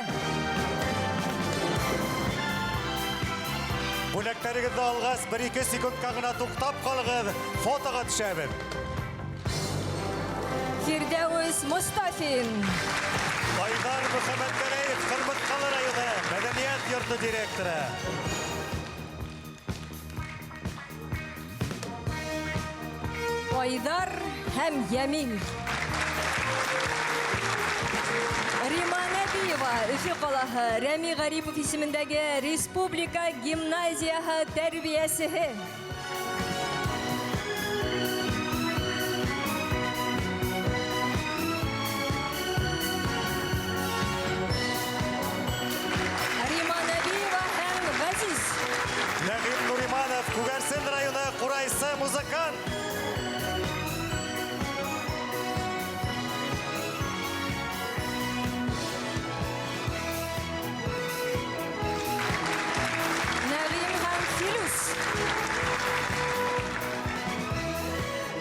Бүләктәрегеҙҙе алғас, бер-ике секундҡа ғына туҡтап ҡалығыҙ, фотоға төшәбеҙ.
Фирҙәүес Мостафин.
Айҙар Мөхәммәтгәрәев, Ҡырмыҫҡалы районы, Мәҙәниәт йорто директоры.
Айҙар һәм Йәмил. Рима Нәбиева, Өфө ҡалаһы, Рәми Ғарипов исемендәге Республика гимназияһы тәрбиәсеһе. Рима Нәбиева һәм Ғәзиз.
Нәғим Нуриманов, Күгәрсен районы, ҡурайсы, музыкант.
Нәғим һәм Филүс.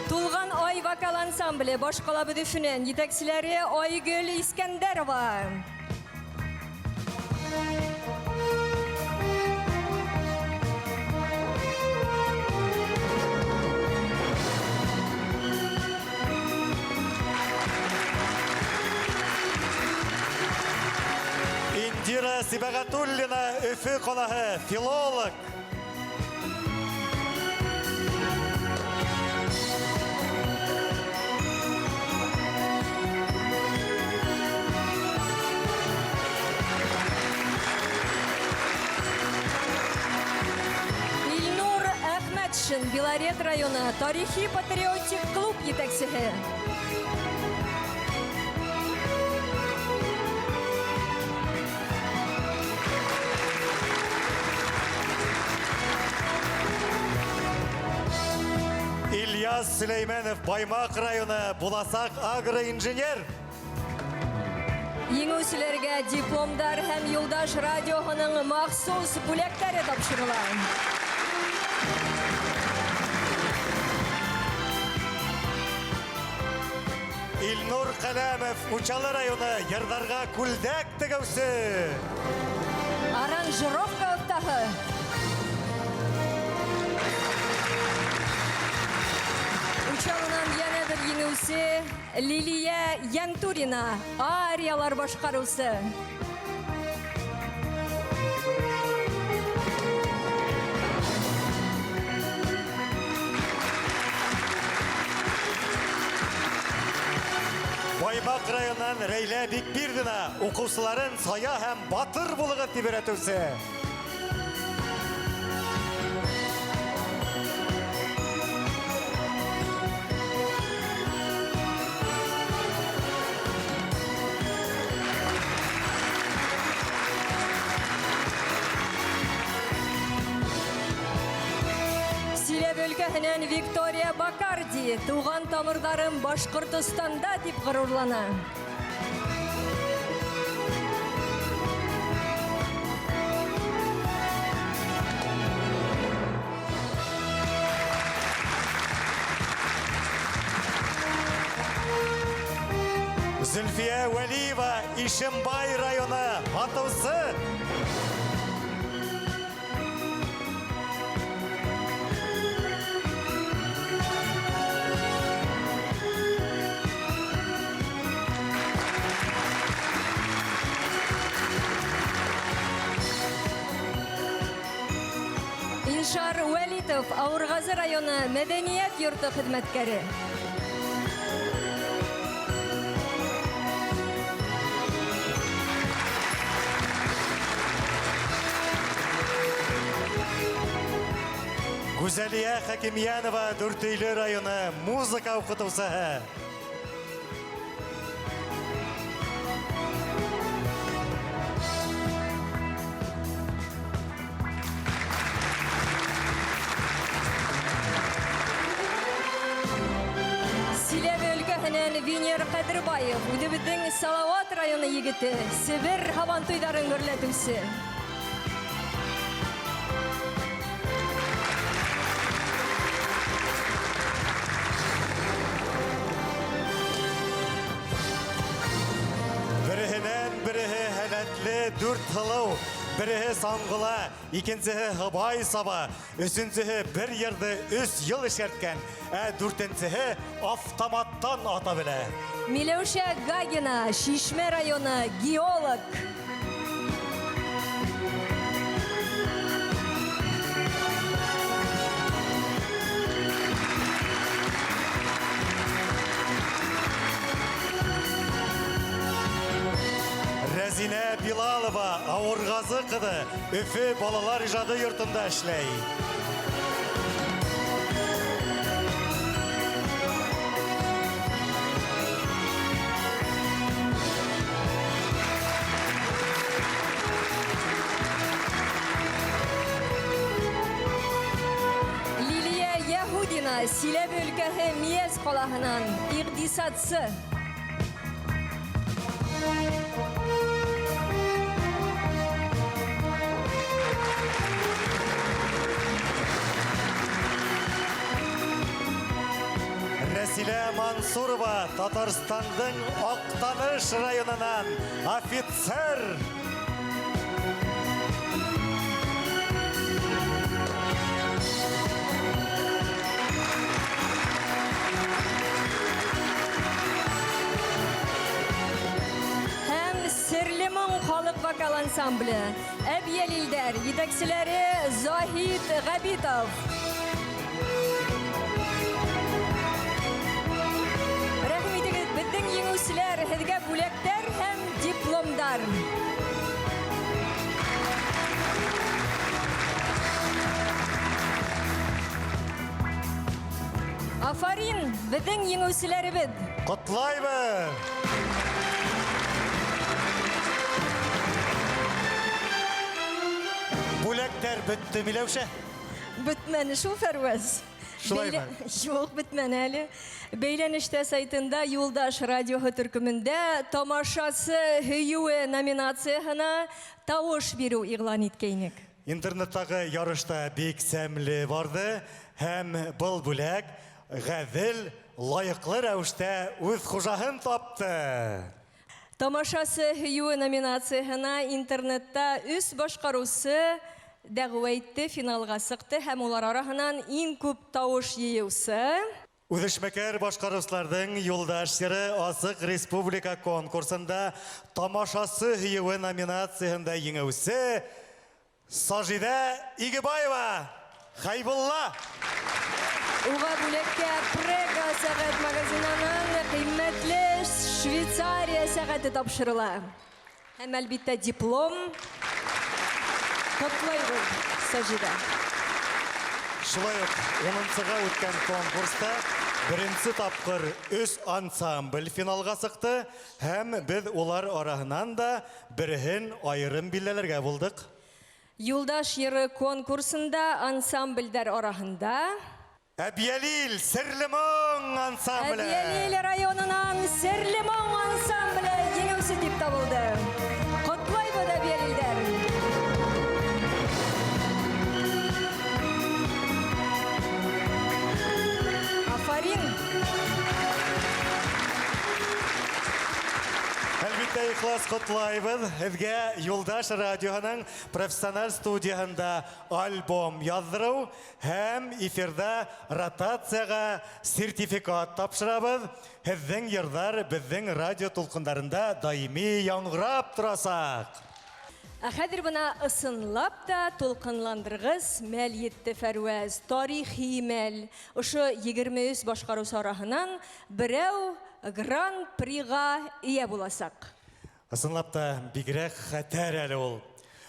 Тулған ай вокал ансамбле баш ҡалабыҙ Өфөнән, етәкселәре Айгөл Искәндәрова.
Индира Сибәғәтуллина, Өфө ҡалаһы, филолог.
Илнур Әхмәтшин, Белорет районы, тарихи патриотик клуб етәксеһе.
Ильяс Сөләймәнов, Баймаҡ районы, буласаҡ агроинженер.
Еңеүселәргә дипломдар һәм Юлдаш радиоһының махсус бүләктәре тапшырыла.
Илнур Ҡәләмов, Учалы районы, йырҙарға күлдәк тегеүсе.
Аранжировка оҫтаһы. Учалынан йәнә Финал еңеүсе Лилия Янтурина, ариялар башҡарыусы.
Баймаҡ районынан Рәйлә Бикбирҙина уҡыусыларын сая һәм батыр булығыҙ тип өйрәтеүсе.
Силәбе өлкәһенән Виктория Бакарди туған тамырҙарым Башҡортостанда тип ғорурлана.
Зөлфиә Вәлиева, Ишембай районы, һатыусы.
Иншар Вәлитов, Ауырғазы районы мәдәниәт йорто хеҙмәткәре.
Гүзәлиә Хәкимйәнова, Дүртөйлө районы музыка уҡытыусыһы.
Силәбе өлкәһенән Венер Ҡәҙербаев, үҙебеҙҙең Салауат районы егете, Себер һабантуйҙарын гөрләтеүсе.
Береһенән береһе һәләтле дүрт һылыу, береһе саңғыла, икенсеһе һыбай саба, өсөнсөһө бер йырҙы 3 йыл эшкәрткән, ә дүртенсеһе автоматтан ата белә.
Миләүшә Гагина, Шишмә районы, геолог.
Рәзинә Билалова, Ауырғазы ҡыҙы, Өфө балалар ижады йортонда эшләй.
Лилия Яһудина, Силәбе өлкәһе Миәс ҡалаһынан, иҡтисадсы.
Рәсилә Мансурова, Татарстандың Аҡтаныш районынан, офицер.
Һәм Серле моң халыҡ вокал ансамбле, Әбйәлилдәр, етәкселәре Заһид Ғәбитов. Рәхим итегеҙ, беҙҙең еңеүселәр, һеҙгә бүләктәр һәм дипломдар. Афарин, беҙҙең еңеүселәребеҙ.
Ҡотлайбыҙ! Бүләктәр бөттө, Миләүшә?
Бөтмәне шул, Фәрүәз.
Шулаймы?
Юҡ, бөтмәне әле. Бәйләнештә сайтында Юлдаш радиоһы төркөмөндә Тамашасы һөйөүе номинацияһына тауыш биреү иғлан иткәйнек.
Интернеттағы ярышта бик сәмле барҙы һәм был бүләк ғәҙел, лайыҡлы рәүештә үҙ хужаһын тапты.
Тамашасы һөйөүе номинацияһына интернетта өс башҡарыусы дәғүә итте, финалға сыҡты һәм улар араһынан иң күп тауыш йыйыусы
Үҙешмәкәр башҡарыусыларҙың «Юлдаш йыры» асыҡ республика конкурсында «Тамашасы һөйөүе» номинацияһында еңеүсе Сажиҙә Игебаева, Хәйбулла.
Уға бүләккә Прего сәғәт магазинынан ҡиммәтле Швейцария сәғәте тапшырыла. Һәм, әлбиттә, диплом. Ҡотлайбыҙ, Сажиҙә.
Шулай уҡ 10-ға үткән конкурста беренсе тапҡыр өс ансамбль финалға сыҡты, һәм беҙ улар араһынан да береһен айырым билдәләргә булдыҡ.
«Юлдаш йыры» конкурсында ансамблдәр араһында
Әбйәлил Серле моң ансамбле.
Әбйәлил районынан Серле моң ансамбле еңеүсе тип табылды. Ҡотлайбыҙ, әбйәлилдәр. Афарин!
Әлбиттә, ихлас ҡотлайбыҙ. Һеҙгә «Юлдаш» радиоһының профессиональ студияһында альбом яҙҙырыу һәм эфирҙа ротацияға сертификат тапшырабыҙ. Һеҙҙең йырҙар беҙҙең радио тулҡындарында даими яңғырап торасаҡ.
Ә хәҙер бына ысынлап та тулҡынландырғыс мәл етте, Фәрүәз, тарихи мәл. Ошо 23 башҡарыусы араһынан берәү гран-приға эйә буласаҡ.
Ысынлап та бигерәк хәтәр әле ул.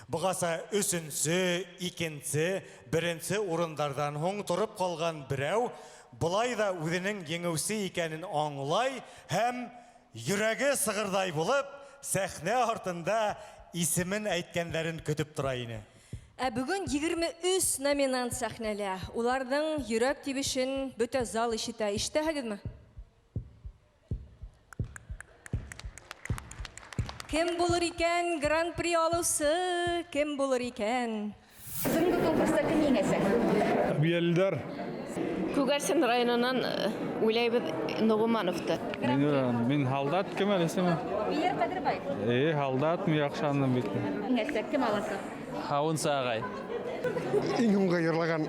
Бығаса өсөнсө, икенсе, беренсе урындарҙан һуң тороп ҡалған берәү былай ҙа үҙенең еңеүсе икәнен аңлай һәм йөрәге сығырҙай булып сәхнә артында исемен әйткәндәрен көтөп тора ине.
Ә бөгөн 23 номинант сәхнәлә. Уларҙың йөрәк тибешен бөтә зал ишетә. Ишетәһегеҙме? Кем булыр икән гран-при алыусы? Кем булыр икән?
Бөгөнгө конкурста кем еңәсәк?
Әбйәлилдәр.
Күгәрсен районынан уйлайбыҙ Нуғумановты.
Мин һалдат кем әле исеме?
Венер Ҡәҙербаев.
Эй, һалдат мин яҡшаным бит.
Еңәсәк кем аласаҡ?
Һауынсы ағай.
Иң һуңғы йырлаған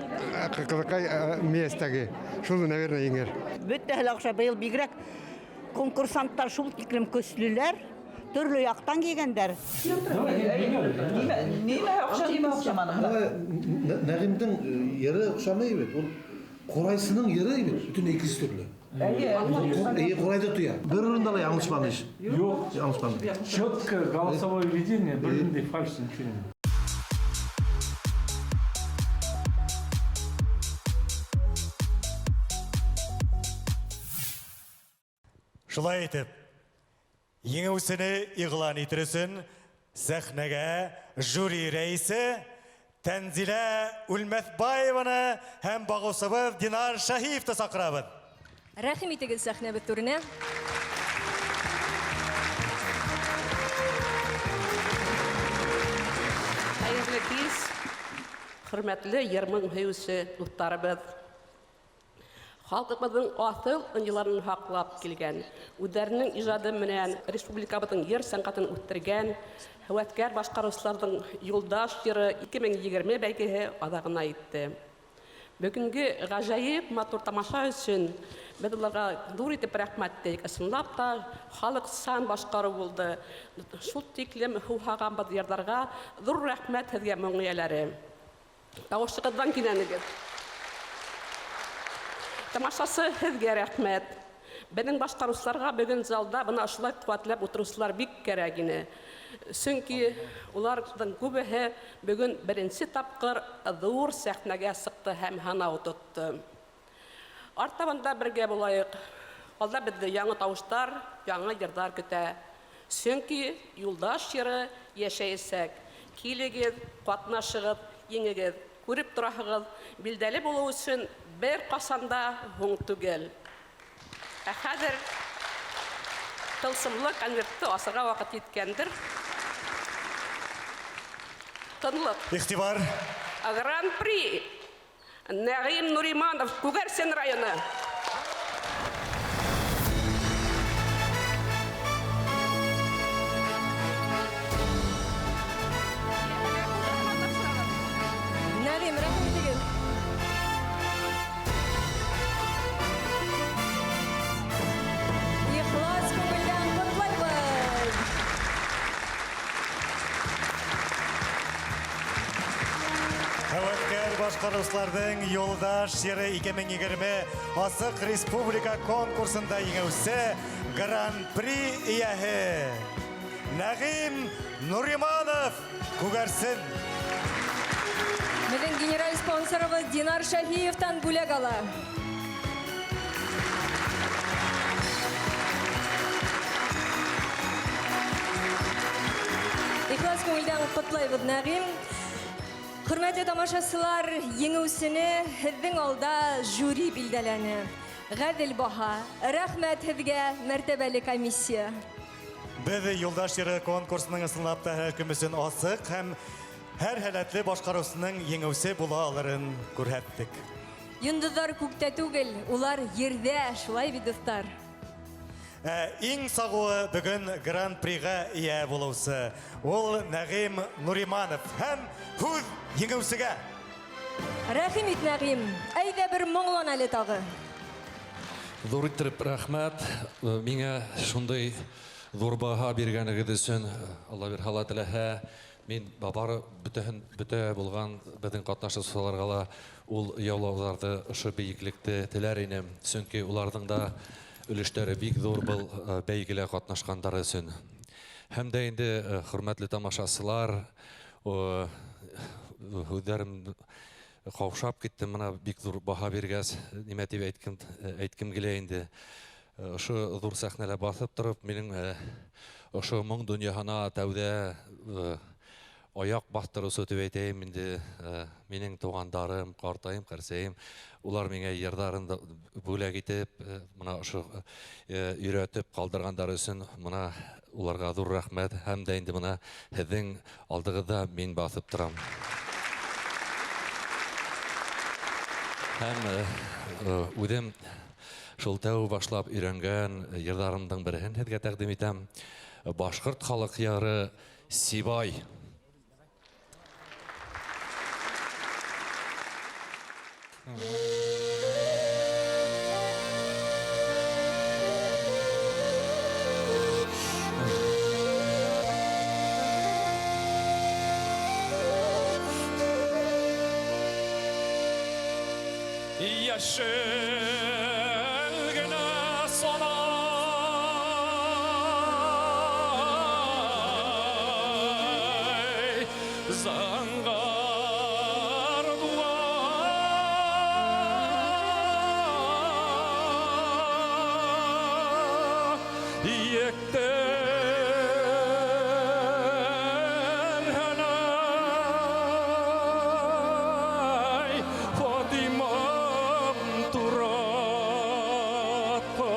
ҡыҙыҡай миәстәге. Шул, наверное, еңер.
Бөтәһе лә оҡшай. Быйыл бигерәк конкурсанттар шул тиклем көслөләр. Төрлө яҡтан килгәндәр.
Нимә оҡшаны, нимә оҡшаманы?
Нәғимдең йыры оҡшамай бит. Ул ҡурайсының йыры бит. Бөтөн икенсе төрлө. Эйе, ҡурайҙы тоя. Бер урында ла яңылышманы иш.
Юҡ.
Яңылышманы.
Четко голосовое ведение, бер ниндәй фальш ничего.
Шулай итеп, еңеүсене иғлан итер өсөн сәхнәгә жюри рәйесе Тәнзилә Үлмәҫбаеваны һәм бағыусыбыҙ Динар Шаһиевты саҡырабыҙ.
Рәхим итегеҙ сәхнәбеҙ түренә.
Хәйерле кис, хөрмәтле йыр-моң һөйөүсе дуҫтарыбыҙ. Халҡыбыҙҙың аҫыл ынйыларын һаҡлап килгән, үҙҙәренең ижады менән республикабыҙҙың йыр сәнғәтен үҫтергән һәүәткәр башҡарыусыларҙың «Юлдаш йыры» 2020 бәйгеһе аҙағына етте. Бөгөнгө ғәжәйеп матур тамаша өсөн беҙ уларға ҙур итеп рәхмәт тейек. Ысынлап та халыҡсан башҡарыу булды. Шул тиклем һыуһағанбыҙ йырҙарға. Ҙур рәхмәт һеҙгә, моң эйәләре. Тауышығыҙҙан кинәнегеҙ. Тамашасы һеҙгә рәхмәт. Беҙҙең башҡарыусыларға бөгөн залда бына ошолай ҡеүәтләп ултырыусылар бик кәрәк ине. Сөнки уларҙың күбеһе бөгөн беренсе тапҡыр ҙур сәхнәгә сыҡты һәм һанау тотто. Артабан да бергә булайыҡ. Алда беҙҙе яңы тауыштар, яңы йырҙар көтә. Сөнки «Юлдаш йыры» йәшәйәсәк. Килегеҙ, ҡатнашығыҙ, еңегеҙ. Күреп тораһығыҙ, билдәле булыу өсөн бер ҡасан да һуң түгел. Ә хәҙер тылсымлы конвертты асырға ваҡыт еткәндер. Тынлыҡ.
Иғтибар.
Гран-при Нәғим Нуриманов, Күгәрсен районы.
Нәғим, рәхим итегеҙ.
башҡарыусыларҙың Юлдаш йыры 2020 асыҡ республика конкурсында еңеүсе Гран-при эйәһе Нәғим Нуриманов, Күгәрсен.
Беҙҙең генераль спонсорыбыҙ Динар Шаһиевтан бүләк ала. Ихлас күңелдән ҡотлайбыҙ, Нәғим. Хөрмәтле тамашасылар, еңеүсене һеҙҙең алда жюри билдәләне. Ғәҙел баһа. Рәхмәт һеҙгә, мәртәбәле комиссия.
Беҙ Юлдаш йыры конкурсының ысынлап та һәр кем өсөн асыҡ һәм һәр һәләтле башҡарыусының еңеүсе була алырын күрһәттек.
Йондоҙҙар күктә түгел, улар ерҙә, шулай бит, дуҫтар.
Иң сағыуы бөгөн Гран-приға эйә булыусы ул Нәғим Нуриманов һәм һүҙ еңеүсегә.
Рәхим ит, Нәғим, әйҙә бер моңлан әле тағы.
Ҙур иттереп рәхмәт. Миңә шундай ҙур баһа биргәнегеҙ өсөн, Алла бирһә, Алла теләһә, мин бары бөтәһен бөтә булған беҙҙең ҡатнашыусыларға ла ул яулауҙарҙы, ошо бейеклекте теләр инем. Сөнки уларҙың да өлөштәре бик ҙур был бәйгелә ҡатнашҡандар өсөн. Һәм дә инде, хөрмәтле тамашасылар, һүҙҙәрем ҡаушап китте, бына бик ҙур баһа биргәс, нимә тип әйткем килә инде. Ошо ҙур сәхнәлә баҫып тороп, минең ошо моң донъяһына тәүҙә аяҡ баҫтырыусы тип әйтәйем инде, минең туғандарым, ҡартайым, ҡәрсәйем, улар миңә йырҙарын да бүләк итеп, бына ошо өйрәтеп ҡалдырғандар өсөн бына уларға ҙур рәхмәт. Һәм дә инде бына һеҙҙең алдығыҙҙа мин баҫып торам. Һәм үҙем шул тәү башлап өйрәнгән йырҙарымдың береһен һеҙгә тәҡдим итәм. Башҡорт халыҡ йыры Сибай.
Yeşil güne sonay zangar dua yekter hanay Fatimam turat pay.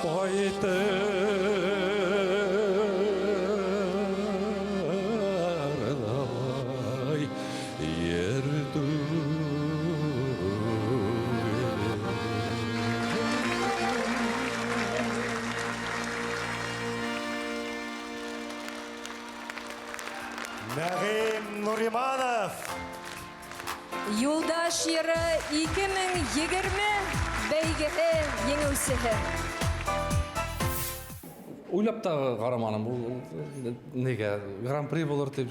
Ҡайтырҙай ер түгел.
Нәғим Нуриманов!
Юлдаш йыры 2020 бәйгеһе еңеүсеһе.
Уйлап та ҡараманым, ул нигә гран-при булыр тип,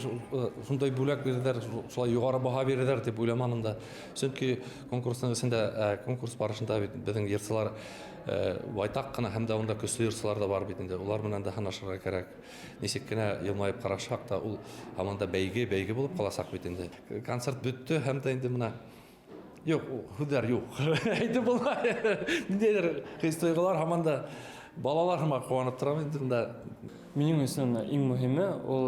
шундай бүләк бирҙеләр, шулай юғары баһа бирҙеләр тип уйламаным да. Сөнки конкурстың эсендә, конкурс барышында бит беҙҙең йырсылар байтаҡ ҡына, һәм дә унда көслө йырсылар ҙа бар бит инде. Улар менән дә һанашырға кәрәк. Нисек кенә йылмайып ҡарашһаҡ та, ул һаман да бәйге, бәйге булып ҡаласаҡ бит инде. Концерт бөттө һәм дә инде бына юҡ, һүҙҙәр юҡ. Әйтеп булмай. Ниндәйҙер хис-тойғолар һаман да балалар һымаҡ ҡыуанып торам инде бында.
Минең өсөн иң мөһиме ул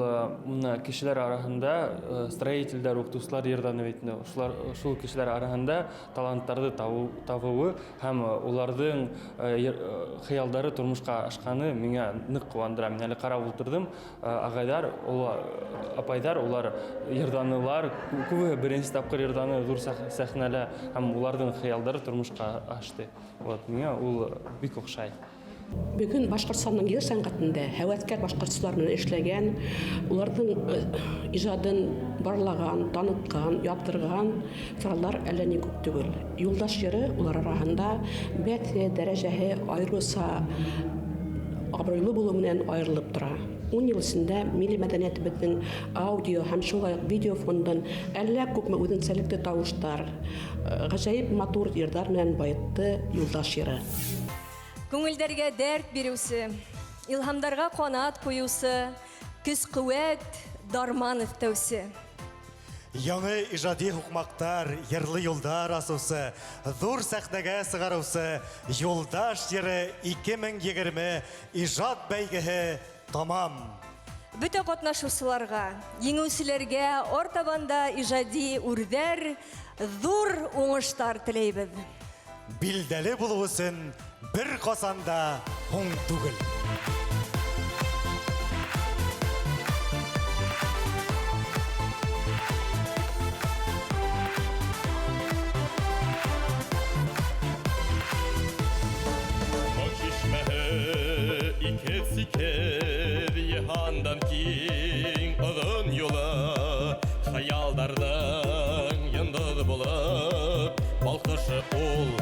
мына кешеләр араһында строительдәр, уҡытыусылар йырҙаны бит инде. Шулар, шул кешеләр араһында таланттарҙы табыуы һәм уларҙың хыялдары тормошҡа ашҡаны миңә ныҡ ҡыуандыра. Мин әле ҡарап ултырҙым, ағайҙар, апайҙар, улар йырҙанылар, күбеһе беренсе тапҡыр йырҙаны ҙур сәхнәлә һәм уларҙың хыялдары тормошҡа ашты. Вот, миңә ул бик оҡшай.
Бөгөн Башҡортостандың йыр сәнғәтендә һәүәҫкәр башҡортсалар менән эшләгән, уларҙың ижадын барлаған, танытҡан, яҙҙырған саралар әллә ни күп түгел. Юлдаш йыры улар араһында бәҫе, дәрәжәһе айырыуса абруйлы булыу менән айырылып тора. 10 йыл эсендә милли мәҙәниәтебеҙҙең аудио һәм шулай уҡ видео фондын әллә күпме үҙенсәлекле тауыштар, ғәжәйеп матур йырҙар менән байытты Юлдаш йыры.
Күңелдәргә дәрт биреүсе, илһамдарға ҡанат ҡуйыусы, көс-ҡеүәт, дарман өҫтәүсе.
Яңы ижади һуҡмаҡтар, йырлы юлдар асыусы, ҙур сәхнәгә сығарыусы Юлдаш йыры 2020 ижад бәйгеһе тамам.
Бөтә ҡатнашыусыларға, еңеүселәргә артабан да ижади үрҙәр, ҙур уңыштар теләйбеҙ.
Билдәле булыу өсөн бер ҡасан да һуң түгел.
Шишмәһе икеҙ-сикеҙ йыһандан киң оҙон юлы, хыялдарҙың йондоҙ булып балҡышы ул.